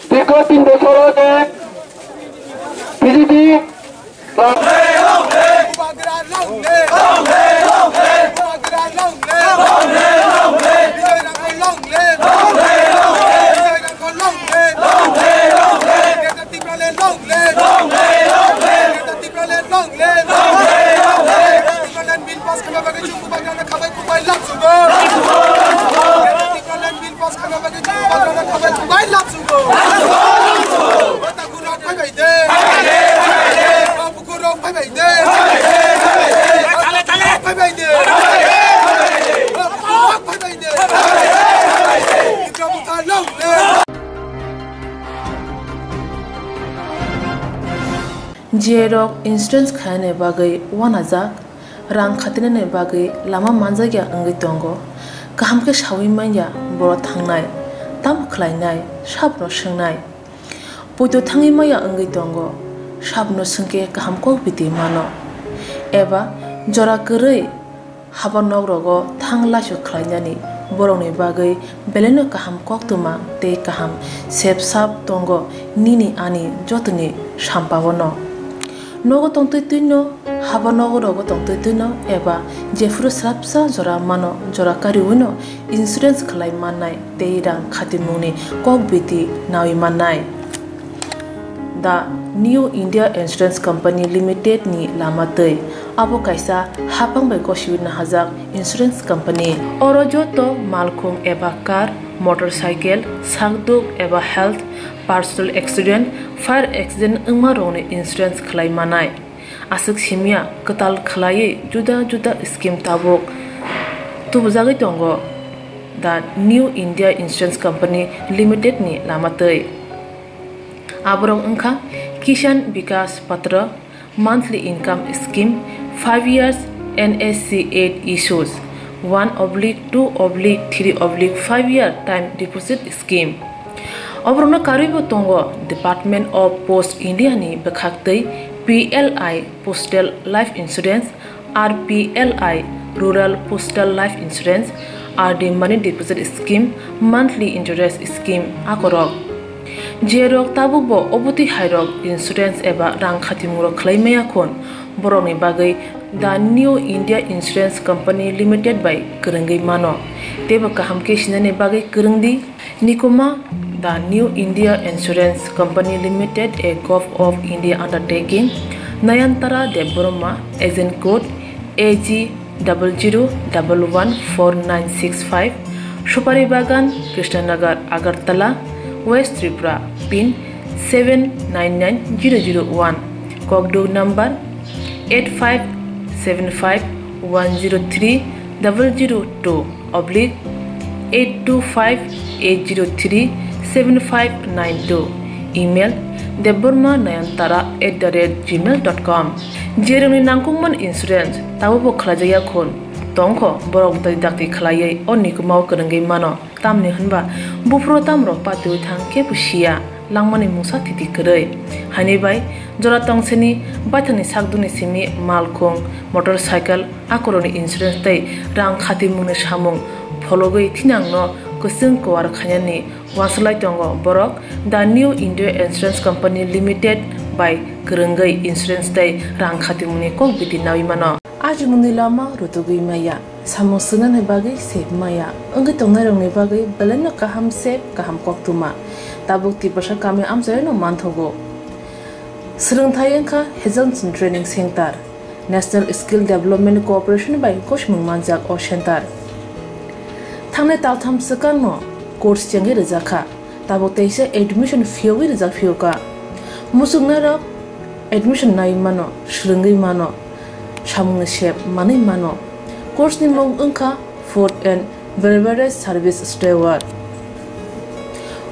dirgho tin bochor o je B J P, J rok insurance khainani bagwi uanajak, rang khatinani bagwi lama manjakya wngwi tongo. Kaham khe saui manya borok thangnai, tamo khlainai, sabono swngnai. Poito thangwi maya wngwi tongo, sabono swngkhe kaham kok biti mano. Eba jora kwrwi haba nok rogo thang laisu khlainani borokni bagwi belaino kaham koktwma tei kaham sep sap tongo nini ani jotoni sampao no. Nogo tongtwi twino, haba nogo rogo tongtwi twino eba jephuru swrapsa jora mano, jora kariwino insurance khlai mannai tei rang khatimungni kok biti naui mannai. The New India Insurance Company Limited ni lama twi. Abo kaisa hapang bai gosiwi nahajak insurance company. Oro joto malkhung eba car, motorcycle, sakduk eba health, personal accident, fire accident wngma rokni insurance khlai manai. Aswk simya kwtal khlaiwi juda juda scheme tabuk tubujagwi tongo The New India Insurance Company Limited ni lama twi. Aborok wngkha Kishan Vikas Patra, monthly income scheme, five years N S C eight issues, one oblique two oblique three oblique five year time deposit scheme. Oborokno karwibo tongo Department of Post India ni bwkhaktwi P L I Postal Life Insurance, R P L I Rural Postal Life Insurance, R D Money Deposit Scheme, Monthly Interest Scheme akorok. Jerok tabukbo obotwi hairok insurance eba rang khatimungrok khlai maya khun, borokni bagwi The New India Insurance Company Limited bai kwrwngwi mano. Teibo kaham khe sinani bagwi kwrwngdi. Nikuma, The New India Insurance Company Limited, a Govt of India undertaking, Nayantara Debbarma, agent code A G double zero double one four nine six five, Supari Bagan, Krishnanagar, Agartala, West Tripura, pin seven nine nine zero zero one, Kokduk number eight five seven five one zero three double zero two oblique eight two five eight zero three seven five nine two, email debbarma nayantara at the rate gmail dot com. Jerokni nangkukmani insurance tabukbo khlaijakya khun, Tongkho borok dakti dakti khlaiwi o nikumao kwrwngwi mano, tamni hwnba buphuru tamrok patiwi thang kebo siya langmani mungsa thiti kwrwi. Haini bai jora tongsini baithangni sakduni simi malkhung, motorcycle, akoroni insurance tei rang khatimungni samung phologwi thinangno kwchwng kuar khainani wanswlai tongo borok The New India Insurance Company Limited bai kwrwngwi insurance tei rang khatimungni kok biti naui mano. Ajimungni lama rutugwi maya, samung swngnani bagwi sep maya, wngwi tongnairokni bagwi belaino kaham sep, kaham koktwma. Tabuk Tiprasa kami amchaino manthogo. Swrwngthai wngkha Hazelson Training Center, National Skill Development Corporation bai gosimung manjak o center. Thangnai taltham swkangno course chengwi rwjakha. Tabuk teisa admission phiyogwi rijak phiyokha. Muchungnairok admission nai mano, swrwngwi mano, samungni sep manwi mano. Course ni mung wngkha Food and Beverage Service Steward.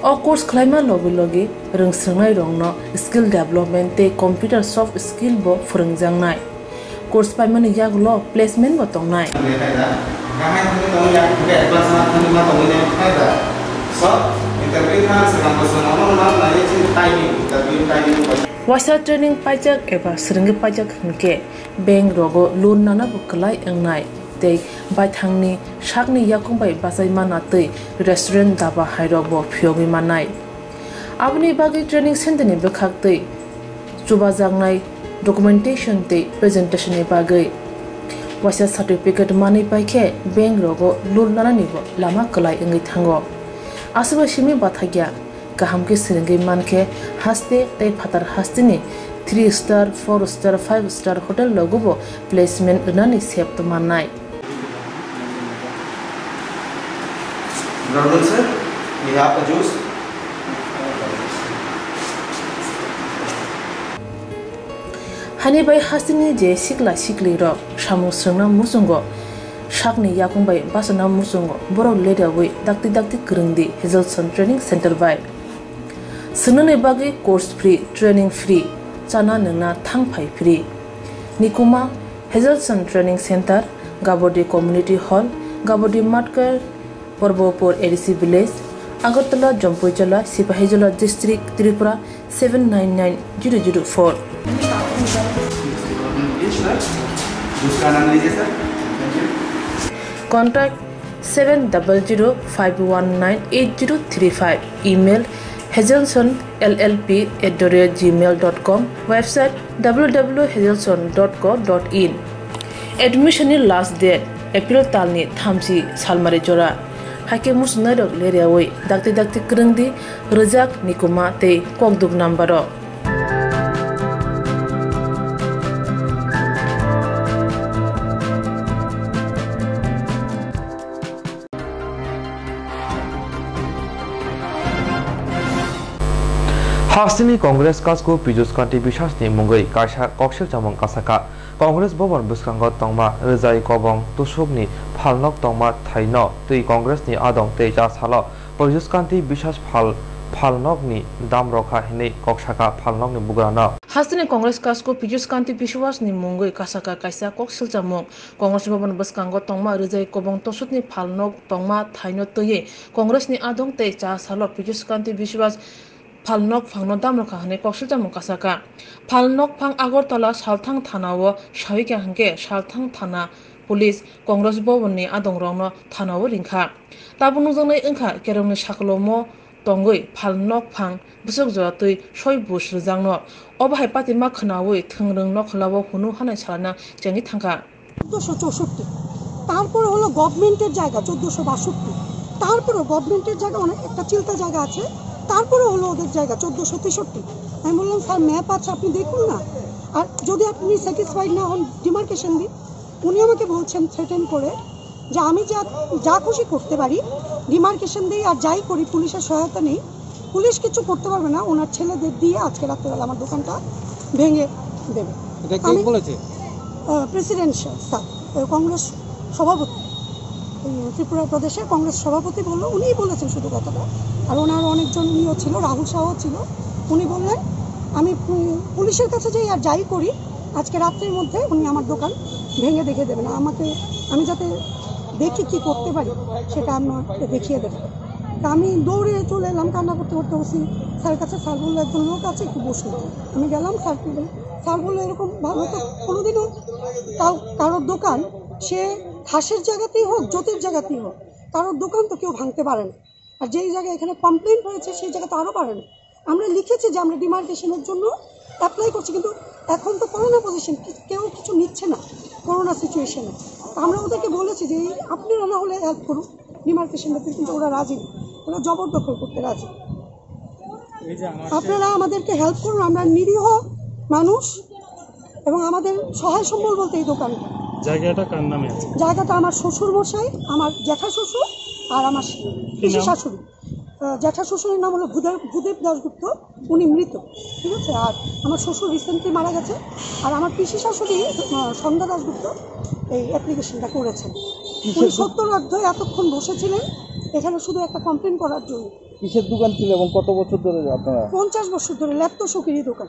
O course khlaima logi logi rwngswrwngnairokno skill development tei computer soft skill bo phwrwngjaknai. Course paimani yagulo placement bo tongnai. Waisa training paijak eba swrwngwi paijak hwnkhe bank rogo loan nana bo kwlai wngnai tei baithangni sakni yakung bai bachai mana tei restaurant daba hairok bo phiyogwi mannai. Aboni bagwi training center ni bwkhak tei chubajaknai documentation tei presentation ni bagwi waisa certificate manwi pai khe bank rogo loan nanani bo lama kwlai wngwi thango. Aswkbo simi bathakya kaham khe swrwngwi mankhe haste tei phatar hasteni three star, four star, five star hotel rogo bo placement rwnani sep mannai. Good afternoon, sir. We have a juice. Hani bai hasteni je sikla siklirok samung swrwngna muchungo, sakni yakung bai bachana muchungo, borok leriawi dakti dakti kwrwngdi Hazelson Training Center bai. Swngnani bagwi course free, training free, chana nwngna thang phai free. Nikuma Hazelson Training Center, Gabodi Community Hall, Gabodi Matkar, Porbopur A D C Village, Agartala, Jampuijala, Sipahijola District, Tripura seven nine nine zero zero four. Contact seven double zero five one nine eight zero three five. Email hazelson L L P at the rate gmail dot com. Website W W W hazelson dot co dot in. Admission ni last date April talni thamchi salmari jora. Haikhe muchungnairok leriawi dakti dakti kwrwngdi rwjak nikuma tei kokduk number o. Hasteni Congress kasku Piyush Kanti Biswas ni mungwi kaisa koksil chamung kasaka. Congress Bhavan bwskango tongma Rwjai Kobong Tusuk ni phalnok tongma thaino twi Congress ni adong tei cha salo Piyush Kanti Biswas phal, phalnok ni dam rokha hinwi kok saka phalnok ni bugrano. Hasteni Congress kasku Piyush Kanti Biswas ni mungwi kasaka kaisa kok silchamung. Congress Bhavan bwskango tongma Rwjai Kobong Tusuk ni phalnok tongma thaino twiwi Congress ni adong tei cha salo Piyush Kanti Biswas phalnok phangno dam rokha hwnwi kok silchamung kasaka. Phalnok phang Agartala Salthang thana o sawikha hwnkhe Salthang thana police Congress Bhavan ni adong rokno thana o ringkha. Tabuk nukjaknai wngkha kerongni saklomo tongwi phalnok phang bwswk jora twi soi buj rwjakno. Obo hai patima khwnawi thwngrwng nokhola o hunu hanai salaina chengwi thangkha. চোদ্দশো চৌষট্টি, তারপরে হলো গভর্নমেন্টের জায়গা চোদ্দশো বাষট্টি, তারপরে গভর্নমেন্টের জায়গা অনেক একটা চিলতা জায়গা আছে, তারপরে হলো ওদের জায়গা চোদ্দশো তেষট্টি। আমি বললাম, "স্যার, ম্যাপ আছে, আপনি দেখুন না, আর যদি আপনি স্যাটিসফাইড না হন, ডিমার্কেশন দিন।" উনি আমাকে বলছেন থ্রেটেন করে যে আমি যা, যা খুশি করতে পারি, ডিমার্কেশন দিই আর যাই করি, পুলিশের সহায়তা নেই, পুলিশ কিছু করতে পারবে না। ওনার ছেলেদের দিয়ে আজকে রাত্রেবেলা আমার দোকানটা ভেঙে দেবে। এটা কে আমি, বলেছে? আহ, প্রেসিডেন্ট স্যার, স্যার, আহ, কংগ্রেস সভাপতি, এই ত্রিপুরা প্রদেশের কংগ্রেস সভাপতি বললো, উনিই বলেছেন শুধু কথাটা। আর ওনার অনেকজন ইয়েও ছিল, রাহুল শাহও ছিল। উনি বললেন, "আমি, উম, পুলিশের কাছে যাই আর যাই করি, আজকে রাত্রের মধ্যে উনি আমার দোকান ভেঙে দেখে দেবেন আমাকে, আমি যাতে দেখি কি করতে পারি সেটা আমাকে দেখিয়ে দেবেন। তা আমি দৌড়ে চলে এলাম কান্না করতে করতে ওসি স্যারের কাছে। স্যার বললো, "একজন লোক আছে, একটু বসুন।" আমি গেলাম, স্যারকে বলে, স্যার বললো, "এরকম ভাবে তো কোনোদিনও কাউ, কারোর দোকান, সে ঘাসের জায়গাতেই হোক, জুতোর জায়গাতেই হোক, কারোর দোকান তো কেউ ভাঙতে পারে না। আর যেই জায়গায় এখানে কমপ্লেন হয়েছে সেই জায়গা তো আরও পারে না।" আমরা লিখেছি যে আমরা ডিমার্কেশনের জন্য অ্যাপ্লাই করছি, কিন্তু এখন তো করোনা পজিশন, কেউ কিছু নিচ্ছে না করোনা সিচুয়েশনে। তো আমরা ওদেরকে বলেছি যে এই আপনারা না হলে হেল্প করুন ডিমার্কেশনটাতে, কিন্তু ওরা রাজি না, ওরা জবরদখল করতে রাজি। এই যে আমার আপনারা আমাদেরকে হেল্প করুন, আমরা নিরীহ মানুষ এবং আমাদের সহায় সম্বল বলতে এই দোকান। জায়গাটা কার নামে আছে? জায়গাটা আমার শ্বশুর মশাই, আমার জ্যাঠা শ্বশুর আর আমার কি পিসি নাম? শাশুড়ি। আহ, জ্যাঠা শ্বশুরের নাম হলো ভূদেব, ভূদেব দাশগুপ্ত, উনি মৃত, ঠিক আছে। আর আমার শ্বশুর রিসেন্টলি মারা গেছে। আর আমার পিসি শাশুড়ি, আহ, সন্ধ্যা দাশগুপ্ত, এই অ্যাপ্লিকেশনটা করেছেন। উনি সত্তর অধ্যায় এতক্ষণ বসেছিলেন এখানে শুধু একটা কমপ্লেন করার জন্য। কিসের দোকান ছিল এবং কত বছর ধরে আপনারা? পঞ্চাশ বছর ধরে ল্যাপ্ত শৌখিনী দোকান।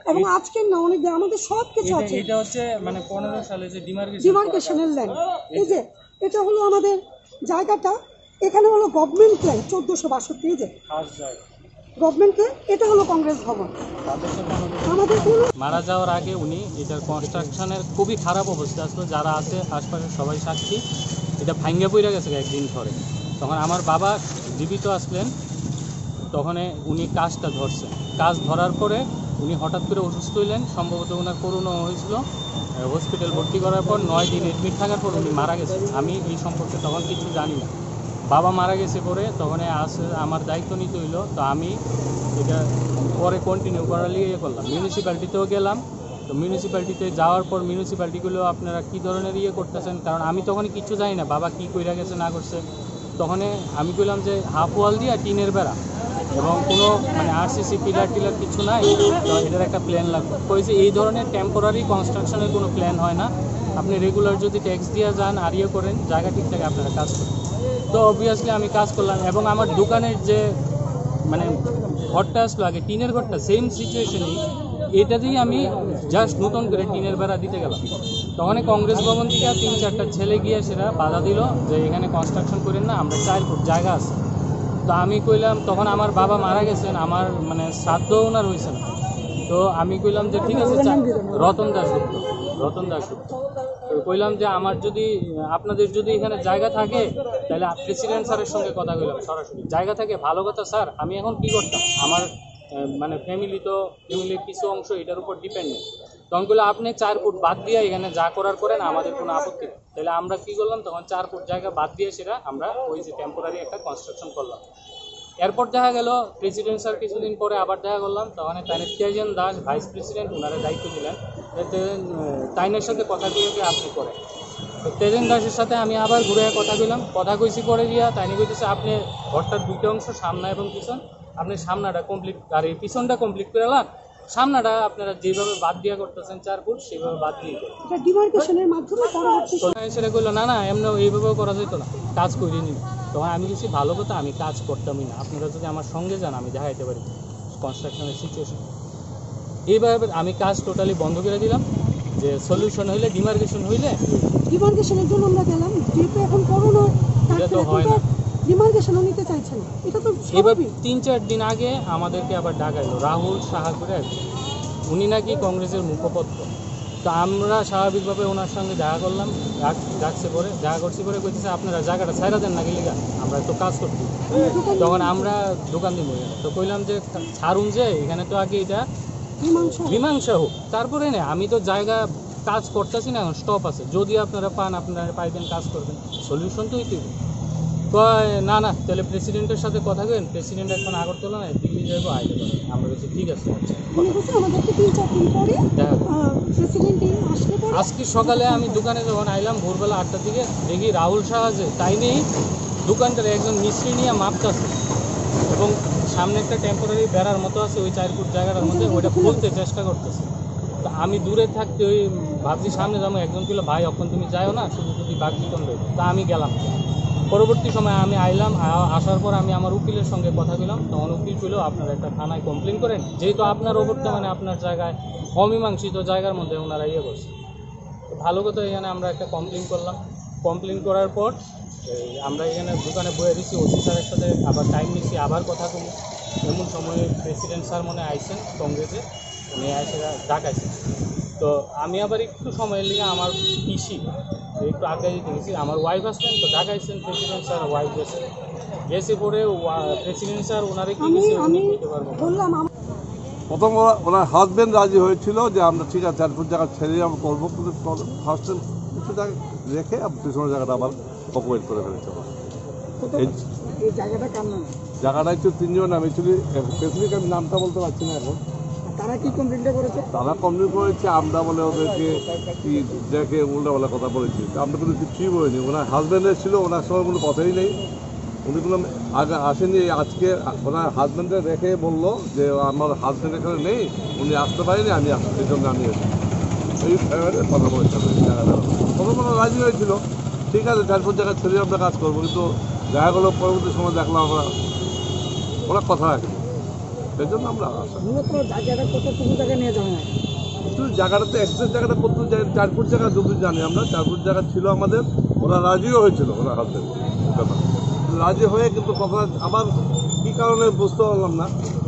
এবং আজকে না, অনেক দিন আমাদের সব কিছু এটা আছে। এটা হচ্ছে মানে পনেরো সালে যে ডিমার্কেশন ডিমার্কেশনের ল্যান্ড। এই যে এটা হলো আমাদের জায়গাটা, এখানে হলো গভর্নমেন্ট ল্যান্ড চোদ্দশো বাষট্টি, এই যে খাস জায়গা। গভর্নমেন্ট ল্যান্ড, এটা হলো কংগ্রেস ভবন। আমাদের কোনো মারা যাওয়ার আগে উনি এটার কনস্ট্রাকশনের খুবই খারাপ অবস্থা আসলো, যারা আছে আশপাশে সবাই সাক্ষী, এটা ভাঙ্গা পড়ে গেছে একদিন ধরে। তখন আমার বাবা জীবিত আসলেন, তখন উনি কাজটা ধরছেন। কাজ ধরার পরে উনি হঠাৎ করে অসুস্থ হইলেন, সম্ভবত ওনার করোনা হয়েছিল। আহ, হসপিটাল ভর্তি করার পর নয় দিন অ্যাডমিট থাকার পর উনি মারা গেছেন। আমি এই সম্পর্কে তখন কিছু জানি না। বাবা মারা গেছে পরে তখন আস-, আমার দায়িত্ব নিতে হইলো, তো আমি এটা পরে কন্টিনিউ করার লিগে ইয়ে করলাম। মিউনিসিপ্যালিটিতেও গেলাম, তো মিউনিসিপ্যালিটিতে যাওয়ার পর মিউনিসিপ্যালিটিগুলো আপনারা কী ধরনের ইয়ে করতেছেন, কারণ আমি তখন কিচ্ছু জানি না বাবা কী কইরা গেছে না করছে। তখন আমি কইলাম যে হাফ ওয়াল দিয়া টিনের বেড়া এবং কোনো মানে আরসিসি পিলার টিলার কিছু নাই, তো এটার একটা প্ল্যান লাগবে। কই যে এই ধরনের টেম্পোরারি কনস্ট্রাকশনের কোনো প্ল্যান হয় না, আপনি রেগুলার যদি ট্যাক্স দিয়ে যান আর ইয়ে করেন, জায়গা ঠিক থাকে, আপনারা কাজ করেন। তো অবভিয়াসলি আমি কাজ করলাম এবং আমার দোকানের যে মানে ঘরটা আসলো আগে টিনের ঘরটা, সেম সিচুয়েশনই, এটা দিয়ে আমি জাস্ট নতুন করে টিনের বেড়া দিতে গেলাম। তখন কংগ্রেস ভবন থেকে তিন চারটা ছেলে গিয়ে সেটা বাধা দিল যে এখানে কনস্ট্রাকশন করেন না, আমরা চার ফুট জায়গা আছে। তো আমি কইলাম, তখন আমার বাবা মারা গেছেন, আমার মানে শ্রাদ্ধ ওনার হয়েছে না। তো আমি কইলাম যে ঠিক আছে, চা-, রতন দাশগুপ্ত, রতন দাশগুপ্ত। তো কইলাম যে আমার যদি, আপনাদের যদি এখানে জায়গা থাকে, তাহলে প্রেসিডেন্ট স্যারের সঙ্গে কথা কইলাম সরাসরি। জায়গা থাকে, ভালো কথা স্যার, আমি এখন কি করতাম? আমার আহ, মানে ফ্যামিলি তো, ফ্যামিলির কিছু অংশ এটার উপর ডিপেন্ডেন্ট। তখন বলে, "আপনি চার ফুট বাদ দিয়ে এখানে যা করার করেন, আমাদের কোনো আপত্তি নেই।" তাহলে আমরা কি করলাম, তখন চার ফুট জায়গা বাদ দিয়ে সেটা আমরা ওই যে টেম্পোরারি একটা কনস্ট্রাকশন করলাম। এরপর দেখা গেল প্রেসিডেন্ট স্যার কিছুদিন পরে আবার দেখা করলাম, তখন তাইনের তেজেন দাস ভাইস প্রেসিডেন্ট, ওনারা দায়িত্ব দিলেন। এতে, আহ, তাইনের সাথে কথা দিয়ে কি আপনি করেন। তো তেজেন দাসের সাথে আমি আবার ঘুরে কথা কইলাম, কথা কইছি পরে গিয়া তাইনে কইতেছে, "আপনি ঘরটার দুইটা অংশ, সামনে এবং পিছন, আপনি সামনাটা কমপ্লিট, আর এই পিছনটা কমপ্লিট করে লান, সামনাটা আপনারা যেভাবে বাদ দিয়া করতেছেন চার ফুট, সেভাবে বাদ দিয়ে করেন।" এটা ডিমার্কেশনের মাধ্যমে পরবর্তী তো সেটা কইলো, "না, না, এমনি এইভাবেও করা যেত না, কাজ করিনি।" তখন আমি বলছি, "ভালো কথা, আমি কাজ করতামই না, আপনারা যদি আমার সঙ্গে যান, আমি দেখাইতে পারি কনস্ট্রাকশনের সিচুয়েশন।" এইভাবে আমি কাজ টোটালি বন্ধ করে দিলাম, যে সলিউশন হইলে, ডিমার্কেশন হইলে। ডিমার্কেশনের জন্য আমরা গেলাম, যেহেতু এখন করোনা, তার এটা তো জন্য হয় না। ডিমার্কেশনও নিতে চাইছে না, এটা তো এবার স্বাভাবিক। তিন চার দিন আগে আমাদেরকে আবার ডাকাইলো রাহুল সাহা করে একজন, উনি নাকি কংগ্রেসের মুখপত্র। তো আমরা স্বাভাবিকভাবে ওনার সঙ্গে দেখা করলাম, ডাক-, ডাকছে পরে, দেখা করছি পরে কইতেছে, "আপনারা জায়গাটা ছাইরা দেন না গেলিগা, আমরা তো কাজ করছি।" তখন আমরা দোকান দিব, তো কইলাম যে, "ছাড়ুন যে, এখানে তো আগে এটা মীমাংসা হোক।" মীমাংসা হোক, তারপরে না, আমি তো জায়গা কাজ করতেছি না, এখন স্টপ আছে, যদি আপনারা পান, আপনারা পাইবেন, কাজ করবেন, সলিউশন তো হইতেই হবে।" কয়, "না, না, তাহলে প্রেসিডেন্টের সাথে কথা কইন, প্রেসিডেন্ট এখন আগরতলা নাই, দিল্লি যাইবো, আইতে পারে।" আমরা বলছি, "ঠিক আছে, আচ্ছা।" মনে হচ্ছে আমাদেরকে তিন চার দিন পরে, হ্যাঁ। আহ, প্রেসিডেন্ট এই আসলে পরে আজকে সকালে আমি দোকানে যখন আইলাম ভোরবেলা আটটার দিকে, দেখি রাহুল শাহ আছে, তাই নেই, দোকানদারে একজন মিস্ত্রি নিয়ে মাপ চাচ্ছে এবং সামনে একটা টেম্পোরারি বেড়ার মতো আছে, ওই চার ফুট জায়গাটার মধ্যে ওইটা খুলতে চেষ্টা করতেছে। তো আমি দূরে থাকতে ওই ভাবছি সামনে যাবো, একজন ছিল, "ভাই, অখন তুমি যাও না, শুধু শুধু বাঘ বিতন রইল।" তা আমি গেলাম। পরবর্তী সময় আমি আইলাম, আ-, আসার পর আমি আমার উকিলের সঙ্গে কথা বললাম, তখন উকিল ছিল, "আপনারা একটা থানায় কমপ্লেন করেন, যেহেতু আপনার ওপর তো মানে আপনার জায়গায় অমীমাংসিত জায়গার মধ্যে ওনারা ইয়ে করছে। তো ভালো কথা, এখানে আমরা একটা কমপ্লেন করলাম। কমপ্লেন করার পর এই আমরা এখানে দোকানে বয়ে দিচ্ছি, ওসি স্যারের সাথে আবার টাইম নিচ্ছি, আবার কথা বলি। এমন সময় প্রেসিডেন্ট স্যার মনে আইছেন কংগ্রেসে, উনি এসে ডাকাইছেন। তো আমি আবার একটু সময় নিয়ে আমার পিসি একটু আগে দিতে গেছি, আমার ওয়াইফ আসলেন তো ডাকাইছেন প্রেসিডেন্ট স্যার, ওয়াইফ গেছে। গেছে পরে ওয়া-, প্রেসিডেন্ট স্যার ওনারে কি আমি দিছে উনি আমি বলতে পারবো না। বললাম আম- প্রথম ওরা, ওনার হাজবেন্ড রাজি হয়েছিল যে আমরা ঠিক আছে, চার ফুট জায়গা ছেড়ে আমরা করবো, কিন্তু ফার্স্ট টাইম কিছু জায়গা রেখে আবার পিছনের জায়গাটা আবার অকুপেট করে ফেলেছে। কত এই এই জায়গাটা কার নাম? জায়গাটা হচ্ছে তিনজন নামে, অ্যাকচুয়ালি আমি নামটা বলতে পারছি না এখন। তারা কি কমপ্লেনটা করেছে? তারা কমপ্লেন করেছে আমরা বলে ওদেরকে কি দেখে উল্টাপাল্টা কথা বলেছি, তো আমরা কোনো কিছুই বলিনি। ওনার হাজব্যান্ড এসেছিল, ওনার সঙ্গে কোনো কথাই নেই। উনি কোনো আগে আসেনি, আজকে ওনার হাজব্যান্ডে রেখে বললো যে আমার হাজব্যান্ড এখানে নেই, উনি আসতে পারেনি, আমি আসতে, এই জন্য আমি এসেছি। এই ব্যাপারে কথা বলেছি আমরা, এই জায়গাটা। প্রথমে ওরা রাজি হয়েছিল, ঠিক আছে, চার পাঁচ জায়গা ছেড়ে আমরা কাজ করবো, কিন্তু দেখা গেলো পরবর্তী সময় দেখলাম আমরা ওরা কথা রাখেনি, এই জন্য আমরা আসা। মূলত জায়গাটা কতটুকু জায়গা নিয়ে যাওয়া হয়? কিন্তু জায়গাটা তো একজ্যাক্ট জায়গাটা কত জায়গা, চার ফুট জায়গা যতদূর জানি আমরা, চার ফুট জায়গা ছিল আমাদের, ওরা রাজিও হয়েছিল, ওরা হাতে ব্যাপার। রাজি হয়ে কিন্তু কথা আমার কি কারণে বুঝতে পারলাম না,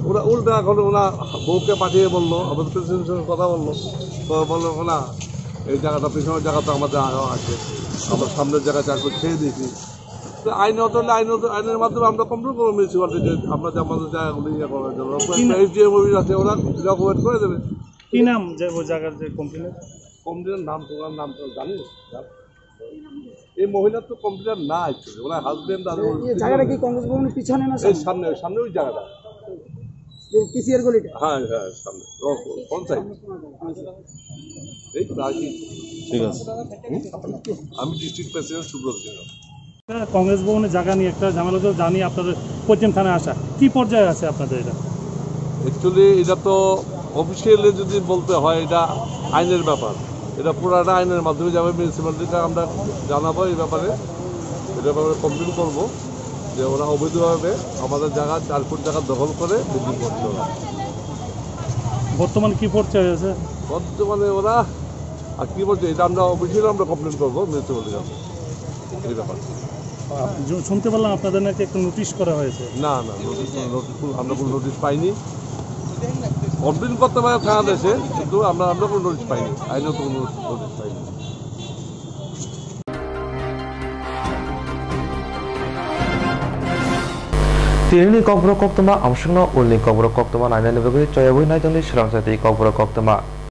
ওরা উল্টা এখন ওনার বউকে পাঠিয়ে বললো, আমাদের প্রেসিডেন্টের সঙ্গে কথা বললো, তো বললো ওনা এই জায়গাটা, পিছনের জায়গা তো আমাদের আরও আছে, আমরা সামনের জায়গা চার ফুট ছেড়ে দিয়েছি। তো আইনত হলে আইনত, আইনের মাধ্যমে আমরা কমপ্লেন করবো মিউনিসিপ্যালিটি যে আমরা যে আমাদের জায়গাগুলো ইয়ে করার জন্য। কি নাম? এসডিএম অফিস আছে, ওরা ডকুমেন্ট করে দেবে। কি নাম যে ওই জায়গার যে কমপ্লেন? কমপ্লেনের নাম, তোমার নাম তো জানি না। এই মহিলার তো কমপ্লেন না, অ্যাকচুয়ালি ওনার হাজবেন্ড আর ওর এই জায়গাটা কি কংগ্রেস ভবনের পিছনে না এই সামনে? সামনে, সামনে ওই জায়গাটা। যে পিসিআর গলিটা? হ্যাঁ, হ্যাঁ, সামনে। ও, কোন সাইড? এই তো আর কি। ঠিক আছে। হুম? আমি ডিস্ট্রিক্ট প্রেসিডেন্ট সুব্রত সিংহ। কংগ্রেস ভবনের জায়গা নিয়ে একটা ঝামেলা হচ্ছে, জানি আপনাদের পশ্চিম থানায় আসা। কি পর্যায়ে আছে আপনাদের এটা? অ্যাকচুয়ালি এটা তো অফিসিয়ালি যদি বলতে হয়, এটা আইনের ব্যাপার। এটা পুরাটা আইনের মাধ্যমে যাবে, মিউনিসিপ্যালিটিকে আমরা জানাবো এই ব্যাপারে, এই ব্যাপারে কমপ্লেন করবো যে ওরা অবৈধভাবে আমাদের জায়গা, চার ফুট জায়গা দখল করে বিল্ডিং করছে ওরা। বর্তমানে কি পর্যায়ে আছে? বর্তমানে ওরা আর কি বলছে, এটা আমরা অফিসিয়ালি আমরা কমপ্লেন করবো মিউনিসিপ্যালিটির কাছে এই ব্যাপারে। আপ-, যে শুনতে পারলাম আপনাদের নাকি একটা নোটিশ করা হয়েছে। না, না, নোটিশ, নোটিশ কোনো, আমরা কোনো নোটিশ পাইনি। কমপ্লেন করতে পারে থানা দেশে, কিন্তু আমরা, আমরা কোনো নোটিশ পাইনি, আইনত কোনো নোটিশ পাইনি। Tinini kokborok koktwma amsongno ulni kokborok koktwma nainani bagwi choyagwi naitongni swrangsa tei kokborok koktwma.